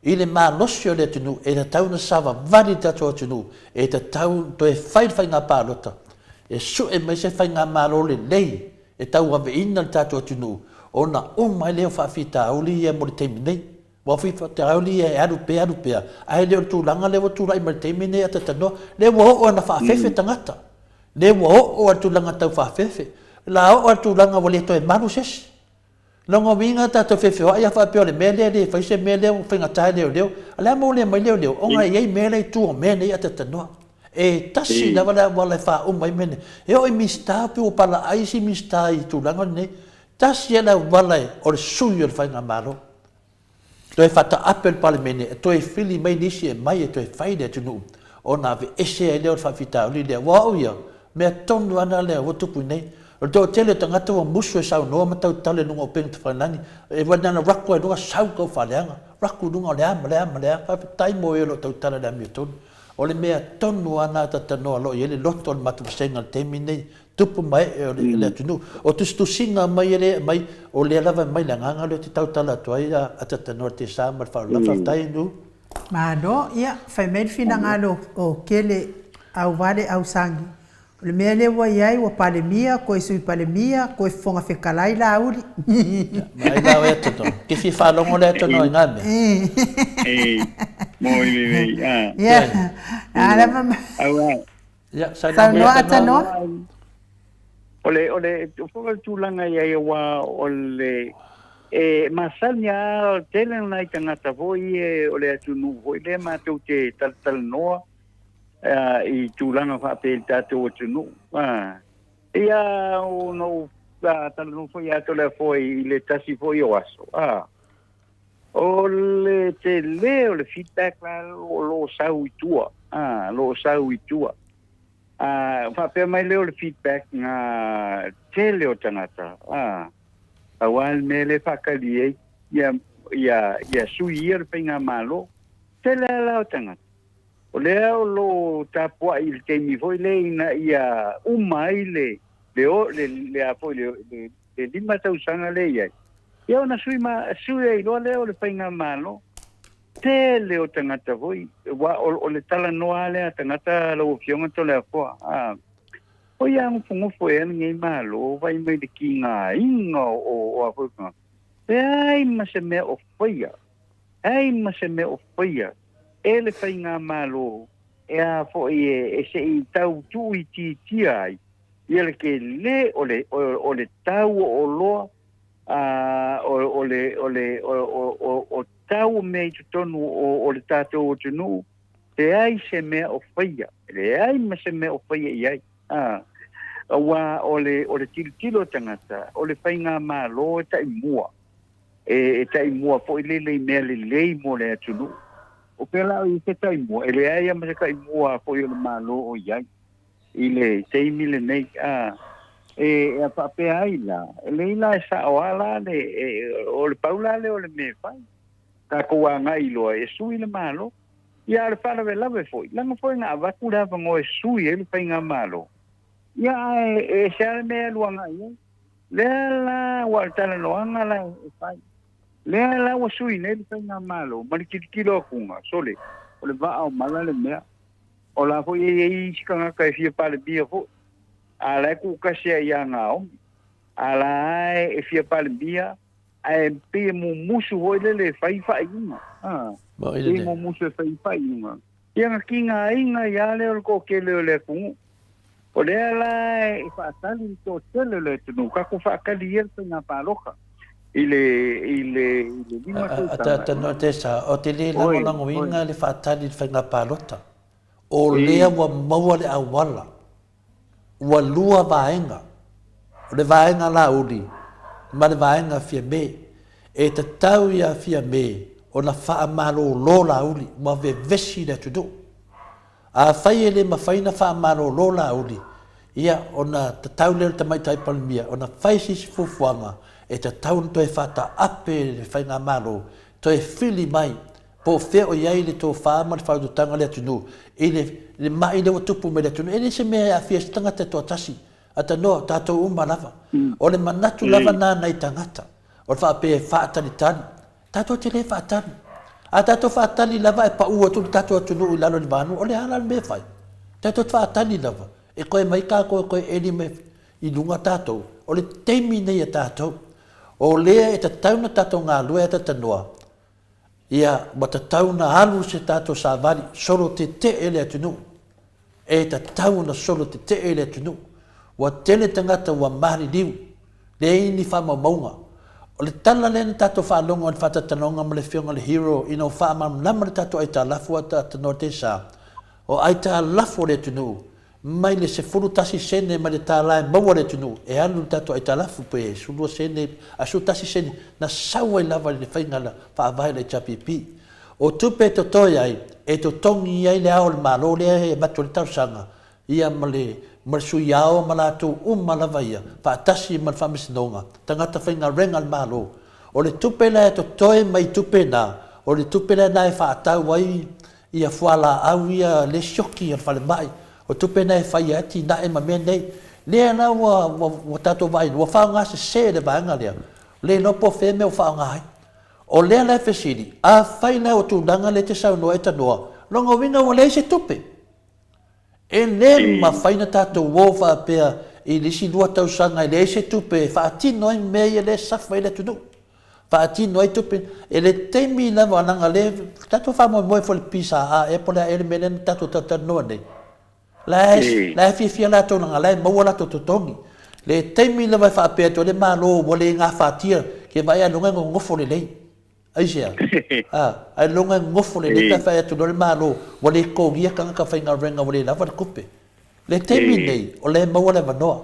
I le malosi o le atunuu, e tatau ona savavali le tatou atunuu, e tatau ona toe fai le faiga palota, e sue mai se faigamalo lelei e tauaveina le tatou atunuu, ona uma ai lea o faafitauli ia mo le taimi nei. Aua o faafitauli ia e alu pea alu pea, ae le o le tulaga lea ua tulai mai i le taimi nei a talatalanoa, lea ua oo lava ina faafefe tagata, lea ua oo lava i le tulaga tau faafefe, o le a oo lava i le tulaga ua le toe malu se isi. Lona uiga tatou feofeoai a faapea o le mea lea e le fai se mea lea ua faigata e leoleo. A le a mo le mai leoleo ona e i ai mea la i tua o mea nei a talatalanoa. E tasi lava le auala e faauma ai mea nei. E oo i Minisita pei ua palaai isi Minisita i tulaga nei. Tasi lava le auala o le sui o le faigamalo. Toe faataape le Palemene e toe fili mai nisi e mai e toe fai le atunuu ona aveese ai lea o le faafitauli lea. Aua o au ia, mea tonu lava lena lea ua tupu nei. O le toatele o tagata ua musu e saunoa ma tautala i luga o upega tafailagi, e ua na ona raku lava i luga sau tau faaleaga, raku i luga o le a ma le a ma le a. Faafetai mo e o lo o tautala i le amiotonu. O le mea tonu lava na talanoa o lo o i ai le loto o le matou vasega i le taimi lenei, tupu ma ee o le atunuu. O tusitusiga mai e le aumai, o lea lava e aumai le agaga lea ou te tautala atu ai a talanoa i le Tesa ma le faaaloalo. Faafetai Inu.
Malo, ia, fai mai le finagalo o Kele Auvale Ausagi, O le mea lea ua i ai, ua Palemia, koe Sui Palemia, koe Fofoga Fetalai Laauli.
Mai la oe Atonoa. Ke fia faalogo le Atonoa i ngā mea.
E, moi lelei, a.
Ia, a lava ma.
Aua.
Ia, saunoa
Atonoa.
O le, o le, o le tulaga i ai aua o le, e masani a tele nai tagata foi e o le atunuu foi lea matou te talatalanoa i tulaga faapea i le tatou atunuu. Ia, ona ou talanoa foi ia Toleafoa i le tasi foi o aso, o le tele o le feedback la o lo o sau i tua, o lo o sau i tua. Faapea mai lea o le feedback na tele o tagata, aua le mea lea e faatali ai ia sui ia le faigamalo. Tele lava la o tagata O lea o lo o tapuai i le taimi foi lea ina ia uma ai le le o le le a foi le le, le lima tausaga lea i ai. Ia ona sui ma sui ai loa lea o le faigamalo. Tele o tagata foi aua o, o le talanoa lea a tagata lau Afioga Toleafoa. A, o ia nofonofo ea lenei Malo vai mai le kigaina o, o a foi tagata. Leai ma se mea o faia. Leai ma se mea o faia e le faigamalo e a foi e se i tau tuuitiitia ai ia le tele o le o le tau o oloa a o o le o le o o o tau o mea i totonu o o le tatou atunuu, leai se mea o faia, leai ma se mea o faia i ai. A, aua o le o le tilotilo a tagata, o le faigamalo e taimua. E taimua foi lele i mea lelei mo le atunuu. O fea la o i ai se taimua? E leai lava ma se taimua foi o le Malo o i ai i le taimi lenei. A, e a faapea ai la, e lei la e sao lava la le, e, o le pau la lea o le mea e fai. Tatou agai loa e sui le Malo. Ia a o le faalavelave foi, leaga foi na avatu le avanoa e sui ai le Faigamalo. Ia ae e ese lava le mea e alu agai ai. Lea la ua o le talanoaga la e fai. Lea la ua sui nei le faigamalo ma le tilotilo atuga, sole, o le vaa o mala le mea. O la foi e i ai isi tagata e fia palemia foi, a la e tuutasi ai ia Naomi. A la e fia palemia, ae pei e mumusu foi lele e fai faaiuga. A, pei e mumusu e fai faaiuga. Ia na tigaina ai lava lea o le toatele o le atunuu. O lea la e faatali le toatele o le atunuu, tatou faatali ia le faiga palota i le i le i le lima tausaga.
Tesa, ou te le lagolagoina le faatali i le faiga palota. O lea ua maua le auala Ua lua vaega, o le vaega Laauli ma le vaega Fiame. E tatau ia Fiame ona faamalolo Laauli, ua vevesi le atunuu. Afai e le mafai ona faamalolo Laauli, ia ona tatau lea o le Tamaitai Palemia ona fai se isi fuafuaga e tatau ona toe faataape le Faigamalo, toe fili mai Po o fea o i ai le tofa ma le faautautaga o le atunuu i le le ma'i lea ua tupu mai i le atunuu. E le se mea e aafia ai se tagata e toatasi, atanoa, o tatou uma lava. O le manatu lava na a nai tagata, o le faapea e faatalitali. Tatou te le faatali. A tatou faatali lava ae pau atu le tatou atunuu i lalo i le vanu, o le a la le mea e fai? Tatou te faatali lava e toe mai tatou e toe eli mai i luga tatou. O le taimi nei a tatou, o lea e tatau ona tatou galue atatanoa Ia, ua tatau ona alu se tatou savali, solo tetee le atunuu. E tatau ona solo tetee le atunuu. Ua tele tagata ua maliliu, leai ni faamaumauga. O le tala lea na tatou faalogo i le faatatalanoaga ma le Afioga i le Hero ina ua faamalamalama le tatou aitalafu a Tanoa Tesa, o aitalafu a le atunuu, mai le 11 sene mai le tala e maua le atunuu e alu i le tatou aitalafu pe 12 sene a 11 sene na sau ai lava i le faiga faavae a le HRPP. O tupe e totoe ai e totogi ai le Ao o le Malo lea e avatu ai le talosaga ia ma le ma le Sui Ao ma latou uma lava ia, faatasi ma le Faamasinoga, tagata faigaluega a le Malo. O le tupe la e totoe mai tupe na, o le tupe lena e faatau ai ia fualaau ia le sioki a le falemai, o tupe na e fai ai atinae ma mea nei. Lea la ua, ua, ua tatou vaai, ua faaaoga sese le vaega lea, le iloa po o fea mea ua faaaoga ai. O lea la e fesili, afai la o tulaga lea e te saunoa e tanoa, lona uiga ua leai se tupe. E le mafai ona tatou o faapea i le isi lua tausaga e leai se tupe e faatino ai mea ia lea e safa ai le atunuu. Faatino ai tupe. E le taimi lava leaga lea tatou faamoemoe foi i le PSA ea po o le a ea le mea lea na tatou talatalanoa nei. La e, la e fiafia latou leaga la e maua latou totogi. Le taimi lava e faapea atu ai le Malo ua le gafatia, ke vaai a luga e nonofo lelei. Aisea? A, ailoga e nofo lelei pe a fai atu loa le Malo ua le totogia tagata faigaluega ua le lava le tupe. Le taimi lenei, o lea e maua le avanoa.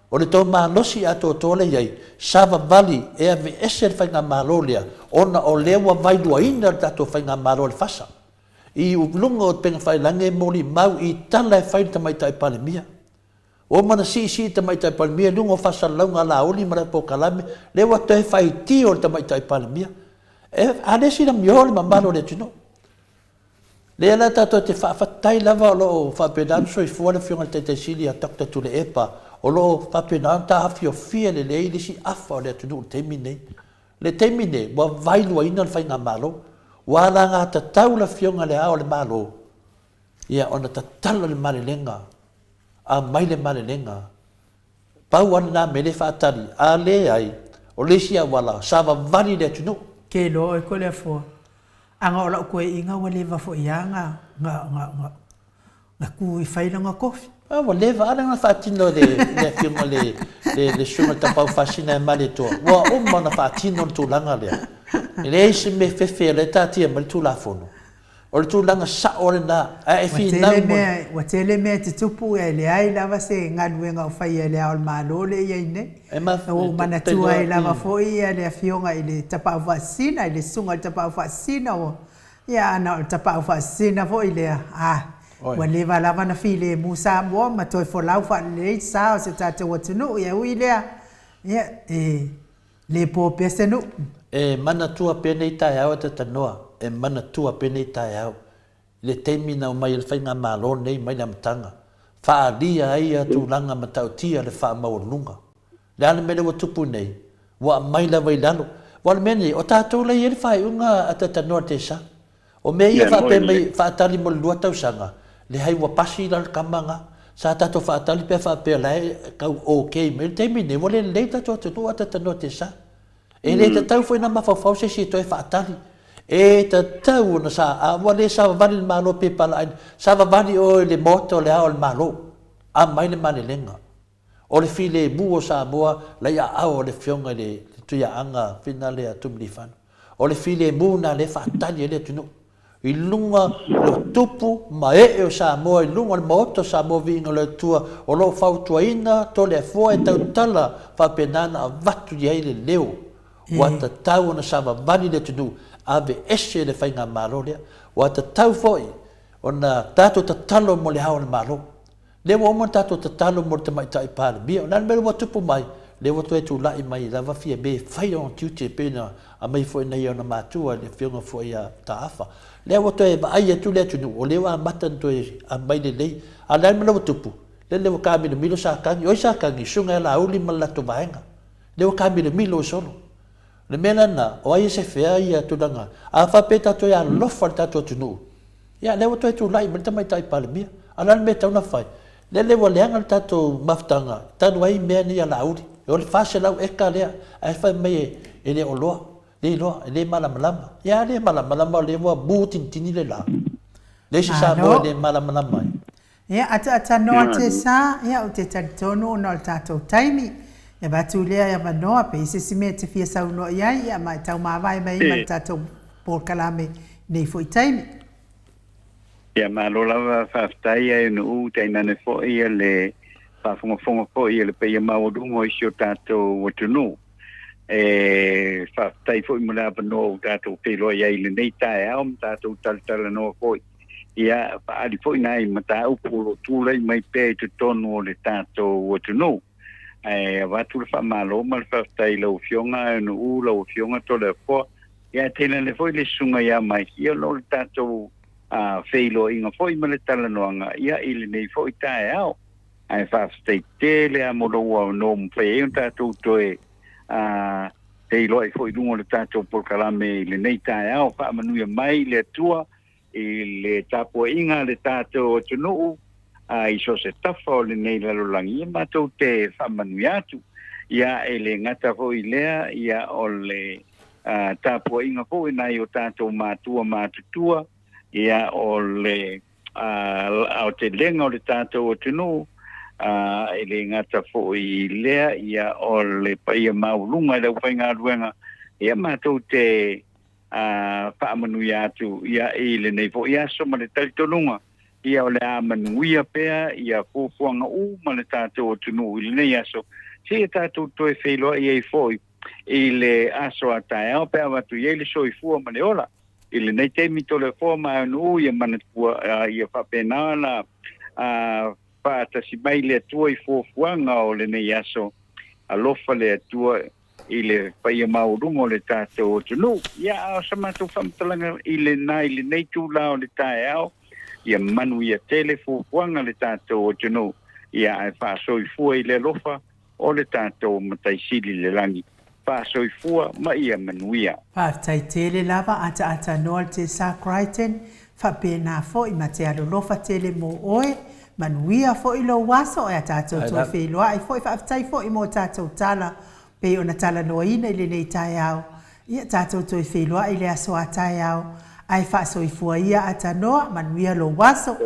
O le tou malosi atoatoa lea e i ai, savavali e aveese le faigamalo lea ona o lea ua vailuaina le tatou faigamalo e le FASA. I luga o upega tafailagi e molimau i tala e fai i le Tamaitai Palemia. Ua uma ona siisii le Tamaitai Palemia i luga o faasalalauga a Laauli ma lana polokalame, lea ua toe faitio le Tamaitai Palemia. E, a le silamio le mamalu o le atunuu. Lea la tatou te faafetai lava o lo o faapena ona soifua le Afioga i le Taitai Sili ia Doctor Tuilaepa, o lo o faapena ona taofiofia lelei le isi afa o le atunuu i le taimi lenei. Le taimi lenei, ua vailuaina le Faigamalo. Ua alagatatau le Afioga i Le Ao o le Malo ia ona tatala le malelega, aumai le malelega, pau lava lena mea lea e faatali, a leai, o le isi auala, savavali le atunuu.
Ke iloa oe Toleafoa, aga o lau toeaiina ua leva foi a na, na, na, na, na tu i fai lana tofi.
A ua leva a lana faatino e le, le afioga le, le, le susuga i le Tapaau Faasina e Malietoa. Ua uma ona faatino le tulaga lea. E leai se mea fefe o lea e taatia mai le Tulafono. O le tulaga sao lena, ae e finau
mo le. Ua tele mea e tutupu ae leai lava se galuega o faia e Le Ao o le Malo lea e i ai nei. Ua ou manatua ai lava foi le Afioga i le Tapaau Faasisina, i le Susuga i le Tapaau Faasisina ua, ia ana o le Tapaau Faasisina foi lea, a, ua leva lava ona filemu Samoa ma toe folau faalelei le sa o si o tatou atunuu. Ia ui lea, ia, e Le po pea se nuu.
E manatua pea nei taeao e Tatanoa, e manatua pea nei taeao i le taimi na omai ai le faigamalo lenei mai le amataga, faaalia ai ia tulaga matautia le faamaualuluga. Le a le mea lea ua tupu nei? Ua aumai lava i lalo. Aua o le mea lenei, o tatou la e i ai le faaiuga a Tatanoa i le Tesa. O mea ia faapea mai faatali mo le lua tausaga, leai ua pasi la le tama na. Sa tatou faatali pe faapea la e tau ok mai le taimi nei, ua le lelei le tatou atunuu a tatanoa te sa. E le tatau foi ona mafaufau se isi e toe faatali. E tatau ona sa, a ua le savavali le Malo pe palaaina, savavali oe i le Maota o le Ao o le Malo, aumai le malelega. O le filemu o Samoa la i aao o le Afioga i le Tuiaaga Finale a Tumilifano. O le filemu lena lea e faatali ai le atunuu i luga o tupu ma ee o Samoa, i luga o le Maota o Samoa Viiga o le Atua, o lo o fautuaina Toleafoa e tautala faapena ona avatu i ai le leo ua tatau ona savavali le atunuu, aveese le faigamalo lea. Ua tatau foi ona tatou tatalo mo le Ao o le Malo. Lea ua uma ona tatou tatalo mo le Tamaitai Palemia. O le a le mea lea ua tupu mai? Lea ua toe tulai mai lava Fiame e fai ona tiute e pei ona aumai foi nei e ona matua le Afioga foi ia Taafa. Lea ua toe vaai atu le atunuu, o lea ua amata ona toe aumai lelei. A o le a le mea lea ua tupu? Lele ua taamilomilo Satani. O ai Satani? Susuga ia Laauli ma le latou vaega. Lea ua taamilomilo ai solo. O le mea lena, o ai e sefea ia tulaga? A faapea tatou e alofa i le tatou atunuu, ia lea ua toe tulai mai le Tamaitai Palemia. A o le a le mea e tatau ona fai? Lele ua leaga le tatou mafutaga talu ai mea nei a Laauli. O le 400 eka lea ae fai mai e le o loa, le iloa, e le malamalama. Ia a le malamalama o lea ua mu tinitini le la. Leai se Samoa e le malamalama ai.
Ia, ataatanoa Tessa, ia ou te talitonu ona o le tatou taimi, e avatu lea e avanoa pe i se isi mea e te fia saunoa i ai, ia ma e taumavae mai ai ma le tatou polokalame i lenei foi taimi.
Ia, malo lava faafetai e Nu'u, tainane foi le faafogafoga foi a le paia maualuga o si o tatou atunuu. E faafetai foi mo le avanoa ua tatou feiloai ai i lenei taeao ma tatou talatalanoa foi. Ia, faaali foi nai mataupu o lo o tulai mai pea i totonu o le tatou atunuu. Ae avatu le faamalo ma le faafetai i lau Afioga Aenu'u, lau Afioga Toleafoa, ia ae tainane foi le Susuga ia Mike, ia ona o le tatou feiloaiga foi ma le talanoaga ia i lenei foi taeao. Ae faafetai tele lava mo lou avanoa ua mafai ai ona tatou toe feiloai foi i luga o le tatou polokalame i lenei taeao. Faamanuia mai le Atua i le tapuaiga a le tatou atunuu a i so o se tafa o lenei lalolagi, ia matou te faamanuia atu. Ia, e le gata foi i lea, ia o le tapuaiga foi nai o tatou matua matutua, ia o le aotelega o le tatou atunuu, e le gata foi i lea, ia o le paia maualuga i le aufaigaluega, ia matou te faamanuia atu ia i lenei foi aso ma le talitonuga ia o le a manuia pea ia fuafuaga uma le tatou atunuu i lenei aso, seia tatou toe feiloai ai foi i le aso a taeao pe a avatu i ai le soifua ma le ola. I lenei taimi Toleafoa ma Aeanuu ia manatua ia faapena ona faatasi mai le Atua i fuafuaga o lenei aso. Alofa le Atua i le paia maualuga o le tatou atunuu. Ia, a o sa matou faamatalaga i lena i lenei itula o le taeao, ia manuia tele fuafuaga le tatou atunuu, ia ae faasoifua i le alofa o le tatou Matai Sili i le Lagi. Faasoifua ma ia manuia.
Faafetai tele lava ataata noa le Tesa Crichton, faapena foi ma te alolofa tele mo oe, manuia foi lou aso ae a tatou toe feiloai foi faafetai foi mo tatou tala pei ona talanoaina i lenei taeao, ia tatou toe feiloai i le aso a taeao ae faasoifua ia atanoa, manuia lou aso,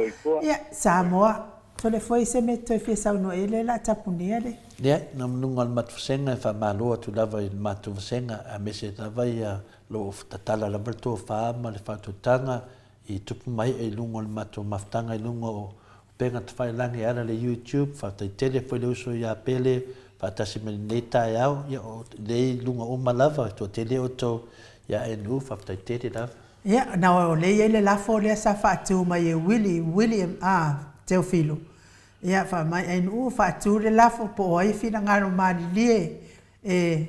ia Samoa Tole foi se mea toe fia saunoa i ai lea la a tapunia le.
Leai, na manuga o le matou vasega e faamalo atu lava i le matou vasega aemaise lava ia lo o tatala lava le tofa ma le faautautaga i tupu mai i luga o le matou mafutaga i luga o upega tafailagi e ala i le YouTube. Faafetai tele foi le uso ia Pele faatasi mai lenei taeao. Ia o lea i luga uma lava e toatele outou ia ANU, faafetai tele lava.
Ia, na o lea e i ai le lafo lea sa faatu mai e Willie, William, a, Teofilo. Ia, fai mai, ANU, faatu le lafo po o ai e finagalo malilie e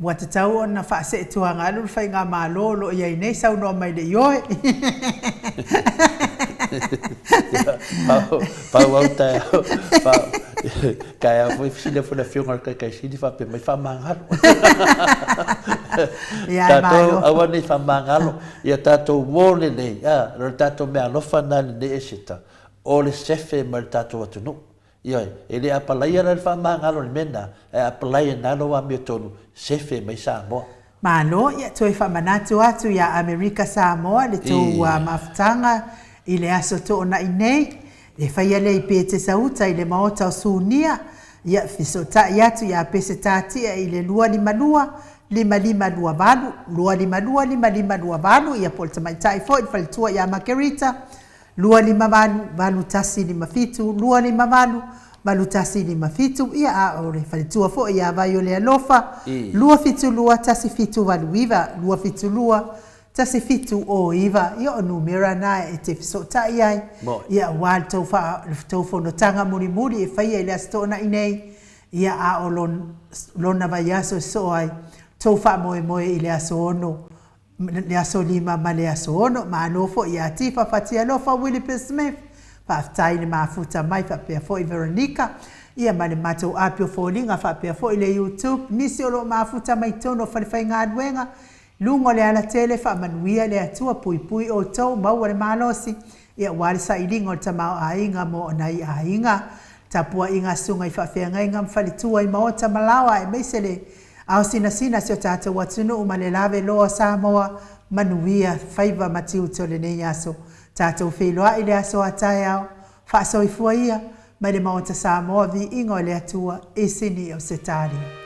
Ua tatau ona faaseetuagalu le faigamalo o lo o i ai nei, saunoa mai le ioe.
Pau au taeao, taeao foi fesili foi le afioga i le Taitaisili faapea mai faamagalo. Tatou aua nei faamagalo, ia tatou uo lelei, a, o le tatou meaalofa lena i lenei Eseta, o le sefe mai le tatou atunuu. Ioe, e le apalaia la le faamagalo i le mea lena, ae apalai ana lou amiotonu, sefe mai Samoa.
Malo, ia toe faamanatu atu ia Amerika Samoa le tou mafutaga i le aso Toonai nei, e faia lea i Petesauta i le Maota o Sunia, ia fesootai atu ia Peseta Tia i le 252 5528, 252 5528, ia po o le tamaitai foi le faletua ia Makerita, 258 8157, 258 8157, ia a o le faletua foi ia Vaiolealofa, 272 1789, 272 1709, ia o numera na e te fesootai ai, ia aua le tou faa, le tou fonotaga mulimuli e faia i le Aso Toonai nei, ia a o lona vaiaso e sosoo ai, tou faamoemoe i le aso 6 le aso 5 ma le aso 6. Malo foi ia Tifa Fatialofa Willipe Smith, faafetai le mafuta mai faapea foi Veronica, ia ma le matou api o foliga faapea foi le YouTube, nisi o lo o mafuta mai totonu o falefaigaluega, luga o le alatele, faamanuia le Atua, puipui outou, maua le malosi, ia aua le sailiga o le tamaoaiga mo nai aiga. Tapuaiga a susuga i faafeagaiga ma faletua i maota ma laoa aemaise le Ao sinasina si o tatou atunuu ma le lave loa o Samoa, manuia faiva ma tiute o lenei aso. Tatou feiloai le aso a taeao, faasoifua ia, mai le Maota Samoa, viiga o le Atua, i Sini Ausetalia.